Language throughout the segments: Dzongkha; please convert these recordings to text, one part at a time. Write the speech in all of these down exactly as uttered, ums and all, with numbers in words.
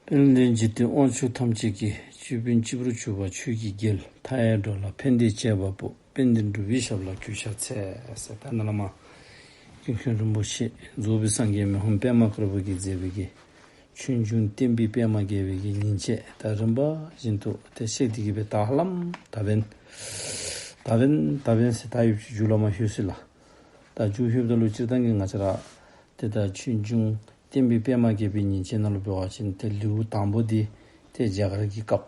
དཔལ་ལྡན་འཇིག་རྟེན་དབང་ཕྱུག་ཐམས་ཅད་ཀྱི། ཅོད་པན་སྤྱི་བོར་གྱུར་པ་ཆོས་ཀྱི་རྒྱལ། མཐའ་ཡས་འགྲོ་ལ་ཕན་བདེའི་བྱེད་པ་པོ། དཔལ་ལྡན་འབྲུག་པའི་ཞབས་ལ་གུས་ཕྱག་འཚལ་ཟེར། ད་ནཱ་ལས་མར་ཀུན་མཁྱེན་རིན་པོ་ཆེ་རྫོགས་པའི་སངས་རྒྱས་མི་ཕམ་པདྨ་དཀར་པོ་གིས་མཛད་པའི་གི་ཆོས་འབྱུང་བསྟན་པའི་པདྨ་རྒྱས་པའི་གི་ཉིན་བྱེད་ད་རིམ་པ་བཞིན་དུ་ཏེ་བཤད་དེ་གི་སྦེ་ད་ཧ་ལམ་ད་འབདན་ད་འབདན་ད་འབདན་ཟེར་ད་ཡུན་ཅིག་མཇུག་ལུ་མར་ལྷོད་ཅི་ལགས། ད་མཇུག་ལྷོདཔ་ད་ལུ་སྤྱིར་བཏང་གི་ང་བཅས་ར་ཏེ་ད་ཆོས་འབྱུང་བསྟན་པའི་པདྨ་རྒྱས་པའི་ཉིན་བྱེད་ནང་ལུ་འབད་བ་ཅིན་ཏེ་ལེའུ་དང་པོ་འདི་ཏེ་རྒྱ་གར་གྱི་སྐབས།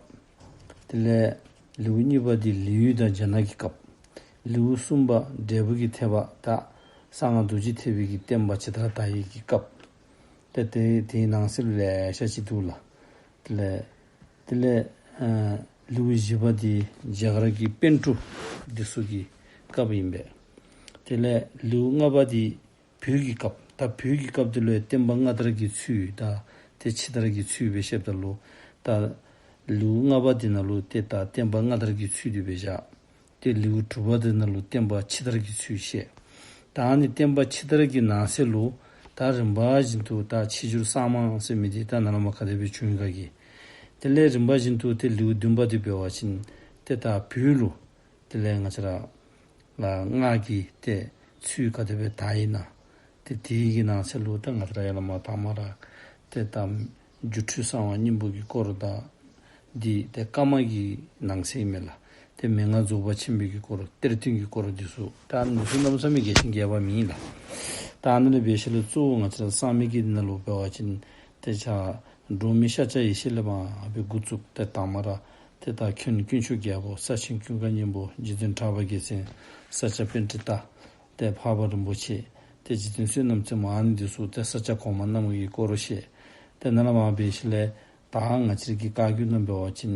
དེ་ལས་ལེའུ་གཉིས་པ་འདི་ལི་ཡུལ་དང་རྒྱ་ནག་གི་སྐབས། ལེའུ་གསུམ་པ་འབྲས་བུ་གི་ཐེག་པ་ད་གསང་སྔགས་རྡོ་རྗེ་ཐེག་པའི་གི་བསྟན་པ་ཇི་ལྟར་དར་ཡི་གི་སྐབས། ཏེ་དེ་དེའི་ནང་གསེས་ལུ་ལེ་ཤ་ཅིག་འདུག་ལགས། དེ་ལས་དེ་ལས་ཨ་ལེའུ་བཞི་པ་འདི་རྒྱ་གར་གྱི་པཎ་གྲུབ་འདི་ཚུ་གི་སྐབས་ཨིན་པས། དེ་ལས་ལེའུ་ལྔ་པ་འདི་བོད་ཀྱི་སྐབས། ད་བོད་ཀྱི་སྐབས་འདི་ལུ་ཡང་བསྟན་པ་སྔ་དར་གྱི་ཚུལ་དང་ཏེ་ཕྱི་དར་གྱི་ཚུལ་སྦེ་བཤདཔ་ད་ལུ་ད་ལེའུ་ལྔ་པ་འདི་ནང་ལུ་ཏེ་ད་བསྟན་པ་སྔ་དར་གྱི་ཚུལ་འདི་སྦེ་བཞག། ཏེ་ལེའུ་དྲུག་པ་འདི་ནང་ལུ་བསྟན་པ་ཕྱི་དར་གྱི་ཚུལ་བཤད། ད་ཨ་ནི་བསྟན་པ་ཕྱི་དར་གྱི་ནང་གསེས་ལུ་ད་རིམ་པ་བཞིན་དུ་ད་ཕྱི་འགྱུར་གསར་མ་ཟེར་མི་འདི་ད་ནཱ་ལས་མར་ག་དེ་སྦེ་བྱུང་ཡི་ག་གི། དེ་ལས་རིམ་པ་བཞིན་དུ་ཏེ་ལེའུ་བདུན་པ་འདི་འབད་བ་ཅིན་ཏེ་ད་བོད་ལུ་དེ་ལས་ང་བཅས་ར་ལ་སྔགས་ཀྱི་ཏེ་ཚུལ་ག་དེ་སྦེ་དར་ཡི་ན། ཏེ་དེའི་གི་ནང་གསེས་ལུ་ད་ང་བཅས་ར་ཡར་ལས་མར་དང་པ་ར་ཏེ་ད་སྒྱུ་འཕྲུལ་གསང་བ་སྙིང་པོ་གི་སྐོར་དང་འདི་ཏེ་བཀའ་མ་གི་ནང་གསེས་མས་ལགས། ཏེ་མན་ངག་རྫོགས་པ་ཆེན་པོའི་གི་སྐོར་གཏེར་སྟོན་གྱི་སྐོར་འདི་ཚུ་ད་འདི་ཚུ་གནམ་མེད་ས་མེད་རྒྱས་ཤིང་རྒྱས་པ་མེན་ལགས། ད་ཨ་ནི་ལས་འབད་ཞིནམ་ལས་གཙོ་བོ་ང་བཅས་ར་གསར་མའི་གི་ནང་ལུ་འབད་བ་ཅིན་ཏེ་ཆ་འབྲོག་མི་ཤཱཀྱ་ཡེ་ཤེས་ལས་མར་སྦེ་འགོ་བཙུགས་ཏེ་དང་པ་ར་ཏེ་ད་མཁན་དཀོན་མཆོག་རྒྱལ་པོ་ས་ཆེན་ཀུན་དགའ་སྙིང་པོ་རྗེ་བཙུན་གྲགས་པ་རྒྱལ་མཚན་ས་སྐྱ་པཎྜི་ཏ་ཏེ་འཕགས་པ་རིན་པོ་ཆེ་ཏེ་རྗེ་བཙུན་བསོད་ནམས་རྩེ་མོ་ཨ་ནི་འདི་ཚུ་ཏེ་ས་སྐྱ་གོང་མ་རྣམ་ངེས་ཀྱི་སྐོར་བཤད། ཏེ་ནཱ་ལས་མར་འབད་ཞིནམ་ལས་ད་ང་བཅས་ཀྱི་བཀའ་བརྒྱུད་ནང་འབད་བ་ཅིན་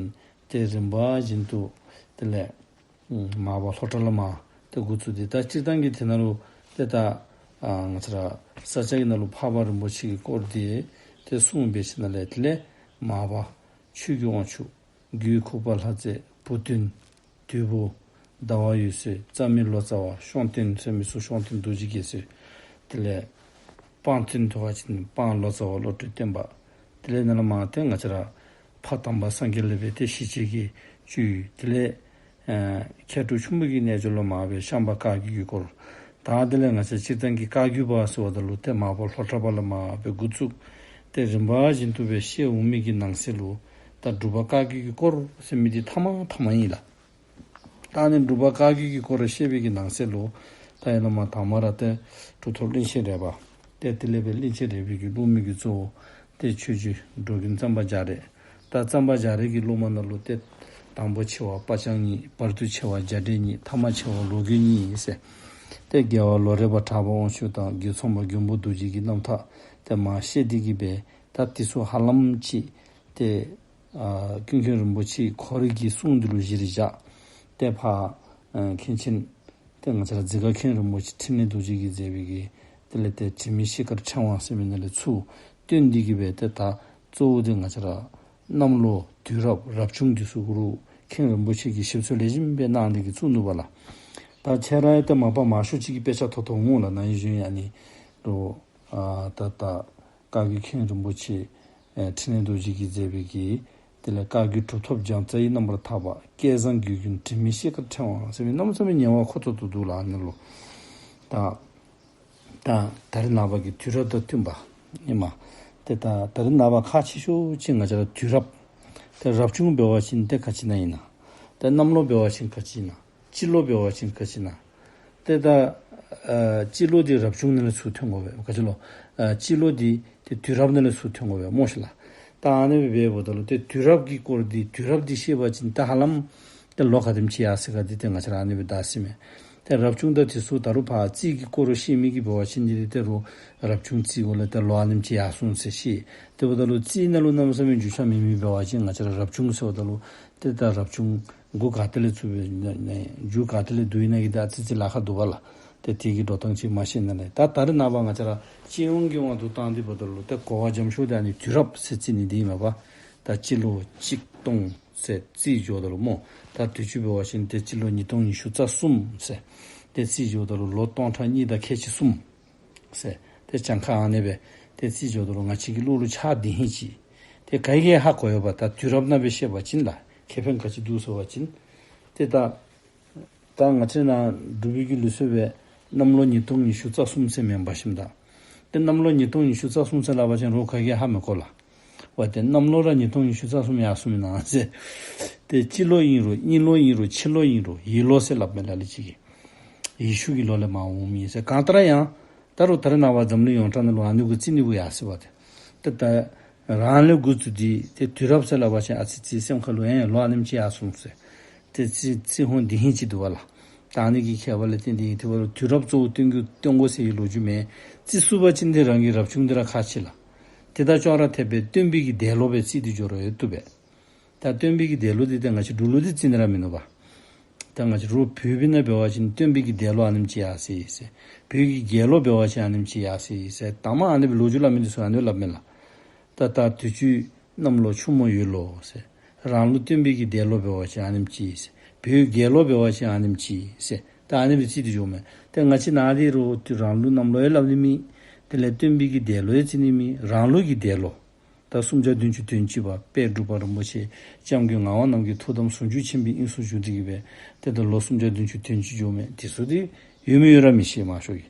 ཏེ་རིམ་པ་བཞིན་དུ་དེ་ལས་མར་པ་ལྷོ་བྲག་ལས་མར་ཏེ་འགོ་བཙུགས་ཏེ་ད་སྤྱིར་བཏང་གི་དེ་ནང་ལུ་ཏེ་ད་ཨ་ང་བཅས་ར་ས་སྐྱ་གི་ནང་ལུ་འཕགས་པ་རིན་པོ་ཆེ་གི་སྐོར་འདི་ཏེ་གསུངས་འབད་ཞིནམ་ལས་དེ་ལས་མར་པ་ཆོས་ཀྱི་དབང་ཕྱུག་རྒྱུད་ཁུག་པ་ལྷ་རྫས་བུ་སྟོན་དོལ་པོ་ཟླ་བ་འོད་ཟེར་རྩ་མེད་ལོ་ཙཱ་བ་ཤོང་སྟོན་ཟེར་མི་ཚུ་ཤོང་སྟོན་རྡོ་རྗེ་རྒྱལ་མཚན། དེ་ལས་སྤང་སྟོན་ཐོག་ཁ་ཅིག་སྤང་ལོ་ཙཱ་བ་བློ་གྲོས་བསྟན་པ། དེ་ལས་ནཱ་ལས་མར་ཏེ་ང་བཅས་ར་ཕ་དམ་པ་སངས་རྒྱས་ལས་སྦེ་ཏེ་ཞི་བྱེད་ཀྱི་བཅུད། དེ་ལས་ཨ་མཁས་གྲུབ་ཆེན་པོ་གི་རྣལ་འབྱོར་ལས་མར་སྦེ་ཤངས་པ་བཀའ་བརྒྱུད་ཀྱི་སྐོར། ད་དེ་ལས་ང་བཅས་སྤྱིར་བཏང་གི་བཀའ་བརྒྱུད་པ་ཟེརཝ་ད་ལུ་ཏེ་མར་པ་ལྷོ་བྲག་པ་ལས་མར་སྦེ་འགོ་བཙུགས་ཏེ་རིམ་པ་བཞིན་དུ་སྦེ་བཤད་འོང་མི་གི་ནང་གསེས་ལུ་ད་འབྲུག་པ་བཀའ་བརྒྱུད་ཀྱི་སྐོར་ཟེར་མི་འདི་མཐའ་མ་མཐའ་མ་ཨིན་ལགས། ད་ཨ་ནི་འབྲུག་པ་བཀའ་བརྒྱུད་ཀྱི་སྐོར་བཤད་པའི་གི་ནང་གསེས་ལུ་ད་ཡར་ལས་མར་དང་པ་ར་ཏེ་གྲུབ་ཐོབ་གླིང་ཆེན་རས་པ། ཏེ་དེ་ལས་སྦེ་གླིང་ཆེན་རས་པའི་གི་སློབ་མའི་གི་གཙོ་བོ་ཏེ་ཆོས་རྗེ་འགྲོ་མགོན་གཙང་པ་རྒྱ་རས། ད་གཙང་པ་རྒྱ་རས་ཀྱི་སློབ་མ་ནང་ལུ་ཏེ་དང་པོ་ཆེ་བ་སྤ་རྐྱང་གཉིས། བར་དུ་ཆེ་བ་རྒྱ་འབྲས་གཉིས། ཐ་མ་ཆེ་བ་ལོ་རྒོད་གཉིས་ཟེར། ཏེ་རྒྱལ་བ་ལོ་རས་པ་གྲགས་པ་དབང་ཕྱུག་དང་རྒོད་ཚང་པ་མགོན་པོ་རྡོ་རྗེ་གི་རྣམ་ཐར་ཏེ་མར་བཤད་དེ་གི་སྦེ་ད་དེ་ཚུ་ཧ་ལམ་ཅིག་ཏེ་ཨ་ཀུན་མཁྱེན་རིན་པོ་ཆེ་ཁོ་རའི་གི་གསུང་འདི་ལུ་གཞི་རེ་བཞག། ཏེ་ཕར་ཨ་མཁན་ཆེན་ཏེ་ང་བཅས་ར་ཛི་ཀ་མཁན་རིན་པོ་ཆེ་འཕྲིན་ལས་རྡོ་རྗེ་གིས་མཛད་པའི་གི་དེ་ལས་ཏེ་དྲི་མེད་ཤེལ་དཀར་ཕྲེང་བ་ཟེར་མི་ནང་ལས་ཚུར་བཏོན་ཏེ་གི་སྦེ་ཏེ་ད་གཙོ་བོ་ཏེ་ང་བཅས་ར་གནམ་ལོ་དུས་རབས་རབ་བྱུང་འདི་ཚུ་གུ་རུ་མཁན་རིན་པོ་ཆེ་གིས་ཞིབ་འཚོལ་ལེགས་ཤོམ་སྦེ་གནང་སྟེ་གི་བཙུགས་ནུག་པ་ལགས། ད་ཁྱེད་ར་ཡང་ཏེ་མ་པ་མང་ཤོས་ཅིག་གིས་དཔེ་ཆ་ཐོབ་ཐོབ་འོང་ལགས། ན་ཧིང་གཞེས་ནིང་ཨ་ནི་ལུ་ཨ་ད་ད་བཀའ་བརྒྱུད་མཁན་རིན་པོ་ཆེ་ཨེ་འཕྲིན་ལས་རྡོ་རྗེ་གིས་མཛད་པའི་གི་དེ་ལས་བཀའ་བརྒྱུད་གྲུབ་ཐོབ་རྒྱ་མཚོའི་རྣམ་པར་ཐར་པ། སྐལ་བཟང་དགེ་རྒན་དྲི་མེད་ཤེལ་དཀར་ཕྲེང་བ་ཟེར་མི་གནམ་མེད་ས་མེད་ཉེ་བ་ཁོ་ཐག་ཏུ་འདུག་ལགས། ཨ་ནི་ལུ་ད་ད་ད་རེས་ནངས་པ་གི་དུས་རབས་དང་བསྟུན་པ་ཨིན་མས། ཏེ་ད་ད་རེས་ནངས་པ་ཁག་ཆེ་ཤོས་ཅིག་ང་བཅས་ར་དུས་རབས་ཏེ་རབ་བྱུང་འབད་བ་ཅིན་ཏེ་ག་ཅི་ཨིན་ན། ཏེ་གནམ་ལོ་འབད་བ་ཅིན་ག་ཅི་ཨིན་ན། སྤྱི་ལོ་འབད་བ་ཅིན་ག་ཅི་ཨིན་ན། ཏེ་ད་ཨ་སྤྱི་ལོ་འདི་རབ་བྱུང་ནང་ལས་ཚུར་ཐོན་དགོ་པས། ག་ཅི་ལོ། ཨ་སྤྱི་ལོ་འདི་ཏེ་དུས་རབས་ནང་ལས་ཚུར་ཐོན་དགོ་པས་སྨོ་ཤིག་ལགས། ད་ཨ་ནི་སྦེ་འབདཝ་ད་ལུ་ཏེ་དུས་རབས་ཀྱི་སྐོར་འདི་དུས་རབས་འདི་ཤེས་པ་ཅིན་ད་ཧ་ལམ་ཏེ་ལོ་ག་དེམ་ཅིག་ཡར་སོང་ག་འདི་ཏེ་ང་བཅས་ར་ཨ་ནི་སྦེ་བལྟ་ཟེར་མས། ཏེ་རབ་བྱུང་དང་དེ་ཚུ་ད་རུང་ཕར་རྩིས་ཀྱི་སྐོར་ལུ་ཤེས་མི་གིས་འབད་བ་ཅིན་འདི་ཏེ་རུང་རབ་བྱུང་རྩིས་གུ་ལས་ཏེ་ལོ་ཨ་ནེམ་ཅིག་ཡར་སོང་ཟེར་ཤེས། དེ་འབདཝ་ད་ལུ་རྩིས་ནང་ལུ་གནམ་མེད་ས་མེད་འགྱུར་བ་མེད་མི་འབད་བ་ཅིན་ང་བཅས་ར་རབ་བྱུང་ཟེརཝ་ད་ལུ་ཏེ་ད་རབ་བྱུང་མགུ་ག་ཏེ་ལས་ཚུར་འབད་ནི་ན་མཇུག་ག་ཏེ་ལས་བསྡུ་ཡི་ན་གི་ད་ཨ་ཙི་ཙི་ལཱ་ཁག་འདུག་པ་ལགས། ཏེ་དེ་གི་འགྲོ་སྟངས་ཅིག་མ་ཤེས་ན་ལས། ད་ད་རེས་ནངས་པ་ང་བཅས་ར་སྤྱི་ཡོངས་ཀྱི་དབང་དུ་བཏང་སྟེ་འབདཝ་ད་ལུ་ཏེ་གོ་བ་འཇམ་ཤོས་འདི་ཨ་ནི་དུས་རབས་ཟེར་རྩིས་ནི་འདི་ཨིན་མས་པ། ད་སྤྱི་ལོ་གཅིག་སྟོང་ཟེར་རྩིས་འགྱོཝ་ད་ལུ་སྨོ། ད་དུས་ཅི་འབད་བ་ཅིན་ཏེ་སྤྱི་ལོ་ཉིས་སྟོང་ཉི་ཤུ་རྩ་གསུམ་ཟེར་ཏེ་རྩིས་འགྱོཝ་ད་ལུ་ལོ་སྟོང་ཕྲག་གཉིས་དང་ཁལ་གཅིག་གསུམ་ཟེར་ཏེ་གྱངས་ཁ་ཨ་ནི་སྦེ་ཏེ་རྩིས་འགྱོཝ་ད་ལུ་ང་བཅས་ཀྱི་བློ་ལུ་ཆགས་དེ་ཧིང་ཅིག། ཏེ་ག་གིས་ཧ་གོ་ཡོདཔ་ད་དུས་རབས་ནང་སྦེ་བཤད་པ་ཅིན་ལགས། ཁེ་ཕན་ག་ཅི་འདུག་ཟེར་བ་ཅིན། ཏེ་ད་ད་ང་བཅས་ནཱ་འབྲུག་པའི་གི་ལུགས་སྲོལ་སྦེ་གནམ་ལོ་ཉིས་སྟོང་ཉི་ཤུ་རྩ་གསུམ་ཟེར་མེན་པ་ཤིམ་ད། ཏེ་གནམ་ལོ་ཉིས་སྟོང་ཉི་ཤུ་རྩ་གསུམ་ཟེར་སླབ་པ་ཅིན་རོགས་ག་གིས་ཧ་མི་གོ་ལགས། ཝ་ཏེ་གནམ་ལོ་ར་ཉིས་སྟོང་ཉི་ཤུ་རྩ་གསུམ་ཡར་སོངམ་ཨིན་ན་ཟེར། ཏེ་སྤྱི་ལོ་ཨིན་རུང་གཉིས་ལོ་ཨིན་རུང་ཕྱི་ལོ་ཨིན་རུང་ཡེ་ལོ་ཟེར་སླབ་མས་ལགས། ལས་ཅིག་གིས་ཡེ་ཤུ་གི་ལོ་ལས་མར་འོངམ་ཨིན་ཟེར། གང་ལྟར་ཡང་ད་རུང་ད་རེས་ནངས་པ་འཛམ་གླིང་ཡོངས་གྲགས་ནང་ལུ་ཨ་ནི་གུ་རྩིས་ནི་གུ་ཡར་སོང་བ་ཏེ། ཏེ་ད་རང་ལས་འགོ་བཙུགས་ཏེ་ཏེ་དུས་རབས་ཟེར་སླབ་པ་ཅིན་ཨ་ཙི་ཅིག་སེམས་ཁ་ལུ་ཨེ་ལོ་ཨ་ནེམ་ཅིག་ཡར་སོང་ཟེར། ཏེ་རྩིས་རྩིས་ཧོང་འདི་ཧིང་ཅིག་འདུག་པ་ལགས། ད་ཨ་ནི་གི་ཁྱད་པར་ལས་བརྟེན་ཏེ་ཨིན། དེ་འབདཝ་ད་དུས་རབས་གཙོ་བོ་སྟོན་རྒྱུ་སྟོན་དགོ་ཟེར་བའི་ལོ་རྒྱུས་མེན། རྩིས་ཚུགས་པ་ཅིན་ཏེ་རང་གི་རབ་བྱུང་འདི་ར་ཁག་ཆེ་ལགས། ཏེ་ད་ཅོག་ར་འཐདཔ་སྦེ་སྟོན་པའི་གི་འདས་ལོ་སྦེ་རྩིས་ཏེ་འགྱོ་རུང་ཡང་བཏུབ་པས། ད་སྟོན་པའི་གི་འདས་ལོ་འདི་ཏེ་ང་བཅས་འབྲུག་ལོ་འདི་རྩིས་ནི་ར་མིན་ནུག་པ། ད་ང་བཅས་རོགས་བོད་པའི་ནང་འབད་བ་ཅིན་སྟོན་པའི་གི་འདས་ལོ་ཨ་ནེམ་ཅིག་ཡར་སོང་ཡི་ཟེར། བོད་ཀྱི་རྒྱལ་ལོ་འབད་བ་ཅིན་ཨ་ནེམ་ཅིག་ཡར་སོང་ཡི་ཟེར། ད་མ་ཨ་ནི་སྦེ་ལོ་རྒྱུས་སླབ་མི་འདི་ཚུ་ཨ་ནི་སླབ་མས་ལགས། ད་ད་དུས་ཅི་གནམ་ལོ་ཆུ་མོ་ཡོས་ལོ་ཟེར། རང་ལུགས་སྟོན་པའི་གི་འདས་ལོ་འབད་བ་ཅིན་ཨ་ནེམ་ཅིག་ཟེར། བོད་རྒྱལ་ལོ་འབད་བ་ཅིན་ཨ་ནེམ་ཅིག་ཟེར། ད་ཨ་ནི་སྦེ་རྩིས་ཏེ་འགྱོཝ་མས། ཏེ་ང་བཅས་ནཱ་འདི་རོགས་ཏེ་རང་ལུགས་གནམ་ལོ་ཡང་སླབ་ནི་མེད། དེ་ལས་སྟོན་པའི་གི་འདས་ལོ་ཡང་རྩི་ནི་མེད། རང་ལུགས་ཀྱི་འདས་ལོ། ད་སུམ་བརྒྱ་བདུན་ཅུ་དོན་གཅིག་པ་དཔལ་འབྲུག་པ་རིན་པོ་ཆེ་སྐྱབས་མགོན་ངག་དབང་རྣམ་རྒྱལ་ཐུགས་དམ་ཟུང་འཇུག་ཆེན་པོའི་དབྱིངས་སུ་བཞུགས་ཏེ་གི་སྦེ་ཏེ་ད་ལོ་སུམ་བརྒྱ་བདུན་ཅུ་དོན་གཅིག་འགྱོཝ་མས། དེ་ཚུ་ཏེ་ཡོད་མི་ཡོད་ར་མི་ཤེས་མང་ཤོས་ཀྱིས།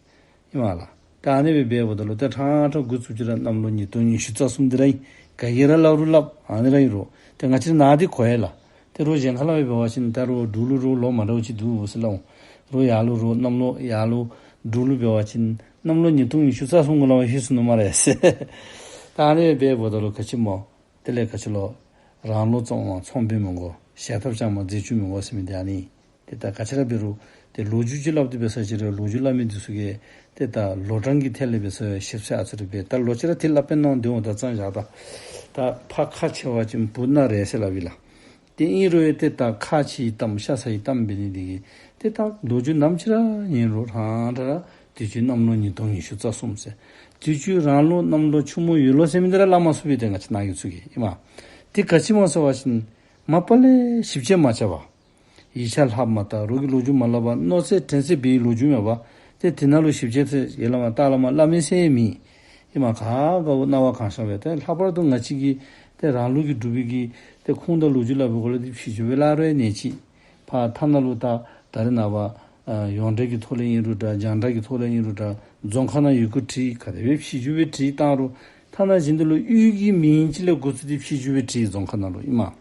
ཨིན་མས་ལགས། ད་ཨ་ནི་སྦེ་འབདཝ་ད་ལུ་ད་ཕྲང་ཕྲང་འགོ་བཙུགས་ཅི་ར་གནམ་ལོ་ཉིས་སྟོང་ཉི་ཤུ་རྩ་གསུམ་འདི་ར་ཨིན། ག་གིས་ར་སླབ་རུང་སླབ་ཨ་ནི་ར་ཨིན་རུང་ཏེ་ང་བཅས་ནཱ་འདི་གོ་ཡི་ལགས། ཏེ་རོགས་གཞན་ཁ་ལས་འབད་བ་ཅིན་ད་རོགས་འབྲུག་ལུ་རོགས་ལོ་མ་འདྲཝ་ཅིག་འདུག་ཟེར་སླབ་འོང་། རོགས་ཡར་ལུ་རོགས་གནམ་ལོ་ཡར་ལུ་འབྲུག་ལུ་འབད་བ་ཅིན་གནམ་ལོ་ཉིས་སྟོང་ཉི་ཤུ་རྩ་གསུམ་གུ་ལས་མར་ལྷོད་སོ་ནུག་སྨ་རེ་ཟེར། ད་ཨ་ནི་སྦེ་འབདཝ་ད་ལུ་ག་ཅི་སྨོ། དེ་ལས་ག་ཅི་ལོ། རང་ལུགས་བཙོང་བ་ཚོང་དཔོན་མི་དགོ། ཞལ་ཐབས་བཅའ་མར་རྫས་བཅུད་མི་དགོ་ཟེར་མི་འདི་ཨ་ནི། ཏེ་ད་ག་ཅི་ར་འབད་རུང་ཏེ་ལོ་རྒྱུས་ཅིག་སླབ་སྟེ་འབད་ས་ཅིག་ར་ལོ་རྒྱུས་སླབ་མི་འདི་ཚུ་གིས་ཏེ་ད་ལོ་གྲངས་ཀྱི་ཐད་ལས་འབད་ས་ཞིབ་ཚད་ཨ་ཙི་རེ་འབད། ད་ལོག་ཅི་ར་ཏེ་སླབ་པའི་ནང་འདི་འོང་ད་ཙང་བཞག་ད། ད་ཕར་ཁ་ཕྱེ་བ་ཅིན་བུ་ན་རེ་ཟེར་སླབ་ཨིན་ལགས། ཏེ་ཨིན་རུང་ཡང་ཏེ་ད་ཁ་ཕྱེ་གཏམ་ཤ་ཚ་གི་གཏམ་འབད་ནི་འདི་གིས་ཏེ་ད་ལོ་རྒྱུས་ནམ་ཅིག་ར་ཉན་རུང་རང་ར་དུས་ཅི་གནམ་ལོ་ཉིས་སྟོང་ཉི་ཤུ་རྩ་གསུམ་ཟེར། དུས་ཅི་རང་ལུགས་གནམ་ལོ་ཆུ་མོ་ཡོས་ལོ་ཟེར་མི་འདི་ར་སླབ་མ་ཚུགས་པས་ཏེ་ང་བཅས་ནཱ་གི་ཚུ་གིས་ཨིན་མས། ཏེ་ག་ཅི་སྨོ་ཟེར་བ་ཅིན་མ་པ་ལས་ཞིབ་དཔྱད་མ་རྐྱབ་པར་ཡིག་ཆ་ལྷག་མ་བལྟ་རོགས་ཀྱི་ལོ་རྒྱུས་མ་སླབ་པར་མནོ་ཚད་དྲན་ཚད་འབད་བའི་ལོ་རྒྱུས་མེད་པར་ཏེ་དེ་ནང་ལུ་ཞིབ་དཔྱད་ཚད་ཡར་ལས་མར་ལྟ་ལས་མར་སླབ་མི་ཟེར་མེད། ཨིན་མས། ག་ག་བོ་སྣང་བ་གང་ཤར་བས། ཏེ་ལྷག་པར་དུ་ང་བཅས་ཀྱི་ཏེ་རང་ལུགས་ཀྱི་འབྲུག་པའི་གི་ཏེ་ཁུངས་དང་ལོ་རྒྱུས་སླབ་པའི་སྐོར་ལས་ཏེ་ཕྱི་འགྱུར་སྦེ་སླབ་རུང་ཡང་ནི་ཅིག་ཕར་ཐ་ན་ལུ་ད་ད་རེས་ནངས་པ་ཨ་ཡོངས་གྲགས་ཀྱི་ཐོག་ལས་ཨིན་རུང་འདྲ་རྒྱང་བསྒྲགས་ཀྱི་ཐོག་ལས་ཨིན་རུང་འདྲ་རྫོང་ཁ་ནང་ཡི་གུ་བྲིས་ག་དེ་སྦེ་ཕྱི་འགྱུར་སྦེ་བྲིས་བཏང་རུང་ཐ་ན་བཞིན་དུ་ལུ་གཡུས་ཀྱི་མིང་ཅིག་ལས་འགོ་བཙུགས་ཏེ་ཕྱི་འགྱུར་སྦེ་བྲིས་རྫོང་ཁ་ནང་ལུ་ཨིན་མས།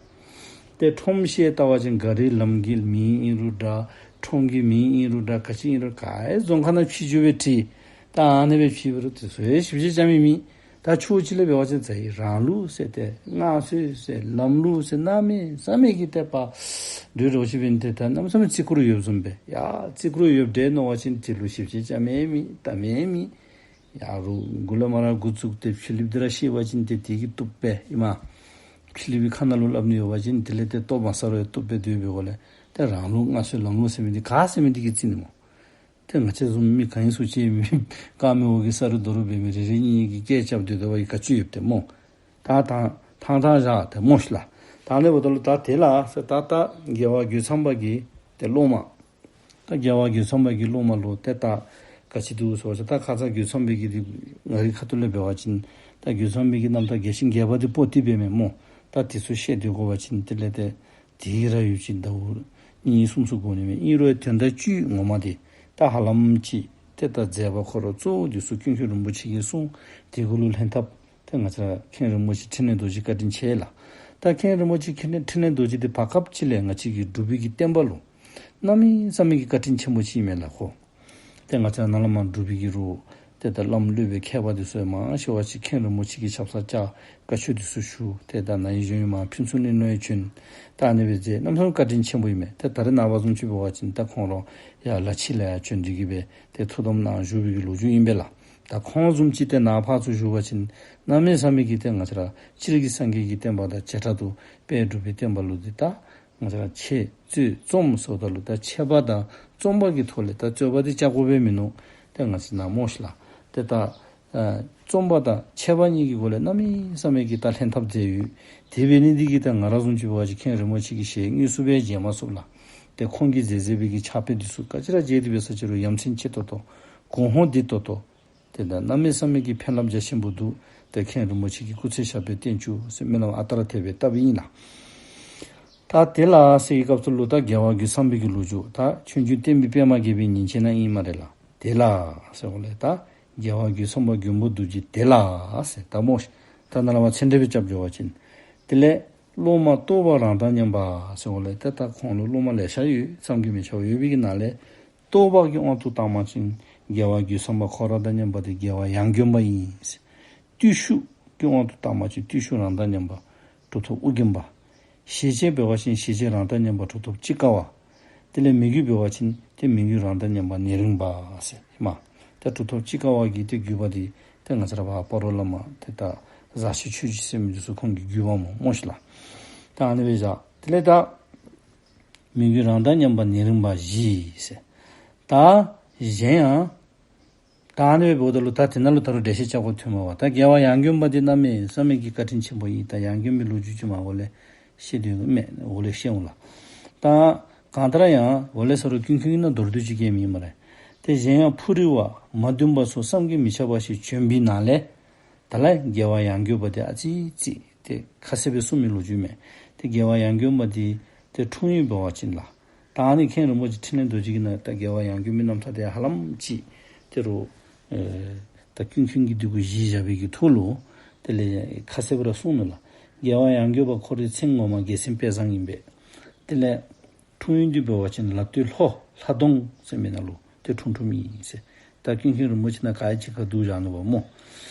ཏེ་ཁྲོམ་ཤེས་ལྟ་བ་ཅིན་ག་རི་ལམ་གྱི་མིང་ཨིན་རུང་འདྲ་ཁྲོམ་གྱི་མིང་ཨིན་རུང་འདྲ་ག་ཅི་ཨིན་རུང་ག་ཡེ་རྫོང་ཁ་ནང་ཕྱི་འགྱུར་སྦེ་བྲིས། ད་ཨ་ནི་སྦེ་ཕྱི་འགྱུར་སྦེ་རུང་དེ་ཚུ་ཡང་ཞིབ་དཔྱད་རྐྱབ་མི་མེད། ད་ཕྱོགས་གཅིག་ལས་འབད་བ་ཅིན་ད་ཡི་རང་ལུགས་ཟེར་ཏེ་སྔགས་སྲོལ་ཟེར་ལམ་ལུགས་ཟེར་གནམ་མེད་ས་མེད་ཀྱི་ཏེ་པ་འདྲ་འདྲཝ་ཅིག་འབད་ནི་དེ་ད་གནམ་མེད་ས་མེད་བརྩི་བཀུར་ཡོདཔ་བཟུམ་སྦེ་ཡ་བརྩི་བཀུར་ཡོདཔ་འདྲས་མནོ་བ་ཅིན་དེ་ལུ་ཞིབ་དཔྱད་རྐྱབ་མི་མེད་ལྟ་མི་མེད། ཡ་རུང་འགོ་ལས་མར་ར་འགོ་བཙུགས་ཏེ་ཕྱི་གླིངཔ་འདི་ར་ཤེས་པ་ཅིན་ཏེ་དེ་གིས་བཏུབ་པས་ཨིན་མས། ཕྱི་གླིངཔ་གི་ཁ་ནང་ལུ་སླབ་ནི་ཡོད་པ་ཅིན་དེ་ལས་ཏེ་ལྟོ་མ་ཟ་རུང་ཡང་བཏུབ་པས། དེ་འབདཝ་ལས་ཏེ་རང་ལུགས་སྔགས་སྲོལ་ལམ་ལུགས་ཟེར་མི་འདི་ག་ཟེར་མི་འདི་གིས་བརྩི་ནི་སྨོ། ཏེ་ང་བཅས་བཟུམ་མི་གང་ཡིན་སུ་ཅིག་མི་ཀ་མི་འོག་གི་ས་རུ་རྡོ་རུ་འབད་མི་རེ་རེ་གཉིས་གཉིས་ཀྱིས་སྐད་རྐྱབ་སྡོད་སྡོད་པ་གིས་ག་ཅི་ཡོདཔ་ཏེ་སྨོ། ད་ཐང་ཐང་ཐང་བཞག་ཏེ་སྨོ་ཤིག་ལགས། ད་ཨ་ནི་འབདཝ་ད་ལུ་ད་དེ་ལས་ད་ད་རྒྱལ་བ་རྒོད་ཚང་པ་གི་ཏེ་སློབ་མ། ད་རྒྱལ་བ་རྒོད་ཚང་པ་གི་སློབ་མ་ལུ་ཏེ་ད་ག་ཅི་འདུག་ཟེར་བ་ཅིན་ད་ཁ་ཙ་རྒོད་ཚང་པའི་གི་འདི་ང་རའི་ཁ་ཐུག་ལས་འབད་བ་ཅིན་ད་རྒོད་ཚང་པའི་གི་རྣམ་ཐར་རྒྱས་ཤིང་རྒྱས་པ་འདི་པོ་ཏི་འབད་མི་སྨོ། ད་དེ་ཚུ་བཤད་སྡོད་དགོ་པ་ཅིན་དེ་ལས་ཏེ་དེ་ར་ཡོད་ཅིག་ཟླཝ་གཉིས་གསུམ་ཚུ་འགོར་ནི་མས། ཨིན་རུང་དོན་དག་བཅུད་ངོ་མ་འདི་ད་ཧ་ལམ་ཅིག་ཏེ་ད་མཛད་པ་ཁོ་ར་གཙོ་བོ་འདི་ཚུ་ཀུན་མཁྱེན་རིན་པོ་ཆེ་གིས་གསུངས། དེ་གུ་ལུ་ལྷན་ཐབས་ཏེ་ང་བཅས་ར་མཁན་རིན་པོ་ཆེ་འཕྲིན་ལས་རྡོ་རྗེ་བཀའ་དྲིན་ཆེ་ལགས། ད་མཁན་རིན་པོ་ཆེ་འཕྲིན་ལས་འཕྲིན་ལས་རྡོ་རྗེ་འདི་བར་སྐབས་ཅིག་ལས་ང་བཅས་ཀྱི་འབྲུག་པའི་གི་བསྟན་པ་ལུ་གནམ་མེད་ས་མེད་ཀྱི་བཀའ་དྲིན་ཆེན་པོ་ཅིག་ཨིན་མས་ལགས་ཁོ། ཏེ་ང་བཅས་ནཱ་ལས་མར་འབྲུག་པའི་གི་རུང་ཏེ་ད་བླམ་སློབ་དཔོན་མཁས་པ་འདི་ཚུ་ཡང་མང་ཆེ་བ་ཅིག་མཁན་རིན་པོ་ཆེ་གི་ཞབས་སར་བཅར་བཀའ་ཆོས་འདི་ཚུ་ཞུ། ཏེ་ད་ན་ཧིང་གཞེས་ནིང་མར་ཕུན་ཚོགས་གླིང་ལུ་ཡང་བྱོན། ད་ཨ་ནི་སྦེ་མཛད། གནམ་མེད་ས་མེད་བཀའ་དྲིན་ཆེན་པོ་ཨིན་མས། ཏེ་ད་རེས་ནངས་པ་བཟུམ་ཅིག་འབད་བ་ཅིན་ད་ཁོང་ར་ཡར་ལ་ཕྱི་ལུ་ཡང་བྱོན་ཏེ་གི་སྦེ་ཏེ་ཐུགས་དམ་ནང་བཞུགས་པའི་གི་ལོ་རྒྱུས་ཨིན་པས་ལགས། ད་ཁོང་བཟུམ་ཅིག་ཏེ་ནཱ་ཕར་ཚུར་བཞུགས་པ་ཅིན་གནམ་མེད་ས་མེད་ཀྱི་ཏེ་ང་བཅས་ར་སྤྱིར་གྱི་སངས་རྒྱས་ཀྱི་བསྟན་པ་དང་བྱེ་བྲག་ཏུ་དཔལ་འབྲུག་པའི་བསྟན་པ་ལུ་འདི་ད་ང་བཅས་ར་འཆད་རྩོད་རྩོམ་ཟེརཝ་ད་ལུ་ད་འཆད་པ་དང་རྩོམ་པ་གི་ཐོག་ལས་ད་རྩོད་པ་འདི་རྐྱབ་དགོཔ་སྦེ་མིན་ནུག། ཏེ་ང་བཅས་ནཱ་སྨོ་ཤིག་ལགས། ཏེ་ད་ཨ་རྩོམ་པ་དང་འཆད་པ་གཉིས་ཀྱི་སྒོ་ལས་གནམ་མེད་ས་མེད་ཀྱི་ད་ལྷན་ཐབས་མཛད་ཡོད། དེ་འབད་ནི་འདི་གིས་ད་ང་ར་བཟུམ་ཅིག་འབད་བ་ཅིན་མཁན་རིན་པོ་ཆེ་གི་ཞལ་དངོས་སུ་སྦེ་མཇལ་མ་ཚུགས་ལགས། ཏེ་ཁོང་གིས་མཛད་མཛད་པའི་གི་ཕྱག་དཔེ་འདི་ཚུ་ག་ཅི་ར་མཇལ་ཏེ་འབད་ས་ཅིག་རུང་ཡ་མཚན་ཆེ་ཏོག་ཏོ་གོ་ཧོང་བདེ་ཏོག་ཏོ། ཏེ་ད་གནམ་མེད་ས་མེད་ཀྱི་ཕན་རླབས་རྒྱ་ཆེན་པོ་འདུག། ཏེ་མཁན་རིན་པོ་ཆེ་གི་སྐུ་ཚེ་ཞབས་པད་བརྟན་བཅུག་ཟེར་སྨོན་ལམ་ཨ་རྟག་ར་དེ་སྦེ་བཏབ་ཨིན་ལགས། ད་དེ་ལ་ཟེར་བའི་སྐབས་སུ་ལུ་ད་རྒྱལ་བ་རྒོད་ཚང་པའི་གི་ལོ་རྒྱུས་ད་ཆོས་འབྱུང་བསྟན་པའི་པདྨ་རྒྱས་པའི་ཉིན་བྱེད་ན་ཨིན་སྨ་རེ་ལགས། དེ་ལ་ཟེར་འོ་ལས་ད་རྒྱལ་བ་རྒོད་ཚང་པ་མགོན་པོ་རྡོ་རྗེ་དེ་ལ་ཟེར་ད་མོ་ཤིག་ད་ནཱ་ལས་མར་ཚད་འབྲས་སྦེ་རྐྱབ་འགྱོ་བ་ཅིན། དེ་ལས་སློབ་མ་རྟོགས་པ་རང་དང་མཉམ་པ་ཟེར་འོ་ལས་ད་ད་ཁོང་ལུ་སློབ་མ་ལེ་ཤ་ཡོད་བསམ་གྱིས་མི་ཁྱབ་ཡོད་པའི་གི་ནང་ལས། རྟོགས་པ་གི་དབང་དུ་བཏང་བ་ཅིན་རྒྱལ་བ་རྒོད་ཚང་པ་ཁོ་ར་དང་མཉམ་པ་དེ་རྒྱལ་བ་ཡང་དགོན་པ་ཨིན། བརྟུལ་ཞུགས་ཀྱི་དབང་དུ་བཏང་བ་ཅིན་བརྟུལ་ཞུགས་རང་དང་མཉམ་པ་གྲུབ་ཐོབ་ཨོ་རྒྱན་པ། ཞེ་བཅད་འབད་བ་ཅིན་ཞེ་བཅད་རང་དང་མཉམ་པ་གྲུབ་ཐོབ་སྤྱིལ་དཀར་བ། དེ་ལས་མོས་གུས་འབད་བ་ཅིན་ཏེ་མོས་གུས་རང་དང་མཉམ་པ་ཉེ་རིང་པ་ཟེར་ཨིན་མས། ད་གྲུབ་ཐོབ་སྤྱིལ་དཀར་བ་གི་ཏེ་བརྒྱུད་པ་དེ་ཏེ་ང་བཅས་ར་བར་སྤ་རོ་བླ་མ་ཏེ་ད་གཟར་ཆེན་ཆོས་རྗེ་ཟེར་མི་འདི་ཚུ་ཁོང་གི་བརྒྱུད་པ་སྨོ་མོ་ཤིག་ལགས། ད་ཨ་ནི་སྦེ་བཞག། དེ་ལས་ད་མོས་གུས་རང་དང་མཉམ་པ་ཉེ་རིང་པ་བཞི་ཟེར། ད་གཞན་ཡང་། ད་ཨ་ནི་སྦེ་འབདཝ་ད་ལུ་ད་དེ་ནང་ལུ་ད་རུང་འགྲེལ་བཤད་རྐྱབ་དགོཔ་ཐོནམ་མས་པ། ད་རྒྱལ་བ་ཡང་དགོན་པ་འདི་གནམ་མེད་ས་མེད་ཀྱི་བཀའ་དྲིན་ཆེན་པོ་ཨིན། ད་ཡང་དགོན་པའི་ལོ་རྒྱུས་ཅིག་མར་འོག་ལས་བཤད་དོ་མས། འོག་ལས་བཤད་འོང་ལགས། ད་གང་ལྟར་ཡང་འོག་ལས་ས་རུ་ཀུན་མཁྱེན་ནང་མདོར་བསྡུས་ཅིག་གེ་མེན་སྨ་རེ། ཏེ་གཞན་ཡང་ཕུ་རི་བ་མ་བདུན་པ་སོགས་བསམ་གྱིས་མི་ཁྱབ་པ་ཞིག་བྱོན་པའི་ནང་ལས། ད་ལས་རྒྱལ་བ་ཡང་དགོན་པ་འདི་ཨ་ཙི་ཅིག་ཏེ་ཁ་གསལ་སྦེ་གསུངས་མི་ལོ་རྒྱུས་མས། ཏེ་རྒྱལ་བ་ཡང་དགོན་པ་འདི་ཏེ་འཁྲུངས་ཡུལ་འབད་བ་ཅིན་ལགས། ད་ཨ་ནི་མཁན་རིན་པོ་ཆེ་འཕྲིན་ལས་རྡོ་རྗེ་གི་ནང་ད་རྒྱལ་བ་ཡང་དགོན་པའི་རྣམ་ཐར་འདི་ཧ་ལམ་ཅིག་ཏེ་རུང་ཨེ་ད་ཀུན་མཁྱེན་གྱིས་འདི་གུ་གཞི་བཞག་པའི་གི་ཐོག་ལུ་དེ་ལས་ཁ་གསལ་སྦེ་ར་གསུངས་ནུག་ལགས། རྒྱལ་བ་ཡང་དགོན་པ་ཁོ་རའི་མཚན་ངོ་མ་རྒྱལ་མཚན་དཔལ་བཟང་ཨིན་པས། དེ་ལས་འཁྲུངས་ཡུལ་འདི་འབད་བ་ཅིན་ལ་སྟོད་ལྷོ་ལྷ་གདོང་ཟེར་མི་ནང་ལུ་ཏེ་འཁྲུངས་འཁྲུངསམ་ཨིན་ཟེར། ད་ཀུན་མཁྱེན་རིན་པོ་ཆེ་ནཱ་ག་ཅི་ག་བསྡུ་བཞག་ནུག་པ་སྨོ།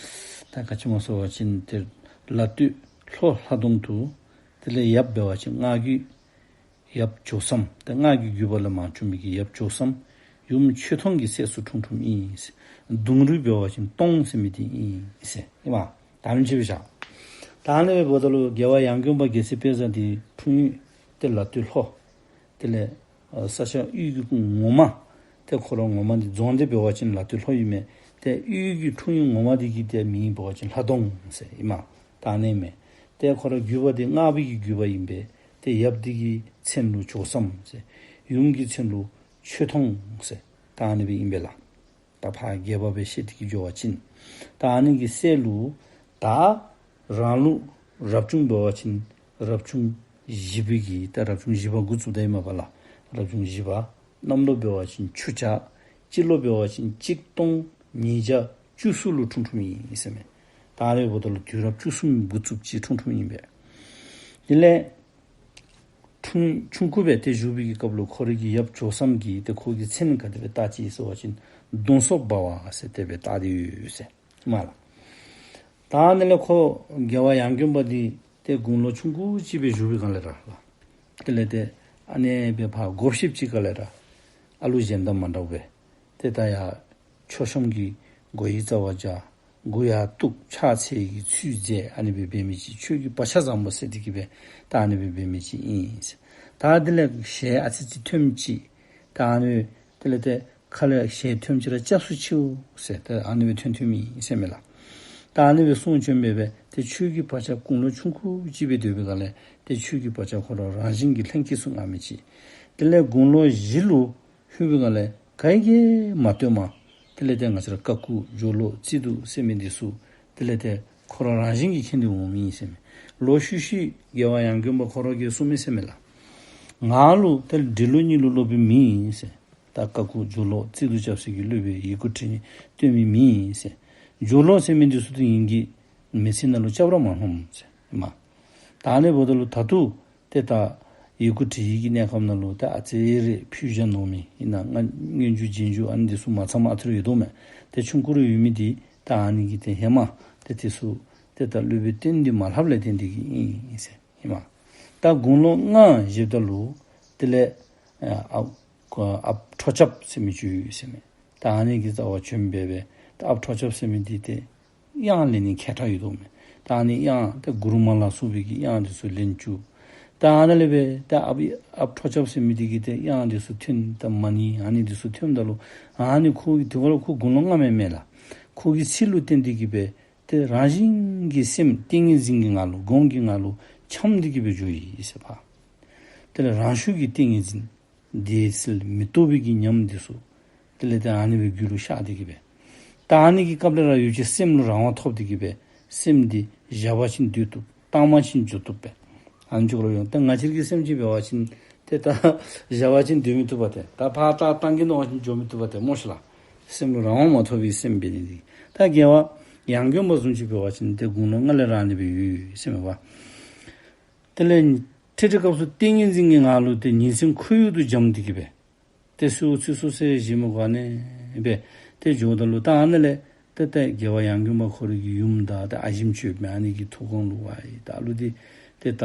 ད་ག་ཅི་སྨོ་ཟེར་བ་ཅིན་ཏེ་ལ་སྟོད་ལྷོ་ལྷ་གདོང་དུ། དེ་ལས་ཡབ་འབད་བ་ཅིན་སྔགས་རྒྱུད་ཡབ་ཇོ་བསམ། ཏེ་སྔགས་ཀྱི་བརྒྱུད་པ་ལས་མར་བྱུང་མི་གི་ཡབ་ཇོ་བསམ། ཡུམ་ཆོས་ཐོང་གི་སྲས་སུ་འཁྲུངས་འཁྲུངསམ་ཨིན་ཟེར། གདུང་རུས་འབད་བ་ཅིན་སྟོང་ཟེར་མི་འདི་ཨིན་ཟེར་ཨིན་མས། ད་ཨ་ནེམ་ཅིག་སྦེ་བཞག། ད་ཨ་ནི་སྦེ་འབདཝ་ད་ལུ་རྒྱལ་བ་ཡང་དགོན་པ་རྒྱལ་མཚན་དཔལ་བཟང་འདི་འཁྲུངས་ཡུལ་ཏེ་ལ་སྟོད་ལྷོ། དེ་ལས་ཨ་ས་སྐྱ་དབུས་ཀྱི་ངོ་མ། ཏེ་ཁོ་ར་ངོ་མ་འདི་རྫོང་འདི་འབད་བ་ཅིན་ལ་སྟོད་ལྷོ་ཨིན་མས། ཏེ་དབུས་ཀྱི་འཁྲུངས་ཡུལ་ངོ་མ་འདི་གི་ཏེ་མིང་འབད་བ་ཅིན་ལྷ་གདོང་ཟེར་ཨིན་མས། ད་ཨ་ནི་མས། ཏེ་ཁོ་ར་བརྒྱུད་པ་འདི་སྔགས་པའི་གི་བརྒྱུད་པ་ཨིན་པས། ཏེ་ཡབ་འདི་གི་མཚན་ལུ་ཇོ་བསམ་ཟེར། ཡུམ་གྱི་མཚན་ལུ་ཆོས་ཐོང་ཟེར། ད་ཨ་ནི་སྦེ་ཨིན་པས་ལགས། ད་ཕར་རྒྱས་པ་སྦེ་བཤད་དེ་གི་འགྱོ་བ་ཅིན། ད་ཨ་ནི་གི་སྲས་ལུ་ད་རང་ལུགས་རབ་བྱུང་འབད་བ་ཅིན་རབ་བྱུང་བཞི་པའི་གི་ད་རབ་བྱུང་བཞི་པ་འགོ་བཙུགསཔ་ད་ཨིན་མས་པ་ལགས། རབ་བྱུང་བཞི་པ། གནམ་ལོ་འབད་བ་ཅིན་ཆུ་བྱ། སྤྱི་ལོ་འབད་བ་ཅིན་གཅིག་སྟོང་ཉིས་བརྒྱ་བཅུ་གསུམ་ལུ་འཁྲུངས་འཁྲུངསམ་ཨིན་ཟེར་མས། ད་ཨ་ནི་འབདཝ་ད་ལུ་དུས་རབས་བཅུ་གསུམ་འགོ་བཙུགསཔ་ཅིག་འཁྲུངས་འཁྲུངསམ་ཨིན་པས། དེ་ལས་འཁྲུངས་ཆུང་ཀུ་སྦེ་ཏེ་བཞུགས་པའི་གི་སྐབས་ལུ་ཁོ་རའི་གི་ཡབ་ཇོ་བསམ་གྱིས་ཏེ་ཁོ་གི་མཚན་ག་དེ་སྦེ་བཏགས་ཅི་ཟེར་བ་ཅིན་གདོང་སོག་འབར་བ་ཟེར་དེ་སྦེ་བཏགས་ཏེ་ཡོད་ཟེར་མས་ལགས། ད་ཨ་ནི་ལས་ཁོ་རྒྱལ་བ་ཡང་དགོན་པ་འདི་ཏེ་དགུང་ལོ་ཆུང་ཀུ་ཅིག་སྦེ་བཞུགས་པའི་སྒང་ལས་ར་ལགས། དེ་ལས་ཏེ་ཨ་ནི་སྦེ་ཕར་སྒོ་ཕྱེསཔ་ཅིག་ཁ་ལས་ར་ཨ་ལུ་གཞན་དང་མ་འདྲཝ་སྦེ་ཏེ་ད་ཡར་མཆོད་བཤམ་གྱི་སྒོ་ཡི་རྩ་བར་བཅར། སྒོ་ཡར་གཏུགས། ཕྱག་འཚལ་གྱི་ཚུལ་མཛད། ཨ་ནི་སྦེ་འབད་མི་ཅིག། ཆོས་ཀྱི་བག་ཆགས་བཟང་པོ་ཟེར་དེ་གིས་སྦེ་ད་ཨ་ནི་སྦེ་འབད་མི་ཅིག་ཨིན་ཟེར། ད་དེ་ལས་ཞལ་ཨ་ཙི་ཅིག་ཐོནམ་ཅིག། ད་ཨ་ནི་དེ་ལས་ཏེ་ཁ་ལས་ཞལ་ཐོནམ་ཅིག་ར་སྐྱབས་སུ་མཆིའོ་ཟེར་ད་ཨ་ནི་སྦེ་ཐོན་ཐོནམ་ཨིན་ཟེར་མས་ལགས། ད་ཨ་ནི་སྦེ་གསུང་བྱོན་སྦེ་སྦེ་ཏེ་ཆོས་ཀྱི་བག་ཆགས་དགུང་ལོ་ཆུང་ཀུ་ཅིག་སྦེ་སྡོད་པའི་སྒང་ལས་ཏེ་ཆོས་ཀྱི་བག་ཆགས་ཁོ་ར་རང་བཞིན་གྱིས་ལྷན་སྐྱེས་སུ་མངའ་མི་ཅིག། དེ་ལས་དགུང་ལོ་བཞི་ལུ་ལྷོད་པའི་སྒང་ལས་ག་ཡི་གེ་མ་ཐོནམ། དེ་ལས་ཏེ་ང་བཅས་ར་ཀ་ཁུ་སྦྱོར་ཀློག་རྩིས་འདུག་ཟེར་མི་འདི་ཚུ་དེ་ལས་ཏེ་ཁོ་ར་རང་བཞིན་གྱིས་མཁྱེན་ཏེ་འོང་མི་ཨིན་ཟེར་མས། ལོག་ཤུལ་ཤུལ་རྒྱལ་བ་ཡང་དགོན་པ་ཁོ་ར་གིས་གསུངས་མི་ཟེར་མས་ལགས། ང་ལུ་ཏེ་འབྲི་ཀློག་གཉིས་ལུ་སློབ་དཔོན་མེད་ཟེར། ད་ཀ་ཁུ་སྦྱོར་ཀློག་རྩིས་འདུག་རྐྱབ་ས་གི་སློབ་དཔོན་ཡི་གུ་འབྲི་སྟོན་མི་མེད་ཟེར། སྦྱོར་ཀློག་ཟེར་མི་འདི་ཚུ་ཏེ་ངེ་གི་མི་ཚེ་ནང་ལུ་རྐྱབ་ར་མ་མྱོངམ་ཟེར་མས། ད་ཨ་ནི་འབདཝ་ད་ལུ་ད་ལྟོ་ཏེ་ད་ཡི་གུ་འབྲི་ཡི་གི་གནས་སྐབས་ནང་ལུ་ད་ཨ་ཙི་རེ་ཕུལ་བྱ་ནོར་མི་ཨིན་ན་ང་མངོན་བརྗོད་རྗེས་འཇུག་ཨ་ནི་འདི་ཚུ་མ་ཚངམ་ཨ་ཙི་རེ་ཡོད་དོ་མས། ཏེ་ཆུང་ཀུ་ར་ཡོད་མི་འདི་ད་ཨ་ནི་གི་ཏེ་ཧེ་མ་ཏེ་དེ་ཚུ་ཏེ་ད་སློབ་དཔོན་བསྟེན་ཏེ་མ་ལྷབ་ལས་བརྟེན་ཏེ་གིས་ཨིན་ཨིན་ཟེར་ཨིན་མས། ད་དགུང་ལོ་ལྔ་བཞེསཔ་ད་ལུ་དེ་ལས་ཨ་ཨ་ཨཔ་འཕྲོ་རྐྱབ་ཟེར་མི་ཅིག་ཡོད་ཟེར་མས། ད་ཨ་ནི་གི་རྩ་བར་བྱོན་སྦེ་སྦེ་ད་ཨཔ་འཕྲོ་རྐྱབ་ཟེར་མི་འདི་ཏེ་དབྱངས་ལེན་ནི་མཁས་དྲགས་ཡོད་དོ་མས། ད་ཨ་ནི་དབྱངས་ཏེ་གུ་རུ་མ་ལ་སོགས་པའི་གི་དབྱངས་འདི་ཚུ་ལེན་བཅུག། ད་ཨ་ནཱ་ལས་སྦེ་ད་ཨཔ་ཨཔ་འཕྲོ་རྐྱབ་ཟེར་མི་འདི་གིས་ཏེ་དབྱངས་འདི་ཚུ་ཐོན་ད་མ་ཎི་ཨ་ནི་འདི་ཚུ་ཐོནམ་ད་ལུ་ཨ་ནི་ཁོ་གི་དེ་ཁར་ལུ་ཁོ་དགུང་ལོ་ལྔ་མས་མས་ལགས། ཁོ་གི་ཚིག་ལུ་བརྟེན་ཏེ་གིས་སྦེ་ཏེ་རང་བཞིན་གྱིས་སེམས་ཏིང་ངེ་འཛིན་གྱི་ངང་ལུ་སྒོམ་གྱི་ངང་ལུ་འཁྱམས་ཏེ་གིས་སྦེ་འགྱོ་ཡི་ཟེར་ཕར། དེ་ལས་རང་ཤུགས་ཀྱིས་ཏིང་ངེ་འཛིན་བདེ་གསལ་མི་རྟོག་པའི་གི་ཉམས་འདི་ཚུ་དེ་ལས་ཏེ་ཨ་ནི་སྦེ་རྒྱུད་ལུ་ཤར་ཏེ་གིས་སྦེ་ད་ཨ་ནི་གི་སྐབས་ལས་ར་ཡུལ་གྱི་སེམས་ལུ་རང་དབང་ཐོབ་སྟེ་གིས་སྦེ་ སེམས་འདི་བཞག་པ་ཅིན་སྡོད་བཏུབ། བཏང་པ་ཅིན་འགྱོ་བཏུབ་པས། ཨ་ནི་ཅིག་ལུ་ཡང་ད་ང་བཅས་ཀྱི་སེམས་ཅིག་འབད་བ་ཅིན་ཏེ་ད་བཞག་པ་ཅིན་སྡོད་མི་བཏུབ་པ་ཏེ། ད་ཕར་ད་བཏང་གི་འོང་བ་ཅིན་འགྱོ་མི་བཏུབ་པ་ཏེ་སྨོ་ཤིག་ལགས། སེམས་ལུ་རང་དབང་མ་ཐོབ་པའི་སེམས་འབད་ནི་འདི། ད་རྒྱལ་བ་ཡང་དགོན་པ་བཟུམ་ཅིག་འབད་བ་ཅིན་ཏེ་དགུང་ལོ་ལྔ་ལས་ར་ཨ་ནི་སྦེ་ཡོད་ཟེར་མས་པ། དེ་ལས་ཁྲིད་ཁྲིད་སྐབས་སུ་ཏིང་ངེ་འཛིན་གྱི་ངང་ལུ་ཏེ་ཉིན་མཚན་ཁོར་ཡུག་ཏུ་འབྱམས་ཏེ་གི་སྦེ་ཏེ་སུ་ཚུ་སོ་སོའི་གཞི་མ་གོ་ཨ་ནི་སྦེ་ཏེ་འགྱོཝ་ད་ལུ་ད་ཨ་ནི་ལས་ཏེ་ཏེ་རྒྱལ་བ་ཡང་དགོན་པ་ཁོ་རའི་གི་ཡུམ་དང་ཏེ་ཨ་ཞིམ་ཅིག་ཡོདཔ་མས། ཨ་ནི་གི་ཐུགས་དགོངས་ལུ་ཝའི་ད་ཨ་ལུ་འདི་ཏེ་ད་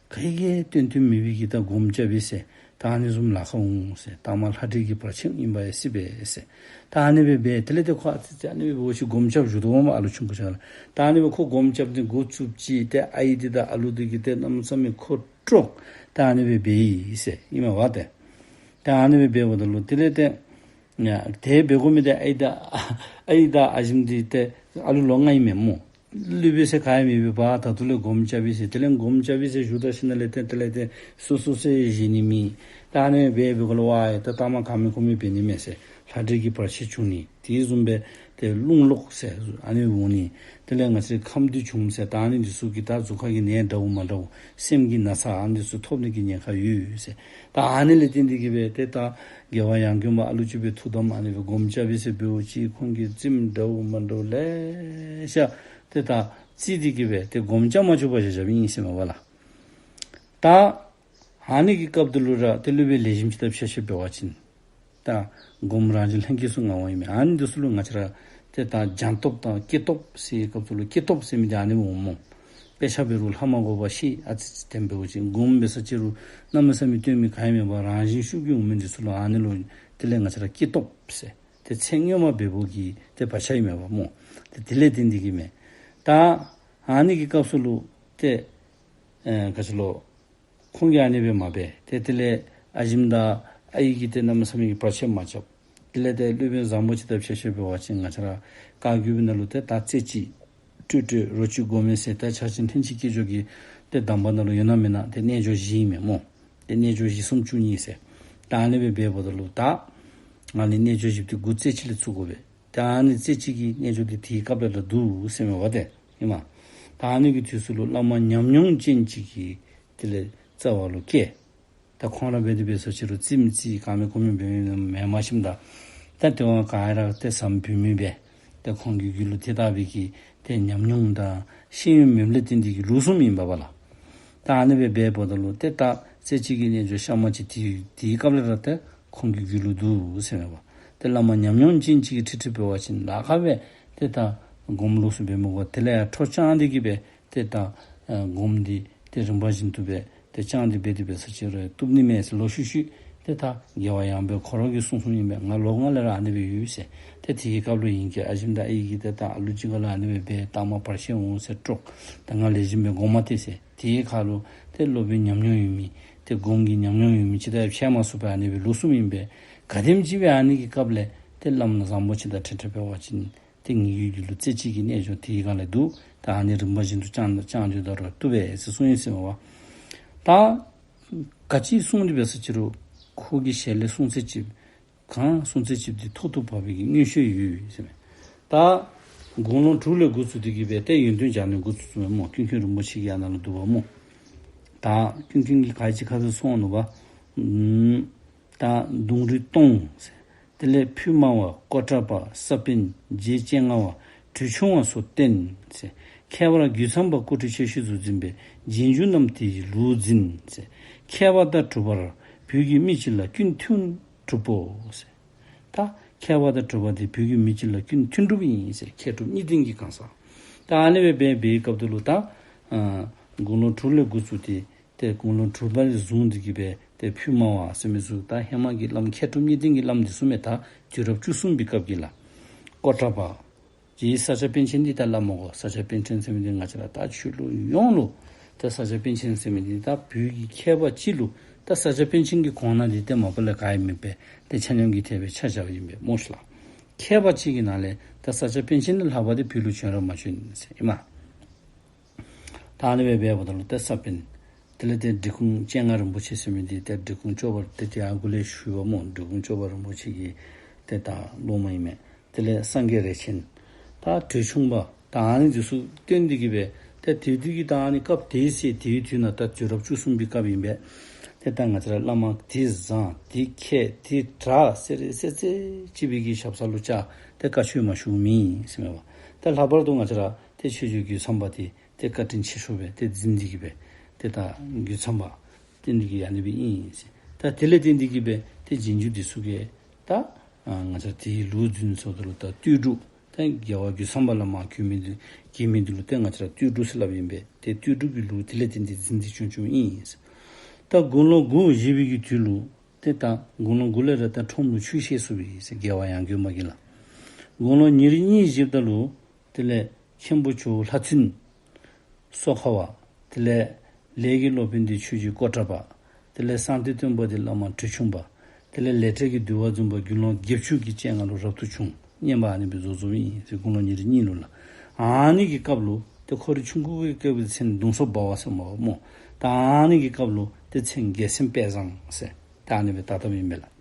ག་གིས་ཡང་བཏོན་བཏོནམ་མེད་པའི་གི་ད་སྒོམ་རྐྱབ་པས་ཟེར། ད་ཨ་ནི་བཟུམ་ལཱ་ཁག་འོང་ཟེར། ད་མ་ལྷ་འདྲེ་གི་བར་ཆད་ཨིན་པས་ཟེར་སྦེ་ཟེར། ད་ཨ་ནི་སྦེ་འབད་དེ་ལས་ཏེ་ཁོ་ཨ་ཙི་ཙི་ཨ་ནི་སྦེ་འབད་བ་ཅིན་སྒོམ་རྐྱབ་བཞུགས་དོ་འོང་མས་ཨ་ལུ་ཆུང་ཀུ་ཅིག་ལགས། ད་ཨ་ནི་སྦེ་ཁོ་སྒོམ་རྐྱབ་སྟེ་འགོ་བཙུགསཔ་ཅིག་ཏེ་ཨའི་འདི་དང་ཨ་ལུ་འདི་གིས་ཏེ་གནམ་མེད་ས་མེད་ཁོ་དཀྲོགས། ད་ཨ་ནི་སྦེ་འབད་ཡི་ཟེར་ཨིན་མས་པ་ཏེ། ད་ཨ་ནི་སྦེ་འབདཝ་ད་ལུ་དེ་ལས་ཏེ་ཡ་དེ་སྦེ་དགོ་མི་འདི་ཨའི་དང་ཨའི་དང་ཨ་ཞིམ་འདི་ཏེ་ཨ་ལུ་ལོ་ལྔ་ཨིན་མས་སྨོ། སློབ་དཔོན་ཟེར་ག་ཡང་མེད་པའི་བར་ད་ལྟོ་ལས་སྒོམ་རྐྱབ་པས་ཟེར། དེ་ལས་སྒོམ་རྐྱབ་པས་ཟེར་ཞུ་ད་ཞིནམ་ལས་ཏེ་དེ་ལས་ཏེ་སོ་སོ་སོའི་གཞི་ནི་མེད། ད་ཨ་ནི་སྦེ་འབད་དགོ་ལོ་ཝའི་ད་ད་མ་ག་མེད་གོ་མེད་འབད་ནི་མས་ཟེར། ལྷ་འདྲེ་གི་བར་ཆད་བྱུང་ནི། དེ་བཟུམ་སྦེ་ཏེ་རླུང་ལོག་ཟེར་ཨ་ནི་འོང་ནི། དེ་ལས་ང་བཅས་ཁམས་འདི་བྱུངམ་ཟེར། ད་ཨ་ནི་འདི་ཚུ་གིས་ད་གཟུགས་ཁ་གི་ནད་འདྲཝ་མ་འདྲཝ་སེམས་ཀྱི་ན་ཚ་ཨ་ནི་འདི་ཚུ་ཐོབ་ནི་གི་ཉེན་ཁ་ཡོད་ཟེར། ད་ཨ་ནི་ལས་བརྟེན་ཏེ་གི་སྦེ་ཏེ་ད་རྒྱལ་བ་ཡང་དགོན་པ་ཨ་ལུ་ཅིག་སྦེ་ཐུགས་དམ་ཨ་ནི་སྦེ་སྒོམ་རྐྱབ་པས་ཟེར་འབདཝ་ཅིག་ཁོང་གིས་རྩེདམོ་འདྲཝ་མ་འདྲཝ་ལེ་ཤ་ཏེ་ད་རྩེད་དེ་གི་སྦེ་ཏེ་སྒོམ་རྐྱབ་མ་བཅུག་པར་བཞག་བཞགཔ་ཨིན་ཟེར་མས་པ་ལགས། ད་ཨ་ནི་གི་སྐབས་དེ་ལུ་ར་ཏེ་སློབ་དཔོན་ལེགས་ཤོམ་ཅིག་དང་ཕྱད་ཕྱད་འབད་བ་ཅིན་ད་སྒོམ་རང་བཞིན་ལྷན་སྐྱེས་སུ་མངའ་བ་ཨིན་མས། ཨ་ནི་འདི་ཚུ་ལུ་ང་བཅས་ར་ཏེ་ད་སྦྱང་སྟོབས་དང་སྐྱེས་སྟོབས་ཟེར་བའི་སྐབས་དེ་ལུ་སྐྱེས་སྟོབས་ཟེར་མི་འདི་ཨ་ནི་འོང་སྨོ། དཔེ་ཆ་འབད་རུང་ལྷག་མ་དགོ་པ་ཤེས་ཨ་ཙི་ཙི་དེམ་འབད་བ་ཅིན་སྒོམ་འབད་ས་ཅིག་རུང་གནམ་མེད་ས་མེད་སྟོན་མི་ག་ཡང་མེད་པར་རང་བཞིན་ཤུགས་ཀྱིས་འོང་མི་འདི་ཚུ་ལུ་ཨ་ནི་ལུ་དེ་ལས་ང་བཅས་ར་སྐྱེས་སྟོབས་ཟེར་ཏེ་ཚེ་སྔོན་མ་འབད་བའི་གི་ཏེ་བག་ཆགས་ཨིན་མས་པ་སྨོ། ཏེ་དེ་ལས་བརྟེན་ཏེ་གི་མས། ད་ཨ་ནི་གི་སྐབས་སུ་ལུ་ཏེ་ཨེ་ག་ཅི་ལོ། ཁོང་གིས་ཨ་ནི་སྦེ་མ་འབད། ཏེ་དེ་ལས་ཨ་ཞིམ་དང་ཨའི་གིས་ཏེ་གནམ་མེད་ས་མེད་ཀྱི་བར་ཆད་མ་རྐྱབ། དེ་ལས་ཏེ་སློབ་དཔོན་བཟང་པོ་ཅིག་དང་ཕྱད་ཕྱད་འབད་བ་ཅིན་ང་བཅས་ར་བཀའ་བརྒྱུད་པའི་ནང་ལུ་ཏེ་ད་རྩེ་གཅིག་སྤྲོས་བྲལ་རོ་གཅིག་སྒོམ་མེད་ཟེར་ད་ཕྱག་ཆེན་ལྷན་ཅིག་སྐྱེས་སྦྱོར་གྱི་ཏེ་གདམས་པ་ནང་ལུ་ཡོད་ན་མེད་ན་ཏེ་རྣལ་འབྱོར་བཞི་ཨིན་མས་སྨོ། ཏེ་རྣལ་འབྱོར་བཞི་གསུམ་བཅུ་གཉིས་ཟེར། ད་ཨ་ནི་སྦེ་འབདཝ་ད་ལུ་ད་ང་ནི་རྣལ་འབྱོར་བཞི་པོ་འདི་འགོ་རྩེ་གཅིག་ལས་བཙུགས་དགོ་པས། ད་ཨ་ནི་རྩེ་གཅིག་གི་རྣལ་འབྱོར་འདི་དེའི་སྐབས་ལས་ར་འདུག་ཟེར་མས་པ་ཏེ་ཨིན་མས། ད་ཨ་ནི་གི་དུས་སུ་ལུ་བླ་མ་ཉམས་མྱོང་ཅན་ཅིག་གིས་དེ་ལས་རྩ་བ་ལུ་བཀལ། ད་ཁོང་ར་འབད་དེ་འབད་ས་ཅིག་རུང་རྩེདམོ་རྩེ་ག་མེད་གོ་མེད་འབད་མི་མེན་མ་ཤེས་ད། ད་དེ་བ་ག་ར་ཏེ་ཟམ་བུད་མེད་སྦེ་ཏེ་ཁོང་གི་རྒྱུད་ལུ་དེ་ལྟ་བུའི་གི་ཏེ་ཉམས་མྱོང་དང་ཤེས་ཡོན་མེདཔ་ལས་བརྟེན་ཏེ་གི་ལུས་སོངམ་ཨིན་པས་པ་ལགས། ད་ཨ་ནི་སྦེ་འབདཝ་ད་ལུ་ཏེ་ད་རྩེ་གཅིག་གི་རྣལ་འབྱོར་གཤའ་མ་ཅིག་དེ་དེའི་སྐབས་ལས་ར་ཏེ་ཁོང་གི་རྒྱུད་ལུ་འདུག་ཟེར་མས་པ། ཏེ་བླ་མ་ཉམས་མྱོང་ཅན་ཅིག་གིས་ཁྲིད་ཁྲིད་འབད་བ་ཅིན་ལཱ་ཁག་སྦེ་ཏེ་ད་སྒོམ་ལོགས་སུ་འབད་མི་དགོ། དེ་ལས་ཡང་ཁྲོ་བཅངས་ཏེ་གི་སྦེ་ཏེ་ད་ཨ་སྒོམ་འདི་ཏེ་རིམ་པ་བཞིན་དུ་སྦེ་ཏེ་བཅངས་ཏེ་འབད་དེ་འབད་ས་ཅིག་རུང་བཏུབ་ནི་མས་ཟེར་ལོག་ཤུལ་ཤུལ་ཏེ་ད་རྒྱལ་བ་ཡང་དགོན་པའི་ཁོ་ར་གིས་གསུངས་གསུངསམ་ཨིན་པས། ང་ལོ་ལྔ་ལས་ར་ཨ་ནི་སྦེ་ཡོད་ཟེར། ཏེ་དེའི་སྐབས་ལུ་ཨིན་གྱི་ཨ་ཞིམ་དང་ཨའི་གིས་ཏེ་ད་ཨ་ལུ་ཅིག་ཁར་ལུ་ཨ་ནི་སྦེ་འབད་ད་མ་བར་ཆད་འོང་ཟེར་དཀྲོགས། ད་ང་ལེགས་ཤོམ་སྦེ་སྒོམ་མ་སྟེར་ཟེར། དེའི་ཁར་ལུ་ཏེ་སློབ་དཔོན་ཉམས་མྱོང་ཡོད་མི་ཏེ་སྒོམ་གྱི་ཉམས་མྱོང་ཡོད་མི་ཅིག་དང་ཕྱད་མ་ཚུགས་པར་ཨ་ནི་སྦེ་ལུས་སོངམ་ཨིན་པས། ག་དེམ་ཅིག་སྦེ་ཨ་ནི་གི་སྐབས་ལས་ཏེ་བླམ་བཟང་པོ་ཅིག་དང་ཁྲིད་ཁྲིད་འབད་བ་ཅིན་ཏེ་ངེ་གི་རྒྱུད་ལུ་རྩེ་གཅིག་གི་རྣལ་འབྱོར་དེའི་སྒང་ལས་འདུག། ད་ཨ་ནི་རིམ་པ་བཞིན་དུ་བཅང་བཅང་སྡོད་ད་རུང་བཏུབ་པས་ཟེར་གསུངས་ཡི་ཟེར་མས་པ། ད་ག་ཅི་གསུངས་ཏེ་འབད་ས་ཅིག་རུང་ཁོ་གི་ཞལ་ལས་གསུངས་ཚད་ཅིག་གང་གསུངས་ཚད་ཅིག་འདི་ཐོག་ཏུ་བབས་པའི་གི་མངོན་ཤེས་ཡོད་ཟེར་མས། ད་དགུང་ལོ་དྲུག་ལས་འགོ་བཙུགས་ཏེ་གི་སྦེ་ཏེ་ཡོན་ཏན་སྦྱང་ནི་འགོ་བཙུགས་བཙུགསཔ་མས་སྨོ། ཀུན་མཁྱེན་རིན་པོ་ཆེ་གི་ཨ་ནཱ་ལུ་འདུག་པ་སྨོ། ད་ཀུན་མཁྱེན་གྱིས་ག་ཅི་ཁ་ཐུག་གསུངས་ནུག་པ། ཨམ་ད་གདུང་རིགས་སྟོང་ཟེར། དེ་ལས་ཕུད་དམའ་བ་ཀོ་ཏྲ་པ་ས་པཎ་རྗེ་སྤྱན་སྔ་བ་དྲོད་ཆུང་བ་སོགས་བསྟེན་ཟེར། ཁྱད་པར་རྒོད་ཚང་པ་སྐུ་བགྲེས་ཆེ་ཤོས་ཚུ་འཛིན་པའི་རྗེས་འཇུག་རྣམས་དེ་ཡི་ལུགས་འཛིན་ཟེར། མཁས་པ་དང་གྲུབ་པར་བོད་ཀྱི་མི་གཅིག་ལ་ཀུན་མཐུན་གྲུབ་བོ་ཟེར། ད་མཁས་པ་དང་གྲུབ་པ་དེ་བོད་ཀྱི་མི་གཅིག་ལ་ཀུན་མཐུན་གྲུབ་ཨིན་ཟེར། མཁས་གྲུབ་གཉིས་ལྡན་གྱི་གང་ཟག། ད་ཨ་ནི་སྦེ་འབད་བའི་སྐབས་དེ་ལུ་ད་ཨ་དགུང་ལོ་དྲུག་ལས་འགོ་བཙུགས་ཏེ་ཏེ་དགུང་ལོ་དྲུག་པ་ལས་བཟུང་སྟེ་གི་སྦེ་ཏེ་ཕུད་དམའ་བ་ཟེར་མི་ཚུ་ད་ཧེ་མ་གི་བླམ་མཁས་གྲུབ་གཉིས་ལྡན་གྱི་བླམ་འདི་ཚུ་མས། ད་དུས་རབས་བཅུ་གསུམ་པའི་སྐབས་ཀྱི་ལགས། ཀོ་ཏྲ་པ་རྗེ་ས་སྐྱ་པཎ་ཆེན་འདི་ད་སླབ་མ་དགོ། ས་སྐྱ་པཎ་ཆེན་ཟེར་མི་འདི་ང་བཅས་ར་ད་ཆོས་ལུགས་ཡོངས་ལུ་ད་ས་སྐྱ་པཎ་ཆེན་ཟེར་མི་འདི་ད་བོད་ཀྱི་མཁས་པ་སྤྱི་ལུ་ད་ས་སྐྱ་པཎ་ཆེན་གྱི་གོང་ན་འདི་ཏེ་མ་པ་ལས་ག་ཡང་མེད་པས། ཏེ་ཆ་མཉམ་གྱིས་ཐེག་པའི་ཆ་བཞག་པ་ཨིན་པས་སྨོ་ཤིག་ལགས། མཁས་པ་སྤྱི་གི་ནང་ལས་ད་ས་སྐྱ་པཎ་ཆེན་ལས་ལྷག་པ་འདི་བོད་ལུ་བྱོན་ར་མ་བྱོན་ཟེར་ཨིན་མས། ད་ཨ་ནི་སྦེ་འབདཝ་ད་ལུ་ཏེ་ས་པཎ་དེ་ལས་ཏེ་འབྲི་གུང་སྤྱན་སྔ་རིན་པོ་ཆེ་ཟེར་མི་འདི་ཏེ་འབྲི་གུང་སྐྱོབ་པ་ཏེ་ཏེ་ཨ་གུ་ལས་ཞུ་བ་སྨོ། འབྲི་གུང་སྐྱོབ་པ་རིན་པོ་ཆེ་གི་ཏེ་ད་སློབ་མ་ཨིན་མས། དེ་ལས་སངས་རྒྱས་རས་ཆེན། ད་དྲོད་ཆུང་པ་ད་ ཨ་ནི་འདི་ཚུ་བསྟན་ཏེ་གི་སྦེ་ཏེ་དེ་དུས་ཀྱི་ད་ཨ་ནི་སྐབས་དེའི་ཚེ་དེའི་དུས་ན་ད་དུས་རབས་བཅུ་གསུམ་པའི་སྐབས་ཨིན་པས། ཏེ་ད་ང་བཅས་ར་བླ་མ་དེ་བཟང་དེ་མཁས་དེ་དྲག་ཟེར་རེ་ཟེར་ཚད་ཅིག་སྦེ་གི་ཞབས་ས་ལུ་བཅར་ཏེ་བཀའ་ཆོས་མ་ཞུ་མི་ཟེར་མས་པ། ཏེ་ལྷག་པར་དུ་ང་བཅས་ར་ཏེ་ཆོས་རྗེ་རྒོད་ཚང་པ་དེ་ཏེ་བཀའ་དྲིན་ཆེ་ཤོས་སྦེ་ཏེ་འཛིན་ཏེ་གི་སྦེ་ཏེ་ད་རྒོད་ཚང་པ་བསྟེན་ཏེ་གི་ཨ་ནི་སྦེ་ཨིན་ཟེར། ད་དེ་ལས་བརྟེན་ཏེ་གི་སྦེ་ཏེ་རྗེས་འཇུག་འདི་ཚུ་གིས་ད་ཨ་ང་བཅས་དེའི་ལུགས་འཛིན་སོ་དོ་ལུ་ད་སྟོད་འབྲུག་ད་རྒྱལ་བ་རྒོད་ཚང་པ་ལས་མར་གྱེས་མི་འདི་གྱེས་མི་འདི་ལུ་ཏེ་ང་བཅས་ར་སྟོད་འབྲུག་ཟེར་སླབ་ཨིན་པས། ཏེ་སྟོད་འབྲུག་གི་ལུགས་དེ་ལས་བརྟེན་ཏེ་འཛིན་ཏེ་བྱུང་བྱུངམ་ཨིན་ཟེར། ད་དགུང་ལོ་དགུ་བཞེས་པའི་གི་དུས་ལུ་ཏེ་ད་དགུང་ལོ་དགུ་ལས་ར་ད་ཁྲོམ་ལུ་ཆོས་བཤད་ཚུགས་པས་ཟེར་རྒྱལ་བ་ཡང་དགོན་པ་གིས་ལགས། དགུང་ལོ་ཉེར་གཉིས་བཞེསཔ་ད་ལུ་དེ་ལས་མཁན་པོ་ཇོ་བོ་ལྷ་བཙུན་སོ་ཁ་བ། དེ་ལས་ལས་ཀྱི་སློབ་དཔོན་འདི་ཆོས་རྗེ་ཀོ་ཏྲ་པ། དེ་ལས་གསང་སྟེ་སྟོན་པ་འདི་བླ་མ་གྲོལ་ཆུང་པ། དེ་ལས་ལས་འབྲས་ཀྱི་འདུལ་བ་འཛོམས་པ་དགེ་སློང་བརྒྱད་ཅུ་གི་སྤྱན་སྔར་ལུ་རབ་ཏུ་བྱུང་། བསྙེན་པ་ཨ་ནི་སྦེ་རྫོགས་རྫོགསཔ་ཨིན་ཟེར་དགུང་ལོ་ཉེར་གཉིས་ལུ་ལགས། ཨ་ནི་གི་སྐབས་ལུ་ཏེ་ཁོ་རའི་ཆུང་ཀུའི་སྐབས་ཀྱི་མཚན་གདུང་སོ་འབར་བ་ཟེར་མས་པ་སྨོ། ད་ཨ་ནི་གི་སྐབས་ལུ་ཏེ་མཚན་རྒྱལ་མཚན་དཔལ་བཟང་ཟེར་ད་ཨ་ནི་སྦེ་བཏགས་བཏགསཔ་ཨིན་པས་ལགས།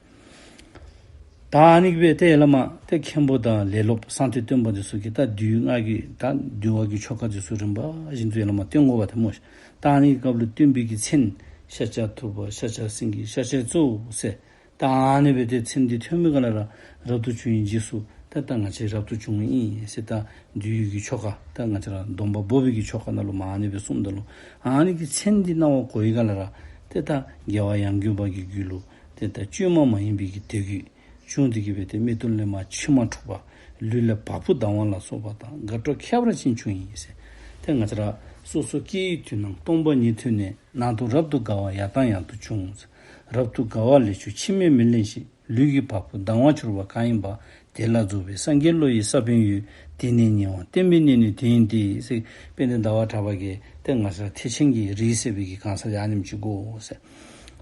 ད་ཨ་ནི་གི་སྦེ་ཏེ་ཡ་ལ་མ་ཏེ་མཁན་པོ་དང་ལས་སློབ་གསང་སྟེ་སྟོན་པ་འདི་ཚུ་གིས་ད་འདུལ་བའི་སྔགས་ཀྱི་ད་འདུལ་བ་གི་ཆོ་ག་འདི་ཚུ་རིམ་པ་བཞིན་དུ་ཡ་ལ་མ་བསྟན་དགོ་པ་ཏེ་སྨོ་ཤིག། ད་ཨ་ནི་གི་སྐབས་ལུ་སྟོན་པའི་གི་མཚན་ཤཱཀྱ་ཐུབ་པ་ཤཱཀྱ་སེང་གེ་ཤཱཀྱ་གཙོ་བོ་ཟེར། ད་ཨ་ནི་སྦེ་ཏེ་མཚན་འདི་ཐོན་མི་ག་ལས་ར་རབ་ཏུ་བྱུང་བའི་རྗེས་སུ་ད་ད་ང་བཅས་རབ་ཏུ་བྱུང་ཨིན་ཟེར། ད་འདུལ་བའི་གི་ཆོ་ག་ད་ང་བཅས་ར་སྡོམ་པ་འབོགས་པའི་གི་ཆོ་ག་ནང་ལུ་མར་ཨ་ནི་སྦེ་གསུངམ་ད་ལུ་ཨ་ནི་གི་མཚན་འདི་རྣ་བར་གོ་བའི་ག་ལས་ར་ཏེ་ད་རྒྱལ་བ་ཡང་དགོན་པ་གི་རྒྱུད་ལུ་ཏེ་ད་བཅོས་མ་མ་ཡིན་པའི་གི་དད་གུས་བྱུང་སྟེ་གི་སྦེ་ཏེ་མིག་ཏོ་ལས་མར་མཆི་མ་འཁྲུགས་པ་ལུས་ལས་བ་སྤུ་ལྡང་བ་ལ་སོགས་པ་དང་དགའ་སྤྲོ་ཁྱད་པར་ཅན་བྱུང་ཡི་ཟེར། ཏེ་ང་བཅས་ར་སོ་སོ་སྐྱེ་བོའི་དུས་ན་སྟོང་པ་ཉིད་ཐོས་ནས་ནང་དུ་རབ་ཏུ་དགའ་བ་ཡང་དང་ཡང་དུ་བྱུང་། རབ་ཏུ་དགའ་བ་ལས་བྱུང་མཆི་མས་མི་ལེན་ཞིང་། ལུས་ཀྱི་བ་སྤུ་ལྡང་བར་གྱུར་པ་གང་ཡིན་པ། དེ་ལ་རྫོགས་པའི་སངས་རྒྱས་བློ་ཡི་ས་བོན་ཡོད། དེ་ནས་ཉེ་བར་བསྟན་པའི་གནས་ནི་དེ་ཡིན་ཏེ་ཟེར། དཔལ་ལྡན་ཟླ་བ་གྲགས་པ་གིས་ཏེ་ང་བཅས་ར་ཐེག་ཆེན་གྱི་རིགས་ཟེར་བའི་གི་གང་ཟག་ཡང་ཨ་ནེམ་ཅིག་གོ་ཟེར།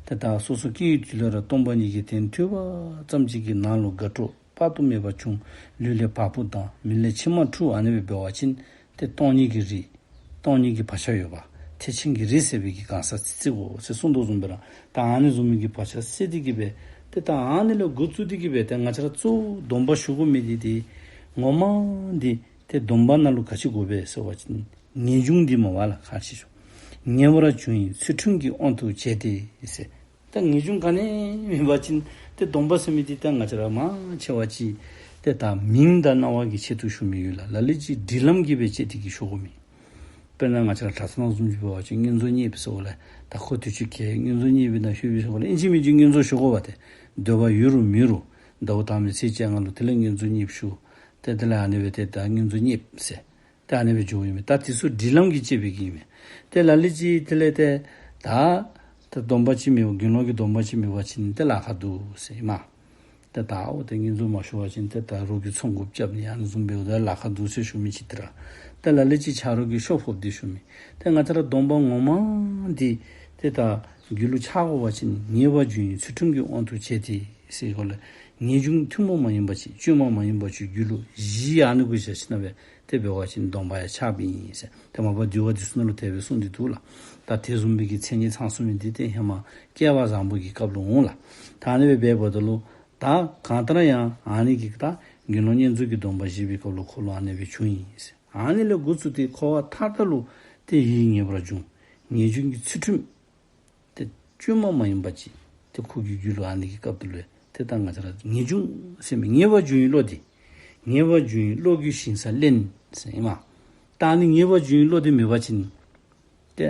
ཏེ་ད་སོ་སོ་སྐྱེ་བོའི་དུས་ལུ་ར་སྟོང་པ་ཉིད་ཀྱི་དོན་ཐོས་པ་ཙམ་ཅིག་གིས་ནང་ལུ་དགའ་སྤྲོ་དཔག་ཏུ་མེད་པ་བྱུང་། ལུས་ལས་བ་སྤུ་ལྡང་། མིག་ལས་མཆི་མ་འཁྲུགས། ཨ་ནི་སྦེ་འབད་བ་ཅིན་ཏེ་སྟོང་ཉིད་ཀྱི་རིགས་སྟོང་ཉིད་ཀྱི་བག་ཆགས་ཡོད་པ་ཐེག་ཆེན་གྱི་རིགས་ཟེར་བའི་གི་གང་ཟག་ཅིག་ཅིག་གོ་ཟེར་གསུངས་དོ་བཟུམ་སྦེ་ར་ད་ཨ་ནི་བཟུམ་མའི་གི་བག་ཆགས་སད་དེ་གི་སྦེ་ཏེ་ད་ཨ་ནི་ལས་འགོ་བཙུགས་ཏེ་གི་སྦེ་ཏེ་ང་བཅས་ར་གཙོ་བོ་སྡོམ་པ་ཞུ་དགོ་མི་འདི་ཏེ་ངོ་མ་འདི་ཏེ་སྡོམ་པ་ནང་ལུ་ག་ཅི་དགོ་པས་ཟེར་བ་ཅིན་ངེས་འབྱུང་འདི་མས་པ་ལགས། ག་ཅི་ཞུ་ངེས་པར་འབྱུང་བའི་ཚུལ་ཁྲིམས་ཀྱི་དབང་དུ་བྱས་ཏེ་ཟེར། ད་ངེས་འབྱུང་ག་ནི་མེད་པ་ཅིན་ཏེ་སྡོམ་པ་ཟེར་མི་འདི་ད་ང་བཅས་ར་མང་ཆེ་བ་ཅིག་ཏེ་ད་མིང་དང་རྣ་བ་གི་ཆེད་དུ་ཞུ་མི་ཡོད་ལགས། ལ་ལུ་ཅིག་སྒྲིག་ལམ་གྱིས་སྦེ་བཅད་དེ་གི་ཞུ་དགོ་མི། དཔེར་ན་ང་བཅས་ར་གྲྭ་ཚང་ནང་བཟུམ་ཅིག་འབད་བ་ཅིན་བསྙེན་རྫོགས་བརྙེས་པས་ཟེར་བ་ལས་ད་ཁོ་དུས་ཅི་གི་བསྙེན་རྫོགས་བརྙེས་པས་ན་ཤུལ་བི་ཟེར་བ་ལས་ཨིན་ཅི་མིན་ཅི་བསྙེན་རྫོགས་ཞུ་དགོ་པ་ཏེ། འདོད་པ་ཡོད་རུང་མེད་རུང་ཟླཝ་དང་པའི་ཚེས་བཅོ་ལྔ་ལུ་དེ་ལས་བསྙེན་རྫོགས་བརྙེས་ཞུ། ཏེ་དེ་ལས་ཨ་ནི་སྦེ་ཏེ་ད་བསྙེན་རྫོགས་བརྙེས་ཟེར། ད་ཨ་ནི་སྦེ་འགྱོཝ་ཨིན་མས། ད་དེ་ཚུ་སྒྲིག་ལམ་གྱིས་བཅད་པའི་གི་ཨིན་མས། ཏེ་ལ་ལུ་ཅིག་དེ་ལས་ཏེ་ད་ད་སྡོམ་པ་ཅིག་མེད་པ་དགེ་སློང་གི་སྡོམ་པ་ཅིག་མེད་པ་ཅིན་ཏེ་ལཱ་ཁག་འདུག་ཟེར་ཨིན་མས། ཏེ་ད་འོ་ཏེ་བསྙེན་རྫོགས་མ་ཞུ་བ་ཅིན་ཏེ་ད་རོགས་ཀྱིས་ཚོང་རྐུབ་རྐྱབ་ནི་ཨ་ནི་བཟུམ་འབདཝ་ད་ལཱ་ཁག་འདུག་ཟེར་ཞུ་མི་ཅིག་ཏེ་ར། ཏེ་ལ་ལུ་ཅིག་ཆ་རོགས་ཀྱིས་ཤོ་ཕོགཔ་འདི་ཞུ་མི། ཏེ་ང་བཅས་ར་སྡོམ་པ་ངོ་མ་འདི་ཏེ་ད་རྒྱུད་ལུ་ཆགས་དགོ་པ་ཅིན་ངེས་པར་འབྱུང་བའི་ཚུལ་ཁྲིམས་ཀྱི་དབང་དུ་བྱས་ཏེ་ཟེར་གོ་ལགས། ངེས་འབྱུང་ཐུན་མོང་མ་ཡིན་པ་ཅིག་བཅོས་མ་མ་ཡིན་པ་ཅིག་རྒྱུད་ལུ་གཞི་ཨ་ནི་གུ་བཞག་ཞིནམ་སྦེ་ཏེ་འབད་བ་ཅིན་སྡོམ་པ་ཡང་ཆགསཔ་ཨིན་ཟེར། ཏེ་མ་པ་འདུལ་བ་འདི་ཚུ་ནང་ལུ་དེ་སྦེ་གསུངས་ཏེ་འདུག་ལགས། ད་དེ་བཟུམ་མའི་གི་མཚན་ཉིད་ཚང་སོང་མི་འདི་ཏེ་ཧེ་མ་བསྐལ་པ་བཟང་པོ་གི་སྐབས་ལུ་འོང་ལགས། ད་ཨ་ནི་སྦེ་འབདཝ་ད་ལུ་ད་གང་ལྟར་ཡང་ཨ་ནི་གི་ད་དགེ་སློང་བསྙེན་རྫོགས་ཀྱི་སྡོམ་པ་བཞེས་པའི་སྐབས་ལུ་ཁོ་ལུ་ཨ་ནི་སྦེ་བྱུང་ཡི་ཟེར། ཨ་ནི་ལས་འགོ་བཙུགས་ཏེ་འཁོར་བ་མཐའ་དག་ལུ་ཏེ་ཡིད་ངེས་པར་འབྱུང་། ངེས་འབྱུང་གི་ཚུལ་ཁྲིམས་ཏེ་བཅོས་མ་མ་ཡིན་པ་ཅིག་ཏེ་ཁོ་གི་རྒྱུད་ལུ་ཨ་ནི་གི་སྐབས་དེ་ལུ་ཏེ་ད་ང་བཅས་ར་ངེས་འབྱུང་ཟེར་མི་ངེས་པར་འབྱུང་བའི་བློ་འདི་ངེས་པར་འབྱུང་བའི་བློ་གི་ཞིང་ས་ལེན་ཟེར་ཨིན་མས། ད་ཨ་ནི་ངེས་པར་འབྱུང་བའི་བློ་འདི་མེད་པ་ཅིན་ཏེ་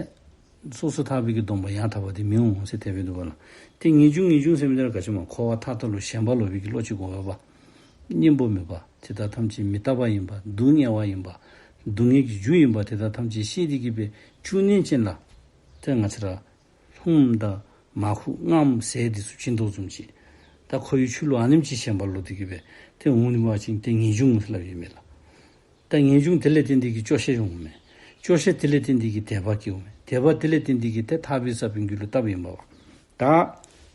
སོ་སོ་ཐར་པའི་གི་སྡོམ་པ་ཡང་དག་པ་འདི་མི་འོང་ཟེར་དེ་སྦེ་འདུག་པ་ལགས། ཏེ་ངེས་འབྱུང་ངེས་འབྱུང་ཟེར་མི་འདི་ར་ག་ཅི་སྨོ། འཁོར་བ་མཐའ་དག་ལུ་ཞེན་པ་ལོག་པའི་གི་བློ་ཅིག་དགོ་པས་པ། གཉེན་པོ་མེད་པ་དེ་དག་ཐམས་ཅད་མི་རྟག་པ་ཡིན་པ་སྡུག་བསྔལ་བ་ཡིན་པ་སྡུག་བསྔལ་གྱི་རྒྱུ་ཡིན་པ་དེ་དག་ཐམས་ཅད་ཤེས་ཏེ་གི་སྦེ་བཅུད་ནན་ཅན་ལ་ཏེ་ང་བཅས་ར་ལྷུངམ་དང་མར་ཁུ་རྔམ་ཟས་འདི་ཚུ་བྱིན་དོ་བཟུམ་ཅིག་ད་ཁོ་ཡི་ཆོས་ལུ་ཨ་ནེམ་ཅིག་ཞེན་པ་ལོག་སྟེ་གི་སྦེ་ཏེ་འོང་ནི་འབད་བ་ཅིན་ཏེ་ངེས་འབྱུང་ཟེར་སླབ་ཨིན་མས་ལགས། ད་ངེས་འབྱུང་དེ་ལས་བརྟེན་ཏེ་གི་སྐྱོ་ཤས་འོངམ་མས། སྐྱོ་ཤས་དེ་ལས་བརྟེན་ཏེ་གི་དད་པ་སྐྱེཝ་མས། དད་པ་དེ་ལས་བརྟེན་ཏེ་གི་ཏེ་ཐར་པའི་ས་བོན་རྒྱུད་ལུ་བཏབ་ཨིན་པས་པ། ད་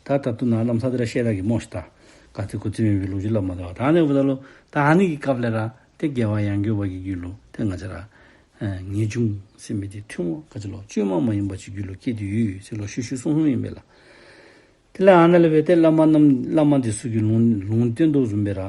ད་ད་ལྟོ་ནཱ་ལམ་སང་དེ་ར་བཤད་ད་གེ་སྨོ་ཤིག། ད་ག་ཏེ་གུ་ཏེ་མེད་པའི་ལོ་རྒྱུས་སླབ་མ་ད་པ། ད་ཨ་ནི་འབདཝ་ད་ལུ་ད་ཨ་ནི་གི་སྐབས་ལས་ར་ཏེ་རྒྱལ་བ་ཡང་དགོན་པ་གི་རྒྱུད་ལུ་ཏེ་ང་བཅས་ར་ཨེ་ངེས་འབྱུང་ཟེར་མི་འདི་ཐུན་མོང་ག་ཅི་ལོ་བཅོས་མ་མ་ཡིན་པ་ཅིག་རྒྱུད་ལུ་སྐྱེས་ཏེ་ཡོད་ཟེར་ལོག་ཤུལ་ཤུལ་གསུངས་གསུངསམ་ཨིན་པས་ལགས། དེ་ལས་ཨ་ནཱ་ལས་སྦེ་ཏེ་བླ་མ་རྣམས་བླ་མ་འདི་ཚུ་གིས་ལུང་ལུང་བསྟན་དོ་བཟུམ་སྦེ་ར་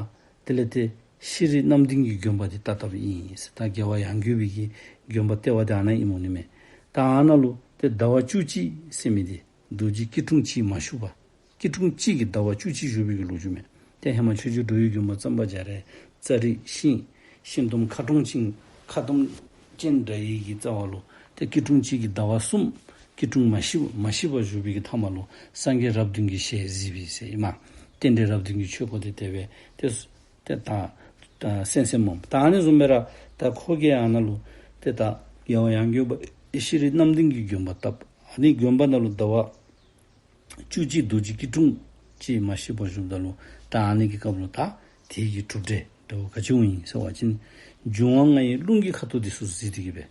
དེ་ལས་ཏེ་ ཤྲཱི་རྣམ་ལྡན་གྱི་དགོན་པ་འདི་བཏབ་བཏབཔ་ཨིན་ཟེར། ད་རྒྱལ་བ་ཡང་དགོན་པའི་གི་དགོན་པ་ལྟེ་བ་འདི་ཨ་ནཱ་ཨིནམ་འོང་ནི་མས། ད་ཨ་ནཱ་ལུ་ཏེ་ཟླ་བ་བཅུ་གཅིག་ཟེར་མི་འདི་རྡོ་རྗེ་སྐྱིལ་ཀྲུང་གཅིག་མ་བཞུགས་པར་སྐྱིལ་ཀྲུང་གཅིག་གིས་ཟླ་བ་བཅུ་གཅིག་བཞུགས་པའི་གི་ལོ་རྒྱུས་མས། ཏེ་ཧེ་མ་ཆོས་རྗེ་འགྲོ་བའི་མགོན་པོ་གཙང་པ་རྒྱ་རས་ཙ་རི་ཤིང་ཤིང་དུམ་ཁ་དྲོང་ཅན་ཁ་དུམ་ཅན་འདྲ་ཡི་གི་རྩ་བ་ལུ་ཏེ་སྐྱིལ་ཀྲུང་གཅིག་གིས་ཟླ་བ་གསུམ་སྐྱིལ་ཀྲུང་མ་བཞུགས་མ་བཞུགས་པར་བཞུགས་པའི་གི་ཐ་མ་ལུ་སངས་རྒྱས་རབས་བདུན་གྱི་ཞལ་གཟིགས་པས་ཟེར་ཨིན་མས། རྟེན་འབྲེལ་རབས་བདུན་གྱི་ཆོས་འཁོར་འདི་དེ་སྦེ་ཏེ་ཏེ་ད་ད་གསན་གསནམ་མས། ད་ཨ་ནི་བཟུམ་སྦེ་ར་ད་ཁོ་གིས་ཨ་ནཱ་ལུ་ཏེ་ད་རྒྱལ་བ་ཡང་དགོན་པ་ཤྲཱི་རྣམ་ལྡན་གྱི་དགོན་པ་བཏབ། ཨ་ནི་དགོན་པ་ནང་ལུ་ཟླ་བ་བཅུ་གཅིག་རྡོ་རྗེ་སྐྱིལ་ཀྲུང་གཅིག་མ་བཞུགས་པར་བཞུགསཔ་ད་ལུ་ད་ཨ་ནི་གི་སྐབས་ལུ་ད་དེ་གི་གྲུབ་འབྲས་འདྲཝ་ག་ཅི་འོང་ཡི་ཟེར་བ་ཅིན་འབྱུང་བ་ལྔ་ཡི་རླུང་གི་ཁ་དོག་འདི་ཚུ་གཟིགས་ཏེ་གི་སྦེ།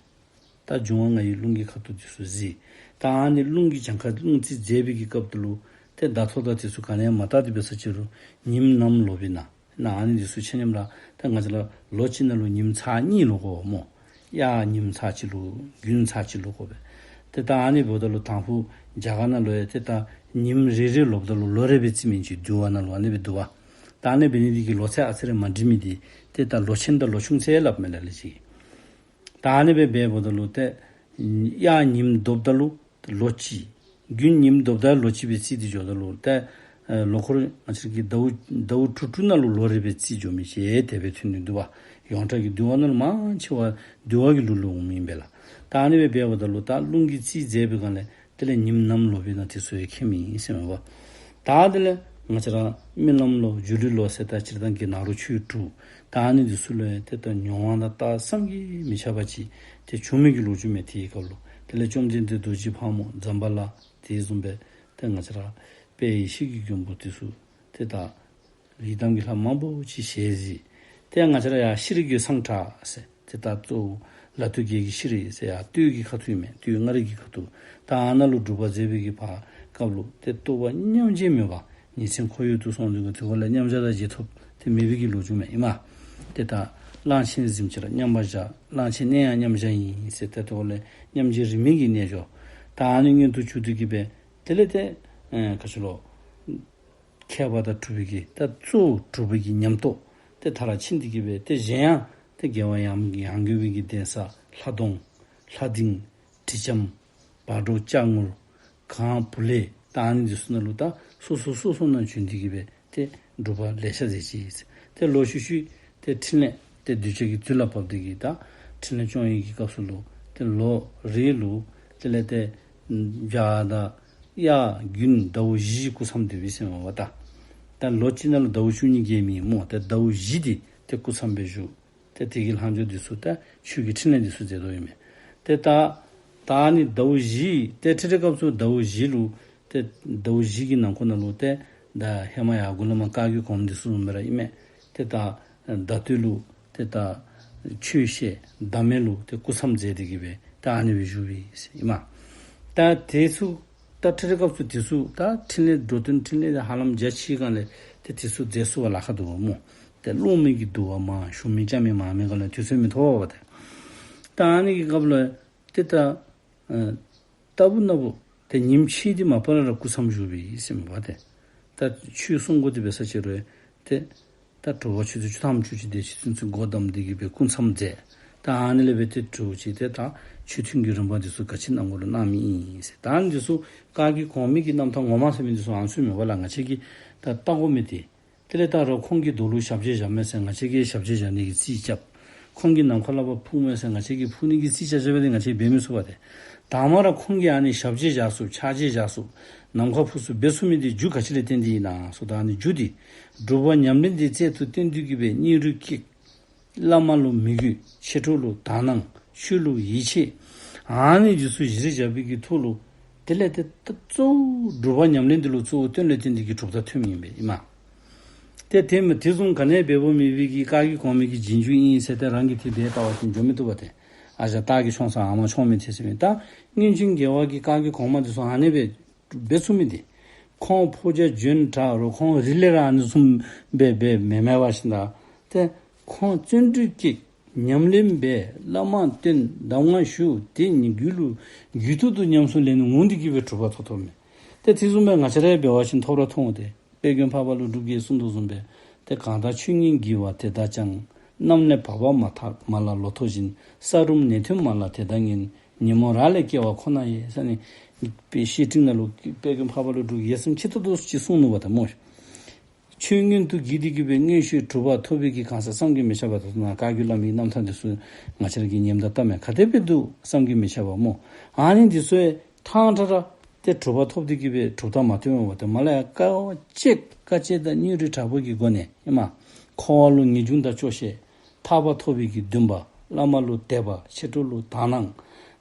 ད་འབྱུང་བ་ལྔ་ཡི་རླུང་གི་ཁ་དོག་འདི་ཚུ་གཟིགས། ད་ཨ་ནི་རླུང་གི་གྱངས་ཁ་རླུང་རྩིས་མཛད་པའི་གི་སྐབས་ད་ལུ་ཏེ་ཟླ་ཐོ་དང་འདི་ཚུ་ག་ནི་ཡང་མ་བལྟ་སྟེ་འབད་ས་ཅིག་རུང་ཉིམ་ནམ་ལོག་པའི་ནང་ན་ཨ་ནི་འདི་ཚུ་ཆ་མཉམ་ར་ད་ང་བཅས་ར་ལོ་གཅིག་ནང་ལུ་ཉིམ་ཚར་གཉིས་ལོག་དགོ་སྨོ། དབྱར་ཉིམ་ཚར་གཅིག་ལོག་དགུན་ཚར་གཅིག་ལོག་དགོ་པས། ཏེ་ད་ཨ་ནི་འབདཝ་ད་ལུ་དང་ཕུ་རྒྱ་གར་ནང་ལུ་ཡང་ཏེ་ད་ཉིམ་རེ་རེ་ལོགཔ་ད་ལུ་ལོ་རེ་སྦེ་རྩིས་མི་ཅིག་འདུལ་བ་ནང་ལུ་ཨ་ནི་སྦེ་འདུག་པ། ད་ཨ་ནི་འབད་ནི་འདི་གིས་ལོ་ཚད་ཨ་ཙི་རེ་མ་འགྲིག་མི་འདི་ཏེ་ད་ལོ་ཆེན་དང་ལོ་ཆུང་ཟེར་སླབ་མས་ལ་ལུ་ཅིག། ད་ཨ་ནི་སྦེ་འབདཝ་ད་ལུ་ཏེ་དབྱར་ཉིམ་ལྡོགཔ་ད་ལུ་ལོ་གཅིག། དགུན་ཉིམ་ལྡོགཔ་ད་ལོ་གཅིག་སྦེ་རྩིས་ཏེ་འགྱོཝ་ད་ལུ་ཏེ་ཨེ་ལོ་འཁོར་ང་བཅས་ཀྱི་ཟླཝ་ཟླཝ་དྲུག་དྲུག་ནང་ལུ་ལོ་རེ་སྦེ་རྩིས་འགྱོ་མི་ཅིག་དེ་སྦེ་ཐོན་ནི་འདུག་པ། ཡོངས་གྲགས་ཀྱི་འདུལ་བ་ནང་ལུ་མང་ཆེ་བ་འདུལ་བ་གི་ལུགས་ལུ་འོང་མི་ཨིན་པས་ལགས། ད་ཨ་ནི་སྦེ་འབདཝ་ད་ལུ་ད་རླུང་གི་རྩིས་མཛད་པའི་སྒང་ལས་དེ་ལས་ཉིམ་ནམ་ལོག་པའི་ནང་འདི་ཚུ་ཡང་མཁྱེན་མི་ཨིན་ཟེར་མས་པ། ད་དེ་ལས་ང་བཅས་ར་རྨི་ལམ་ལོ་སྒྱུ་ལུས་ལོ་ཟེར་ད་སྤྱིར་བཏང་གི་ནཱ་རོ་ཆོས་དྲུག། ད་ཨ་ནི་འདི་ཚུ་ལུ་ཡང་ཏེ་ད་མྱོང་བ་དང་རྟགས་བསམ་གྱིས་མི་ཁྱབ་པ་ཅིག་ཏེ་བྱུང་མི་གི་ལོ་རྒྱུས་མས། དེའི་སྐབས་ལུ་དེ་ལས་བཅོམ་ལྡན་འདས་རྡོ་རྗེ་ཕག་མོ་ཛམ་བྷ་ལ་དེ་བཟུམ་སྦེ་ཏེ་ང་བཅས་ར་དཔལ་ཡེ་ཤེས་ཀྱི་མགོན་པོ་འདི་ཚུ་ཏེ་ད་ཡི་དམ་གྱི་ལྷ་མང་པོ་ཅིག་ཞལ་གཟིགས། ཏེ་ང་བཅས་ར་ཡར་ཤྲཱི་གི་སང་ཊ་ཟེར་ཏེ་ད་གཙོ་བོ་ལ་ཐུག་རྒྱལ་གྱི་ཤྲཱི་ཟེར་ཡར་སྟོད་ཀྱི་ཁ་ཐུག་ཨིན་མས། སྟོད་མངའ་རིས་ཀྱི་ཁ་ཐུག། ད་ཨ་ནཱ་ལུ་སྒྲུབ་པ་མཛད་པའི་གི་བར་སྐབས་ལུ་ཏེ་རྟོགས་པ་མཉམ་རྗེས་མེད་པར་ཉིན་མཚན་འཁོར་ཡུག་ཏུ་སོང་སྟེ་གི་དེ་འགོ་ལས་མཉམ་བཞག་དང་རྗེས་ཐོབ་དེ་མེད་པའི་གི་ལོ་རྒྱུས་མས་ཨིན་མས། ཏེ་ད་གླང་ཆེན་གཟིམ་ཅིང་མཉམ་པར་བཞག། གླང་ཆེན་གནས་ཡང་མཉམ་བཞག་ཡིན་ཟེར་ཏེ་དེ་འགོ་ལས་མཉམ་རྗེས་རིས་མེད་ཀྱི་རྣལ་འབྱོར། ད་ཨ་ནི་མངོན་དུ་གྱུར་ཏེ་གི་སྦེ་དེ་ལས་ཏེ་ཨེ་ག་ཅི་ལོ་མཁས་པ་དང་གྲུབ་པའི་གི་ད་གཙོ་བོ་གྲུབ་པའི་གི་ཉམས་རྟོགས་དེ་མཐར་ཕྱིན་ཏེ་གི་སྦེ་ཏེ་གཞན་ཡང་ཏེ་རྒྱལ་བ་ཡང་ཡང་དགོན་པའི་གི་གདན་ས་ལྷ་གདོང་ལྷ་སྡིངས་དྲི་ལྕམ་བག་དྲོ་ལྕགས་ངོར་གངས་བུ་ལས་ད་ཨ་ནི་འདི་ཚུ་ནང་ལུ་ད་སོ་སོ་སོ་སོ་ནང་བྱོན་ཏེ་གི་སྦེ་ཏེ་སྒྲུབ་པ་ལེ་ཤ་མཛད་ཅི། ཏེ་ལོག་ཤུལ་ཤུལ་ཏེ་ཕྲིན་ལས་ཏེ་གདུལ་བྱ་གི་དུས་ལ་བབ་སྟེ་གི་ད་ཕྲིན་ལས་སྐྱོང་བའི་གི་སྐབས་སུ་ལུ་ཏེ་ལོ་རེ་ལུ་དེ་ལས་ཏེ་བྱཱར་དང་དབྱར་དགུན་ཟླཝ་བཞི་སྐུ་མཚམས་སྡོད་པས་ཟེར་མས་པ། ད་ད་ལོ་གཅིག་ནང་ལུ་ཟླཝ་བཅུ་གཉིས་ཀྱི་མི་སྨོ། ཏེ་ཟླཝ་བཞི་འདི་ཏེ་སྐུ་མཚམས་སྦེ་བཞུགས། ཏེ་དེ་གི་ལྷག་མཇུག་འདི་ཚུ་ད་ཆོས་ཀྱི་ཕྲིན་ལས་འདི་ཚུ་མཛད་དོ་ཨིན་མས། ཏེ་ད་ད་ཨ་ནི་ཟླཝ་བཞི་ཏེ་ཁྲི་ཁྲི་སྐབས་སུ་ཟླཝ་བཞི་ལུ་ཏེ་ཟླཝ་བཞི་གི་ནང་འཁོད་ནང་ལུ་ཏེ་ད་ཧེ་མ་ཡར་མགུ་ལས་མར་བཀའ་བརྒྱུད་གོངམ་འདི་ཚུ་བཟུམ་སྦེ་ར་ཨིན་མས། ཏེ་ད་ཟླ་སྟོད་ལུ་ཏེ་ད་ཆོས་བཤད་ཟླ་མེད་ལུ་ཏེ་སྐུ་མཚམས་མཛད་དེ་གི་སྦེ་ད་ཨ་ནི་སྦེ་བཞུགས་པས་ཟེར་ཨིན་མས། ད་དེ་ཚུ་ད་ཁྲི་ཁྲི་སྐབས་སུ་དེ་ཚུ་ད་ཕྲིན་ལས་འགྲོ་དོན་ཕྲིན་ལས་ཧ་ལམ་རྒྱ་ཆེ་སྒང་ལས་ཏེ་དེ་ཚུ་མཛད་ཚུགས་པར་ལཱ་ཁག་འདུག་པ་སྨོ། ཏེ་སློབ་མའི་གི་འདུ་བ་མང་ཞུ་མི་རྐྱབ་མི་མང་མི་སྒང་ལས་དུས་ཚོད་མི་ཐོབ་པས་ཏེ། ད་ཨ་ནི་གི་སྐབས་ལུ་ཏེ་ད་ཨ་ལྟ་བུ་ན་བུ་ཏེ་ཉིནམ་ཕྱེད་དེ་མ་པ་ལས་ར་སྐུ་མཚམས་བཞུགས་པས་ཟེར་མས་པ་ཏེ། ད་ཆོས་གསུང་དགོ་དེ་འབད་ས་ཅིག་རུང་ཏེ་ད་དྲོ་པ་ཆུ་ཚོད་བཅུ་ཐམ་བཅུ་གཅིག་དེ་ཅིག་ཚུན་ཚོད་སྒོ་བསྡམས་ཏེ་གི་སྦེ་སྐུ་མཚམས་མཛད། ད་ཨ་ནི་ལས་འབད་དེ་དྲོ་ཅིག་ཏེ་ད་ཆོས་ཐུན་གྱི་རིམ་པ་འདི་ཚུ་ག་ཅི་གནང་དགོ་རུང་གནང་མི་ཨིན་ཟེར། ད་ཨ་ནི་འདི་ཚུ་བཀའ་བརྒྱུད་གོང་མའི་གི་རྣམ་ཐར་ངོ་མ་ཟེར་མི་འདི་ཚུ་ཨ་ནི་ཚུ་མས་པ་ལགས། ང་བཅས་ཀྱིས་ད་བལྟ་དགོ་མི་འདི་དེ་ལས་ད་རུང་ཁོང་གིས་མདོ་ལུ་ཞབས་རྗེས་བཞག་མས་ཟེར་ང་བཅས་ཀྱིས་ཞབས་རྗེས་བཞག་ནི་གི་རྩིས་རྐྱབ། ཁོང་གིས་ནམ་མཁའ་ལས་ཕར་འཕུར་མས་ཟེར་ང་བཅས་ཀྱིས་འཕུར་ནི་གི་རྩིས་རྐྱབ་རྐྱབ་པ་འདི་ང་བཅས་འབད་མི་ཚུགས་པས་ཏེ། དང་པ་ར་ཁོང་གིས་ཨ་ནི་ཞབས་རྗེས་བཞག་ཚུགསཔ་ཕྱག་རྗེས་བཞག་ཚུགསཔ་ནམ་མཁའ་འཕུར་ཚུགསཔ་འབད་ཚུགས་མི་འདི་རྒྱུ་ག་ཅི་ལས་བརྟེན་ཏེ་ཨིན་ན་ཟེརཝ་ད་ཨ་ནི་རྒྱུ་འདི་སྒྲུབ་པ་ཉམས་ལེན་འདི་རྩལ་དུ་བཏོན་ཏེ་གི་སྦེ་སྙིང་རུས་བསྐྱེད། བླ་མ་ལུ་མོས་གུས། མཆེད་གྲོགས་ལུ་དག་སྣང་། ཆོས་ལུ་ཡིད་ཆེས། ཨ་ནི་འདི་ཚུ་གཞི་རུ་བཞག་པའི་གི་ཐོག་ལུ་དེ་ལས་ཏེ་ད་གཙོ་བོ་སྒྲུབ་པ་ཉམས་ལེན་འདི་ལུ་གཙོ་བོ་བཏོན་ལས་བརྟེན་ཏེ་གི་གྲུབ་རྟགས་ཐོན་མི་ཨིན་པས་ཨིན་མས། ཏེ་དེ་མ་དེ་བཟུམ་ག་ནི་འབད་འབདཝ་མེད་པའི་གི་བཀའ་བརྒྱུད་གོང་མའི་གི་རྗེས་འཇུག་ཨིན་ཟེར་ཏེ་རང་གིས་དེ་སྦེ་བལྟ་བ་ཅིན་འགྱོ་མི་བཏུབ་པས་ཏེ། ཨ་ཞང་སྟག་གི་མཆོང་ས་ཨ་མ་མཆོང་མི་འཐད་ཟེར་མི་ད་སྔོན་བྱོན་རྒྱལ་བ་གི་བཀའ་བརྒྱུད་གོང་མ་འདི་ཚུ་ཨ་ནི་སྦེ་འབད་ཚུགས་མི་འདི། ཁོང་ཕོ་རྒྱས་འཇོན་དྲགས་རུང་ཁོང་རིགས་ལས་ར་ཨ་ནི་བཟུམ་སྦེ་འབད་མི་མེད་པ་ཞིན་ན་ཏེ་ཁོང་བརྩོན་འགྲུས་བསྐྱེད། ཉམས་ལེན་འབད། བླ་མ་བསྟེན། གདམས་ངག་ཞུ། དེ་ཉིད་རྒྱུད་ལུ་རྒྱུད་དུ་དུ་ཉམས་སུ་ལེན་ནི་འོང་སྟེ་གི་སྦེ་གྲུབ་པ་ཐོབ་ཐོབ་མས། ཏེ་དེ་བཟུམ་སྦེ་ང་བཅས་ར་འབད་བ་ཅིན་ཐོབ་ར་ཐོབ་འོང་སྟེ། དཔལ་མགོན་འཕགས་པ་ཀླུ་སྒྲུབ་ཀྱིས་གསུངས་དོ་བཟུམ་སྦེ། ཏེ་གང་དག་ཆོས་ཉིད་བགྱི་བ་དེ་དག་ཀྱང་། རྣམས་ལས་བབ་པ་མ་ཐག་མ་ལ་ལོ་ཐོག་བཞིན། ས་རུམ་ནད་ཐོན་མ་ལ་དེ་དག་ངན། ཉོན་མོངས་རག་ལས་སྐྱེ་བ་ཁོ་ན་ཡི། ཟེར་ནི་དཔེ་བཤེས་སྤྲིང་ནང་ལུ་དཔལ་མགོན་འཕགས་པ་ཀླུ་སྒྲུབ་ཀྱིས་ཡ་མཚན་ཆེ་ཏོག་ཏོ་ཅིག་གསུངས་ནུག་པ་ད་སྨོ། ཆོས་མངོན་དུ་བགྱིས་ཏེ་གི་སྦེ་མངོན་ཤེས་གྲུབ་པ་ཐོབ་པའི་གི་གང་ཟག་བསམ་གྱིས་མི་ཁྱབ་པ་དང་ཐུག་ན། བཀའ་བརྒྱུད་བླ་མའི་རྣམ་ཐར་འདི་ཚུ་ང་བཅས་ར་གིས་ཉམས་དང་བལྟ་མས། ག་དེ་སྦེ་འདུག་བསམ་གྱིས་མི་ཁྱབ་པ་སྨོ། ཨ་ནི་འདི་ཚུ་ཡང་ཐང་ཁྲ་ཁྲ་ཏེ་གྲུབ་པ་ཐོབ་སྟེ་གི་སྦེ་གྲུབ་རྟགས་མ་ཐོན་པ་ཏེ་མ་ལ་ཡ་དཀའ་བ་སྤྱད་དཀའ་སྤྱད་དང་སྙིང་རུས་དྲག་པོ་གི་སྒོ་ནས་ཨིན་མས། འཁོར་བ་ལུ་ངེས་འབྱུང་དང་སྐྱོ་ཤས། ཐར་པ་ཐོབ་པའི་གི་འདུན་པ། བླ་མ་ལུ་དད་པ། ཆོས་གྲོགས་ལུ་དག་སྣང་།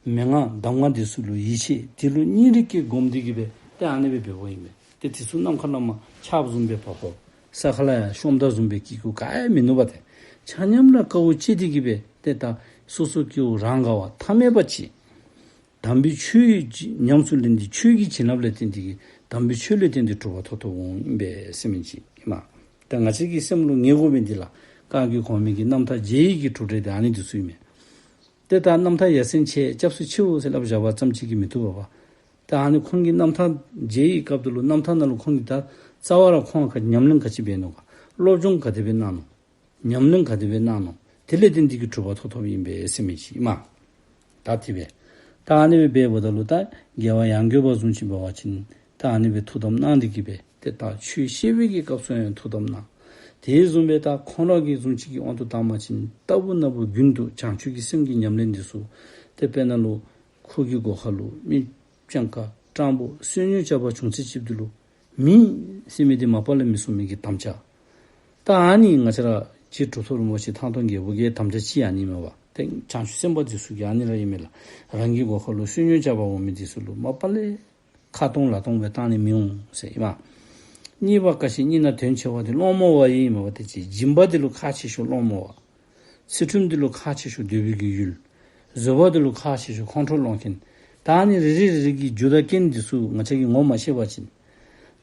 མན་ངག་གདམས་ངག་འདི་ཚུ་ལུ་ཡིད་ཆེས། དེ་ལུ་སྙིང་རུས་ཀྱིས་བསྒོམས་ཏེ་གི་སྦེ་ཏེ་ཨ་ནི་སྦེ་འབདཝ་ཨིན་མས། ཏེ་དེ་ཚུ་ནམ་མཁའ་ལས་མར་ཆརཔ་བཟུམ་སྦེ་འབབ་འོང་། ས་ཁ་ལས་ཡར་ཤོམ་ད་བཟུམ་སྦེ་སྐྱེ་རྒྱུ་ག་ཡང་མིན་ནུག་པ་ཏེ། ཆ་མཉམ་ར་དཀའཝ་སྤྱད་དེ་གི་སྦེ་ཏེ་ད་སོ་སོ་སྐྱེ་བོ་རང་དགའ་བ་ཐ་མལ་པ་ཅིག་དམ་པའི་ཆོས་ཉམས་སུ་ལེན་ཏེ་ཆོས་ཀྱི་བྱིན་རླབས་ལས་བརྟེན་ཏེ་གི་དམ་པའི་ཆོས་ལས་བརྟེན་ཏེ་གྲུབ་པ་ཐོབ་ཐོབ་འོང་ཨིན་པས་ཟེར་མི་ཅིག་ཨིན་མས། ད་ང་བཅས་ཀྱི་སེམས་ལུ་ངེས་དགོ་མི་འདི་ལ་བཀའ་བརྒྱུད་གོང་མའི་གི་རྣམ་ཐར་མཇལ་ཡི་གི་གྲུབ་འབྲས་འདི་ཨ་ནི་འདི་ཚུ་ཨིན་མས། ཏེ་ད་རྣམ་ཐར་ཡ་མཚན་ཆེ་སྐྱབས་སུ་མཆིའོ་ཟེར་སླབ་བཞག་པ་ཙམ་ཅིག་གིས་མི་བཏུབ་པས། ད་ཨ་ནི་ཁོང་གི་རྣམ་ཐར་མཇལ་ཡི་སྐབས་དེ་ལུ་རྣམ་ཐར་ནང་ལུ་ཁོང་གིས་ད་རྩ་བ་ར་ཁོང་གིས་ཉམས་ལེན་ག་ཅི་འབད་ནུག་ག། སློབ་སྦྱོང་ག་དེ་སྦེ་གནང་ནུག། ཉམས་ལེན་ག་དེ་སྦེ་གནང་ནུག། དེ་ལས་བརྟེན་ཏེ་གི་གྲུབ་པ་ཐོབ་ཐོབ་ཨིན་པས་ཟེར་མི་ཅིག་ཨིན་མས། ད་དེ་སྦེ་ད་ཨ་ནི་སྦེ་འབདཝ་ད་ལུ་ད་རྒྱལ་བ་ཡང་དགོན་པ་བཟུམ་ཅིག་འབད་བ་ཅིན་ད་ཨ་ནི་སྦེ་ཐུགས་དམ་གནང་སྟེ་གི་སྦེ་ཏེ་ད་ཆོས་བཤད་པའི་གི་སྐབས་སུ་ཡང་ཐུགས་དམ་གནང་། དེ་བཟུམ་སྦེ་ད་ཁོང་ར་གི་བཟུམ་ཅིག་གི་དབང་དུ་བཏང་བ་ཅིན་ལྟ་བུ་ན་བུ་རྒྱུན་དུ་བྱང་ཆུབ་ཀྱི་སེམས་ཀྱི་ཉམས་ལེན་འདི་ཚུ་ཏེ་དཔེར་ན་ལུ་ཁོ་གི་སྒོ་ཁ་ལུ་མི་སྤྱང་ཀ་སྤྲང་པོ་བསོད་སྙོམས་རྐྱབ་པ་བྱུང་ཚད་ཅིག་འདི་ལུ་མེད་ཟེར་མི་འདི་མ་པ་ལས་མི་གསུང་མི་གི་དམ་བཅའ། ད་ཨ་ནི་ང་བཅས་ར་རྗེ་གྲུབ་ཐོབ་རིན་པོ་ཆེ་ཐང་སྟོང་རྒྱལ་པོ་གི་དམ་བཅའ་ཅིག་ཨ་ནི་མས་པ། ཏེ་བྱང་ཆུབ་སེམས་དཔའ་འདི་ཚུ་གི་ཨ་ནི་ར་ཨིན་མས་ལགས། རང་གི་སྒོ་ཁ་ལུ་བསོད་སྙོམས་རྐྱབ་པར་འོང་མི་འདི་ཚུ་ལུ་མ་པ་ལས་ཁ་སྟོང་ལག་སྟོང་སྦེ་བཏང་ནི་མི་འོང་ཟེར་ཨིན་མས། གཉིས་པ་ཀ་ཤི་གཉིས་ན་དོན་ཆེ་བ་འདི་སློང་མོ་བ་ཨིན་མས་པ། ཏེ་ཅིག་སྦྱིན་པ་འདི་ལུ་ཁག་ཆེ་ཤོས་སློང་མོ་བ། ཚུལ་ཁྲིམས་འདི་ལུ་ཁག་ཆེ་ཤོས་འདོད་པའི་གི་ཡུལ། བཟོད་པ་འདི་ལུ་ཁག་ཆེ་ཤོས་ཁོང་ཁྲོ་སློང་མཁན། ད་ཨ་ནི་རེ་རེ་རེ་རེ་གི་རྒྱུ་དང་རྐྱེན་འདི་ཚུ་ང་བཅས་ཀྱིས་ངོ་མ་ཤེས་པ་ཅིན་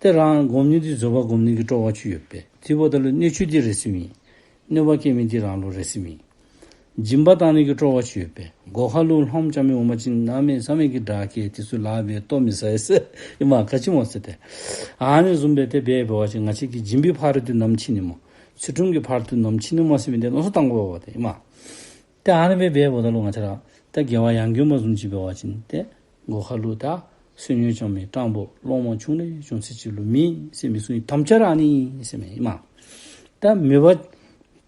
ཏེ་རང་སྒོམ་ནི་འདི་བཟོད་པ་སྒོམ་ནི་གི་སྤྲོ་བ་ཅིག་ཡོད་པས། དེ་འབདཝ་ད་ལུ་གནོད་བྱེད་འདི་རེག་ས་མེད། གནོད་པ་བཀལ་མི་འདི་རང་ལུ་རེག་ས་མེད། སྦྱིན་པ་བཏང་ནི་གི་སྤྲོ་བ་ཅིག་ཡོད་པས། སྒོ་ཁ་ལུ་ལྷངམ་རྐྱབ་མི་འོང་པ་ཅིན་གནམ་མེད་ས་མེད་ཀྱི་དྲག་སྐད། དེ་ཚུ་ལཱ་འབད་ལྟོ་མི་ཟ་ཡི་ཟེར་ཨིན་མས། ག་ཅི་སྨོ་ཟེར་ཏེ། ཨ་ནི་བཟུམ་སྦེ་ཏེ་འབད་འབད་བ་ཅིན་ང་བཅས་ཀྱི་སྦྱིན་པའི་ཕ་རོལ་ཏུ་ནམ་ཕྱིན་ནི་སྨོ། ཚུལ་ཁྲིམས་ཀྱི་ཕ་རོལ་ཏུ་ནམ་ཕྱིན་ནི་སྨོ་ཟེར་མི་འདི་མནོ་བསམ་བཏང་དགོ་པས་ཏེ་ཨིན་མས། ཏེ་ཨ་ནི་སྦེ་འབདཝ་ད་ལུ་ང་བཅས་ར་ད་རྒྱལ་བ་ཡང་དགོན་པ་བཟུམ་ཅིག་འབད་བ་ཅིན་ཏེ་སྒོ་ཁ་ལུ་ད་བསོད་སྙོམས་རྐྱབ་མི་སྤྲང་པོ་སློང་མོ་བྱུང་ལས་བྱུང་ཚད་ཅིག་ལུ་མེད་ཟེར་མི་ཚུ་གི་དམ་བཅའ་ར་ཨ་ནི་ཟེར་མི་ཨིན་མས། ད་མེད་པ་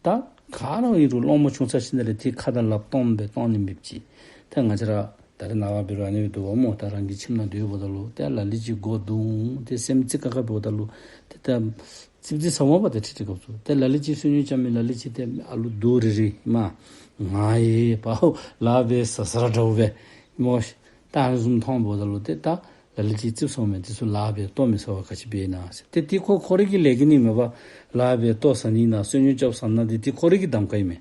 ད་ག་ར་ཨིན་རུང་སློང་མོ་བྱུང་ཚར་ཞིནམ་ལས་ཏེ་ཁ་དང་ལགཔ་སྟོངམ་སྦེ་སྟོང་ནི་མེདཔ་ཅིག། ད་ང་བཅས་ར་ད་རེས་ནངས་པ་འབད་རུང་ཨ་ནི་སྦེ་འདུག་པ་སྨོ། ད་རང་གི་ཁྱིམ་ནང་སྡོད་འབདཝ་ད་ལུ་ཏེ་ལ་ལུ་ཅིག་མགུ་རྡུང་ཏེ་སེམས་ཙིག་ཁ་ཁ་འབདཝ་ད་ལུ་ཏེ་ད་ཙིགཔ་འདི་ཟ་འོང་པ་ཏེ་ཁྲིག་ཁྲི་སྐབས་སུ་ཏེ་ལ་ལུ་ཅིག་བསོད་སྙོམས་རྐྱབ་མི་ལ་ལུ་ཅིག་ཏེ་ཨ་ལུ་རྡོག་རིལ་རི་མ་ང་ཡི་པའོ་ལཱ་འབད་ས་ས་ར་འདྲཝ་སྦེ་སྨོ། ད་ཨ་ནི་བཟུམ་མཐོང་འབདཝ་ད་ལུ་ཏེ་ད་ལ་ལུ་ཅིག་ཙིགཔ་ཟ་མི་འདི་ཚུ་ལཱ་འབད་ལྟོ་མི་ཟ་བར་ག་ཅི་འབད་ཨིན་ན་ཟེར། ཏེ་དེ་ཁོ་ཁོ་རའི་གི་ལས་འགན་ཨིན་མས་པ། ལཱ་འབད་ལྟོ་ཟ་ནི་ན་བསོད་སྙོམས་རྐྱབ་ཟ་ན་འདི་དེ་ཁོ་རའི་གི་གདམ་ཁ་ཨིན་མས།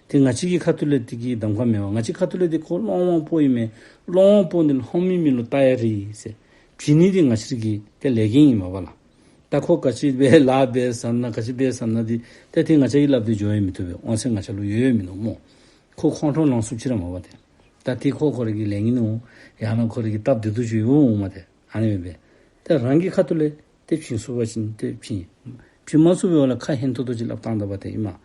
ཏེ་ང་བཅས་ཀྱི་ཁ་ཐུག་ལས་དེ་གི་གདམ་ཁ་མེད་པ། ང་བཅས་ཁ་ཐུག་ལས་འདི་ཁོ་སློང་མོ་པོ་ཨིན་མས། སློང་མོ་པོ་འདི་ལྷོང་མི་མི་ལུ་ལྟ་ཡ་རེད་ཟེར་བྱིན་ནི་འདི་ང་བཅས་ཀྱི་ཏེ་ལས་འགན་ཨིན་མས་པ་ལགས། ད་ཁོ་ག་ཅི་སྦེ་ལཱ་འབད་ཟ་ན་ག་ཅི་འབད་ཟ་ན་འདི་ཏེ་དེ་ང་བཅས་ཀྱིས་སླབ་སྟེ་འགྱོ་ཡང་མི་བཏུབ་པས། དབང་ཚད་ང་བཅས་ལུ་ཡོད་ཡང་མིན་ནུག་སྨོ། ཁོ་ཁོང་ཁྲོ་ལངས་ཚུགསཔ་ཅིག་ར་མས་པ་ཏེ། ད་དེ་ཁོ་ཁོ་རའི་གི་ལས་ངན་ཨིན་ནུག། ཡང་ན་ཁོ་རའི་གི་སྟབས་བདེ་སྡུག་ཅིག་ཡོད་འོང་མས་ཏེ། ཨ་ནི་མས་པས། ཏེ་རང་གི་ཁ་ཐུག་ལས་ཏེ་བྱིན་ཚུགས་པ་ཅིན་ཏེ་བྱིན། བྱིན་མ་ཚུགས་པའི་འོག་ལས་ཁ་ཧན་ཏོང་ཏོ་ཅིག་སླབ་བཏང་ད་པ་ཏེ་ཨིན་མས།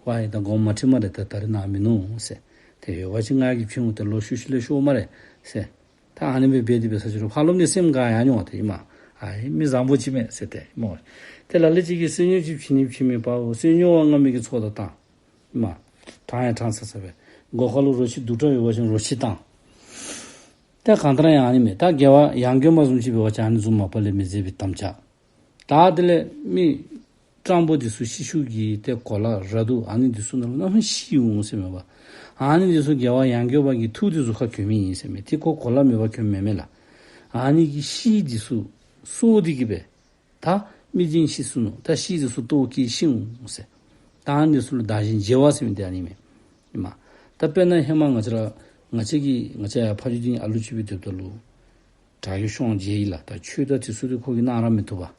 ཝའེ་ད་དགོངསམ་མ་ཁྲེལ་སྨ་རེ། ད་ད་རེས་ནངས་མིན་ནུག་ཟེར། ཏེ་ཡོད་པ་ཅིན་ང་གིས་བྱིན་འོང་། ཏེ་ལོག་ཤུལ་ཤུལ་ལས་ཤོར་སྨ་རེ་ཟེར། ད་ཨ་ནི་སྦེ་འབད་དེ་འབད་ས་ཅིག་རུང་ཕར་ལོགས་ནས་སེམས་དགའ་ཡར་འགྱོ་བ་ཏེ་ཨིན་མས། ཨའི་མི་བཟང་པོ་ཅིག་མས་ཟེར་ཏེ་སྨོ། ཏེ་ལ་ལུ་ཅིག་གིས་བསོད་སྙོམས་ཅིག་བྱིན་ནི་བྱིན་མི་པའོ་བསོད་སྙོམས་བ་ང་མི་གི་ཚོགས་དང་བཏང་། ཨིན་མས། དྲང་ཡང་དྲང་ས་ས་སྦེ། སྒོ་ཁ་ལུ་རོ་ཁྱི་དུག་ཁྲག་ཡོད་པ་ཅིན་རོ་ཁྱི་བཏང་། ཏེ་གང་ལྟར་ཡང་ཨ་ནི་མས། ད་རྒྱལ་བ་ཡང་དགོན་པ་བཟུམ་ཅིག་འབད་བ་ཅིན་ཨ་ནི་བཟུམ་མ་པ་ལས་མི་མཛད་པའི་དམ་བཅའ། ད་དེ་ལས་མི་སྤྲང་པོ་འདི་ཚུ་ཤི་ཤུལ་གྱི་ཏེ་གོ་ལ་ར་དུག་ཨ་ནི་འདི་ཚུ་ནང་ལུ་གནམ་མེད་ཤི་འོང་ཟེར་མས་པ། ཨ་ནི་འདི་ཚུ་རྒྱལ་བ་ཡང་དགོན་པ་གི་ཐུགས་འདི་ཚུ་ཁར་གྱོན་མི་ཨིན་ཟེར་མས། ཏེ་ཁོ་གོ་ལ་མེད་པར་གྱོན་མི་མེན་ལགས། ཨ་ནི་གི་ཤི་འདི་ཚུ་གསོ་སྟེ་གི་སྦེ་ད་མི་འདི་ཤི་སོ་ནུག། ད་ཤི་འདི་ཚུ་ལྟོཝ་བཀྱེས་ཤི་འོང་ཟེར། ད་ཨ་ནི་འདི་ཚུ་ལུ་བདག་གཞན་བརྗེ་བ་ཟེར་མི་འདི་ཨ་ནི་མས། ཨིན་མས། ད་དཔེར་ན་ཧེ་མ་ང་བཅས་ར་ང་བཅས་ཀྱི་ང་བཅས་ཡར་ཕ་ཇོ་སྡིངས་ཨ་ལུ་ཅིག་སྦེ་སྡོདཔ་ད་ལུ་དྲག་གི་ཤོང་མཇལ་ཡི་ལགས། ད་ཆོས་དང་དེ་ཚུ་འདི་ཁོ་གིས་གནང་ར་མི་བཏུབ་པས།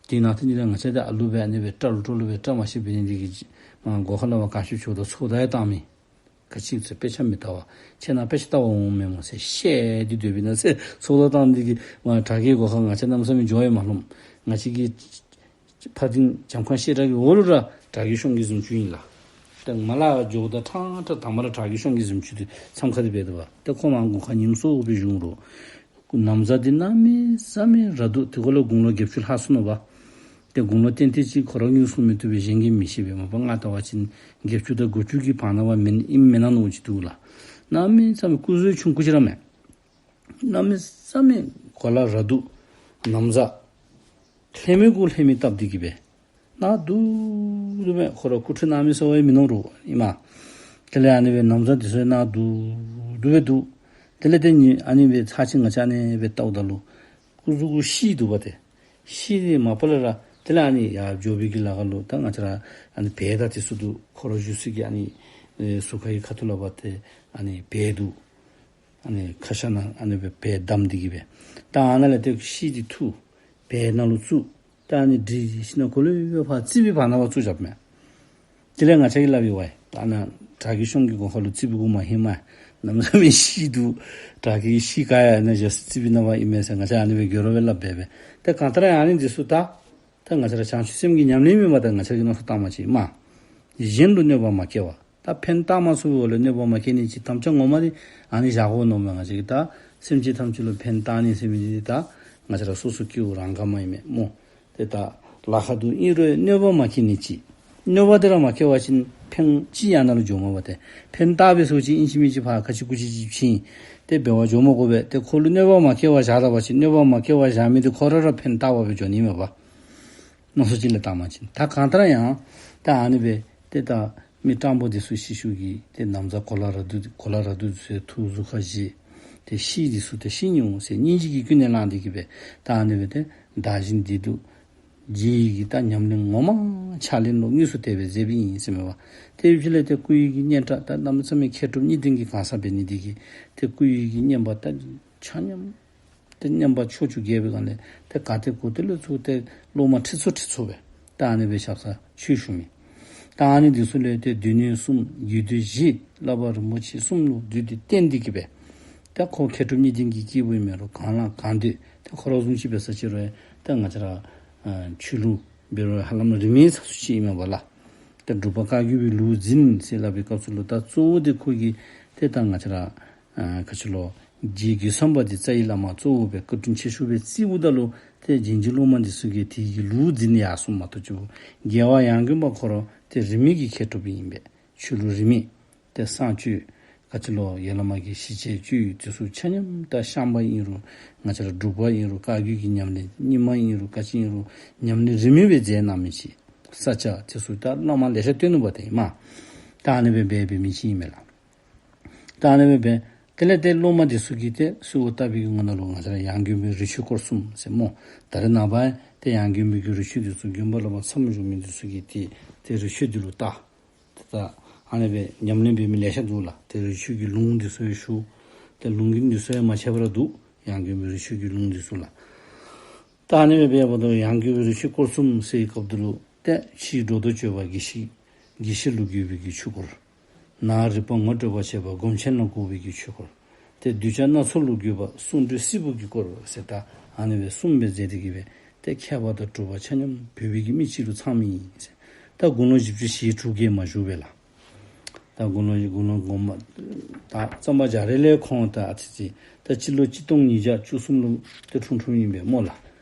དེ་ནང་ཏེ་ནི་ལགས་ང་བཅས་འདི་ཨ་ལུ་སྦེ་ཨ་ནི་སྦེ་སྐྲ་ལུ་སྐྲ་ལུ་སྦེ་སྐྲ་མ་ཤེས་འབད་ནི་འདི་གིས་མ་སྒོ་ཁ་ལས་མར་ག་ཤུབ་ཤུབ་དང་ཚོགས་བརྡ་ཡང་བཏང་མི། ག་ཅི་ཟེར་དཔེ་ཆ་མི་ལྟ་བར་ཁྱེད་ནཱ་དཔེ་ཆ་ལྟ་བར་འོང་མེན་སྨོ་ཟེར་བཤད་དེ་སྡོདཔ་ཨིན་ན་ཟེར་ཚོགས་བརྡ་བཏང་འདི་གིས་མ་དྲག་གི་སྒོ་ཁར་ང་བཅས་གནམ་མེད་ས་མེད་འགྱོ་ཡང་མ་ལྷོད། ང་བཅས་ཀྱི་ ཕ་དིང་བྱམས་ཁང་བཤད་གྲྭ་གི་འོག་ལུ་ར་དྲག་གི་ཤོང་གི་གཟིམ་ཅུང་ཨིན་ལགས། ཏེ་མར་ལས་འགྱོཝ་ད་ཕྲང་ཕྲང་དང་པ་ར་དྲག་གི་ཤོང་གི་གཟིམ་ཅུང་འདི་མཚམས་ཁ་འདི་འབད་དོ་བ། ཏེ་ཁོ་མར་དགུན་ཁ་ཉིམ་སྲོ་སྦེ་བཞུགས་རུང་ན་བཟའ་འདི་གནམ་མེད་ས་མེད་ར་འདུག། དེ་ཁོ་ལུ་དགུང་ལོ་བརྒྱད་ཅུ་ལྷག་སོ་ནུག་པ། ཏེ་དགུང་ལོ་ཏན་ཏན་ཅིག་ཁོ་ར་ངོས་བཟུང་མི་བཏུབ་པས། གཞན་གྱིས་མི་ཤེས་པས། མ་པ་ང་བལྟ་བ་ཅིན་བརྒྱད་ཅུ་དང་དགུ་བཅུ་གི་བར་ན་བ་མེན་ཨིནམ་མེན་ན་མནོཝ་ཅིག་འདུག་ལགས། གནམ་མེད་ས་མེད་སྐུ་གཟུགས་ཆུང་ཀུ་ཅིག་ར་མེན། གནམ་མེད་ས་མེད་གོ་ལ་ར་འདུག། ན་བཟའ་ལྷད་མེད་གུ་ལྷད་མེད་བཏབ་སྟེ་གི་སྦེ་ནག་དུང་དུང་སྦེ། ཁོ་ར་སྐུ་ཁྲུས་གནང་མི་ཚུ་ཡང་མིན་ནུག་རུང་ཨིན་མས། དེ་ལས་ཨ་ནི་སྦེ་ན་བཟའ་འདི་ཚུ་ནག་དུང་དུང་སྦེ་འདུག། དེ་ལས་ཏེ་ཨ་ནི་སྦེ་ཚར་གཅིག་ང་བཅས་ཨ་ནི་སྦེ་བལྟཝ་ད་ལུ་སྐུ་གཟུགས་གུ་ཤི་འདུག་པ་ཏེ། ཤི་སྟེ་མ་པ་ལས་ར་དེ་ལས་ཨ་ནི་ཡར་འགྱོ་བའི་གི་ལ་ཁ་ལུ་ད་ང་བཅས་ར་ཨ་ནི་བལ་དང་འདི་ཚུ་འདུག། ཁོ་ར་བཞུགས་སའི་གི་ཨ་ནི་ཨེ་ཟུར་ཁ་གི་ཁ་ཐུག་ལུ་འབད་དེ་ཨ་ནི་བལ་འདུག། ཨ་ནི་ཁ་ཤ་ནང་ཨ་ནི་སྦེ་བལ་བསྡམས་ཏེ་གི་སྦེ། ད་ཨ་ནཱ་ལས་ཏེ་ཤི་སྟེ་འཐུ་བལ་ནང་ལུ་བཙུགས། ད་ཨ་ནི་འདི་ཤི་ནང་ཁོ་ལུ་ཡོད་པ་རྩིག་པའི་བར་ན་བ་བཙུགས་བཞགཔ་མས། དེ་ལས་ང་བཅས་ཀྱིས་སླབ་ཡི་ཝའེ། ད་ནཱ་དྲག་གི་ཤོང་གི་སྒོ་ཁ་ལུ་རྩིག་པའི་གུ་མ་ཧེ་མ་གནམ་མེད་ས་མེད་ཤི་འདུག། དྲག་གི་ཤི་ག་ཡ་ན་ཅིག་རྩིག་པའི་ནང་བ་ཨིན་མས་ཟེར་ང་བཅས་ཨ་ནི་སྦེ་འགྱོ་རུང་སྦེ་སླབ་འབད་བས། ཏེ་གང་ལྟར་ཡང་ཨ་ནི་འདི་ཚུ་ད་ད་ང་བཅས་ར་བྱང་ཆུབ་སེམས་ཀྱི་ཉམས་ལེན་མེན་པ་ད་ང་བཅས་ཀྱིས་མནོ་བསམ་བཏངམ་ཅིག་མས། གཞན་ལུ་གནོད་པ་མ་བསྐྱལ་བར། ད་ཕན་བཏགས་མ་ཚུགས་པའི་འོག་ལུ་གནོད་པ་མ་བསྐྱལ་ནི་ཅིག་དམ་བཅའ་ངོ་མ་འདི་ཨ་ནི་བཞག་དགོ་མནོཝ་མས། ང་བཅས་ཀྱིས་ད་སེམས་ཅན་ཐམས་ཅད་ལུ་ཕན་བཏགས་ནི་ཟེར་མི་འདི་ད་ང་བཅས་ར་སོ་སོ་སྐྱེ་བོ་རང་ག་མ་ཨིན་མས་སྨོ། ཏེ་ད་ལཱ་ཁག་འདུག། ཨིན་རུང་གནོད་པ་མ་བསྐྱལ་ནི་ཅིག། གནོད་པ་འདི་ར་མ་བསྐྱལ་བ་ཅིན་ཕན་ཅིག་ཡང་ནཱ་ལུ་འགྱོ་མ་པ་ཏེ། ཕན་བཏགས་པའི་སོ་ཅིག་ཨིན་ཅི་མིན་ཅི་ཕར་ག་ཅི་གུ་ཅི་ཅིག་བྱིན་ཏེ་འབད་བར་འགྱོ་མ་དགོ་པས། ཏེ་ཁོ་ལུ་གནོད་པ་མ་བསྐྱལ་བར་བཞག་ད་པ་ཅིན་གནོད་པ་མ་བསྐྱལ་བར་བཞག་མི་འདི་ཁོ་ར་ར་ཕན་བཏགས་པ་སྦེ་འགྱོ་ནི་མས་པ། མནོ་བསམ་ཅིག་ལས་བཏངམ་ཅིན་ད་གང་ལྟར་ཡང་ད་ཨ་ནི་སྦེ་ཏེ་ད་མི་སྤྲང་པོ་འདི་ཚུ་ཤི་ཤུལ་གྱི་ཏེ་ན་བཟའ་གོ་ལ་ར་འདུག་གོ་ལ་ར་འདུག་ཟེར་འཐུ་ཟུར་ཁ་བཞེས། ཏེ་ཤི་འདི་ཚུ་ཏེ་ཤི་ནི་འོང་ཟེར་སྙིང་རྗེ་གིས་ཀུན་ནས་བསླངས་ཏེ་གི་སྦེ་ད་ཨ་ནི་སྦེ་ཏེ་བདག་གཞན་བདེ་སྡུག་རྗེ་ཡི་གི་ད་ཉམས་ལེན་ངོ་མ་ཕྱག་ལེན་ལུ་དངོས་སུ་དེ་སྦེ་མཛད་པའི་ཨིན་ཟེར་མས་པ། ཏེ་ཡུལ་ཕྱི་ལས་ཏེ་སྐུ་ཡི་གི་སྙན་གྲགས་ད་གནམ་མེད་ས་མེད་མཁས་གྲུབ་གཉིས་ལྡན་གྱི་གང་ཟག་འབད་ནི་འདི་གིས་ཏེ་སྐུ་ཡི་གི་སྙན་པ་ད་ཆ་མཉམ་ཏེ་སྙན་པ་ཕྱོགས་བཅུ་རྒྱས་པའི་སྒང་ལས་ཏེ་ག་ཏེ་གོ་ཏེ་ལས་ཚུར་ཏེ་སློབ་མ་ཁྲི་ཚོ་ཁྲི་ཚོ་སྦེ་ད་ཨ་ནི་སྦེ་ཞབས་སར་ཆོས་ཞུ་མི། ད་ཨ་ནི་འདི་ཚུ་ལས་ཏེ་སྡེ་སྣོད་གསུམ་རྒྱུད་སྡེ་བཞི་བསླབ་པ་རིན་པོ་ཆེ་གསུམ་ལུ་བསྡུས་ཏེ་བསྟན་ཏེ་གི་སྦེ། ད་ཁོ་མཁས་གྲུབ་གཉིས་ལྡན་གྱི་སྐྱེས་བུ་ཨིན་མས་རུང་གང་ལ་གང་འདོད་ད་ཁོ་ར་བཟུམ་ཅིག་འབད་ས་ཅིག་རུང་ད་ང་བཅས་ར་ཨ་ཆོས་ལུགས་འབད་རུང་ཧ་ལམ་རིས་མེད་ས་སུ་ཅིག་ཨིན་མས་པ་ལགས། ད་འབྲུག་པ་བཀའ་བརྒྱུད་པའི་ལུགས་འཛིན་ཟེར་སླབ་པའི་སྐབས་སུ་ལུ་ད་གཙོ་བོ་འདི་ཁོ་གིས་ཏེ་ད་ང་བཅས་ར་ཨ་ག་ཅི་ལོ་རྗེ་རྒོད་ཚང་པ་འདི་རྩ་བའི་བླ་མ་གཙོ་བོ་སྦེ་བཀའ་དྲིན་ཆེ་ཤོས་སྦེ་བརྩིཝ་ད་ལུ་ཏེ་རྗེས་འཇུག་སློབ་མ་འདི་ཚུ་གིས་དེ་གི་ལུགས་འཛིན་ཡར་སོངམ་མ་གཏོགས་ཅིག་རྒྱལ་བ་ཡང་དགོན་པ་ཁོ་ར་ཏེ་རིས་མེད་ཀྱི་མཁས་གྲུབ་ཨིན་པས། ཆོས་ལུགས་རིས་མེད། ཏེ་གསང་སྤྱོད་ག་ཅི་ལོ་ཡ་བླ་མ་གི་ཞི་བྱེད་སྤྱོད་ཡུལ་འདི་ཚུ་ཆ་མཉམ་ད་ཤངས་པ་ཨིན་རུང་ང་བཅས་ར་འབྲུག་པ་ཨིན་རུང་བཀའ་བརྒྱུད་ཀྱི་ཉམས་ལེན་རྙིང་མ་ཨིན་རུང་ག་ཅི་ཨིན་རུང་ཉམས་ལེན་རིས་མེད་སྦེ་མཛད་གནང་མི་ཅིག། ས་སྐྱ་འདི་ཚུ་ད་བླ་མ་ལེ་ཤ་བསྟེན་ནུག་པ་ཏེ་ཨིན་མས། ད་ཨ་ནི་སྦེ་འབད་འབད་མི་ཅིག་ཨིན་མས་ལགས། ད་ཨ་ནི་སྦེ་འབད་དེ་ལས་ཏེ་སློབ་མ་འདི་ཚུ་གིས་ཏེ་གསོལཝ་བཏབ་པའི་གི་ངོ་ནང་ལུ་ང་བཅས་ར་ཡང་དགོན་པའི་རི་ཆོས་སྐོར་གསུམ་ཟེར་སྨོ། ད་རེས་ནངས་པ་ཏེ་ཡང་དགོན་པའི་གི་རི་ཆོས་འདི་ཚུ་དགོན་པ་ལུ་མར་མཚམས་བཞུགས་མི་འདི་ཚུ་གིས་ཏེ་ཏེ་རི་ཆོས་འདི་ལུ་བལྟ། ད་ཨ་ནི་སྦེ་ཉམས་ལེན་འབད་མི་ལེ་ཤ་འདུག་ལགས། ཏེ་རི་ཆོས་ཀྱི་ལུང་འདི་ཚུ་ཡང་ཞུ། ཏེ་ལུང་གི་འདི་ཚུ་ཡང་མ་ཆད་པར་འདུག། ཡང་དགོན་པའི་རི་ཆོས་ཀྱི་ལུང་འདི་ཚུ་ལགས། ད་ཨ་ནི་སྦེ་འབདཝ་ད་ཡང་དགོན་པའི་རི་ཆོས་སྐོར་གསུམ་ཟེར་བའི་སྐབས་དེ་ལུ་ཏེ་ཕྱི་སྒྲོ་འདོགས་གཅོད་པ་དགེ་བཤེས་དགེ་བཤེས་ལུ་དགོས་པའི་གི་ཆོས་སྐོར། ནང་རིག་པ་ངོ་སྤྲོད་པར་བྱེད་པ་སྒོམ་ཆེན་ལ་དགོས་པའི་གི་ཆོས་སྐོར། ཏེ་གདུལ་བྱ་སྣ་ཚོགས་ལུ་དགོས་པ་གསུང་སྒྲོས་སིལ་བུ་གི་སྐོར་ཟེར་ད་ཨ་ནི་སྦེ་གསུམ་སྦེ་མཛད་དེ་གི་སྦེ་ཏེ་མཁས་པ་དང་གྲུབ་པ་ཆ་མཉམ་བོད་པའི་གི་མི་གཅིག་ལུ་ཚང་མི་ཨིན་ཟེར། ད་དགུང་ལོ་བཞི་བཅུ་ཞེ་དྲུག་གིས་མ་བཞུགས་པས་ལགས། ད་དགུང་ལོ་དགུང་ལོ་དགོངས་པ་ད་གཙང་པ་རྒྱ་རས་ལས་ཁོང་ད་ཨ་ཙི་ཙི་ད་སྤྱི་ལོ་གཅིག་སྟོང་ཉིས་བརྒྱ་བཅུ་གསུམ་ལུ་ཏེ་འཁྲུངས་འཁྲུངསམ་ཨིན་པས་སྨོ་ལགས།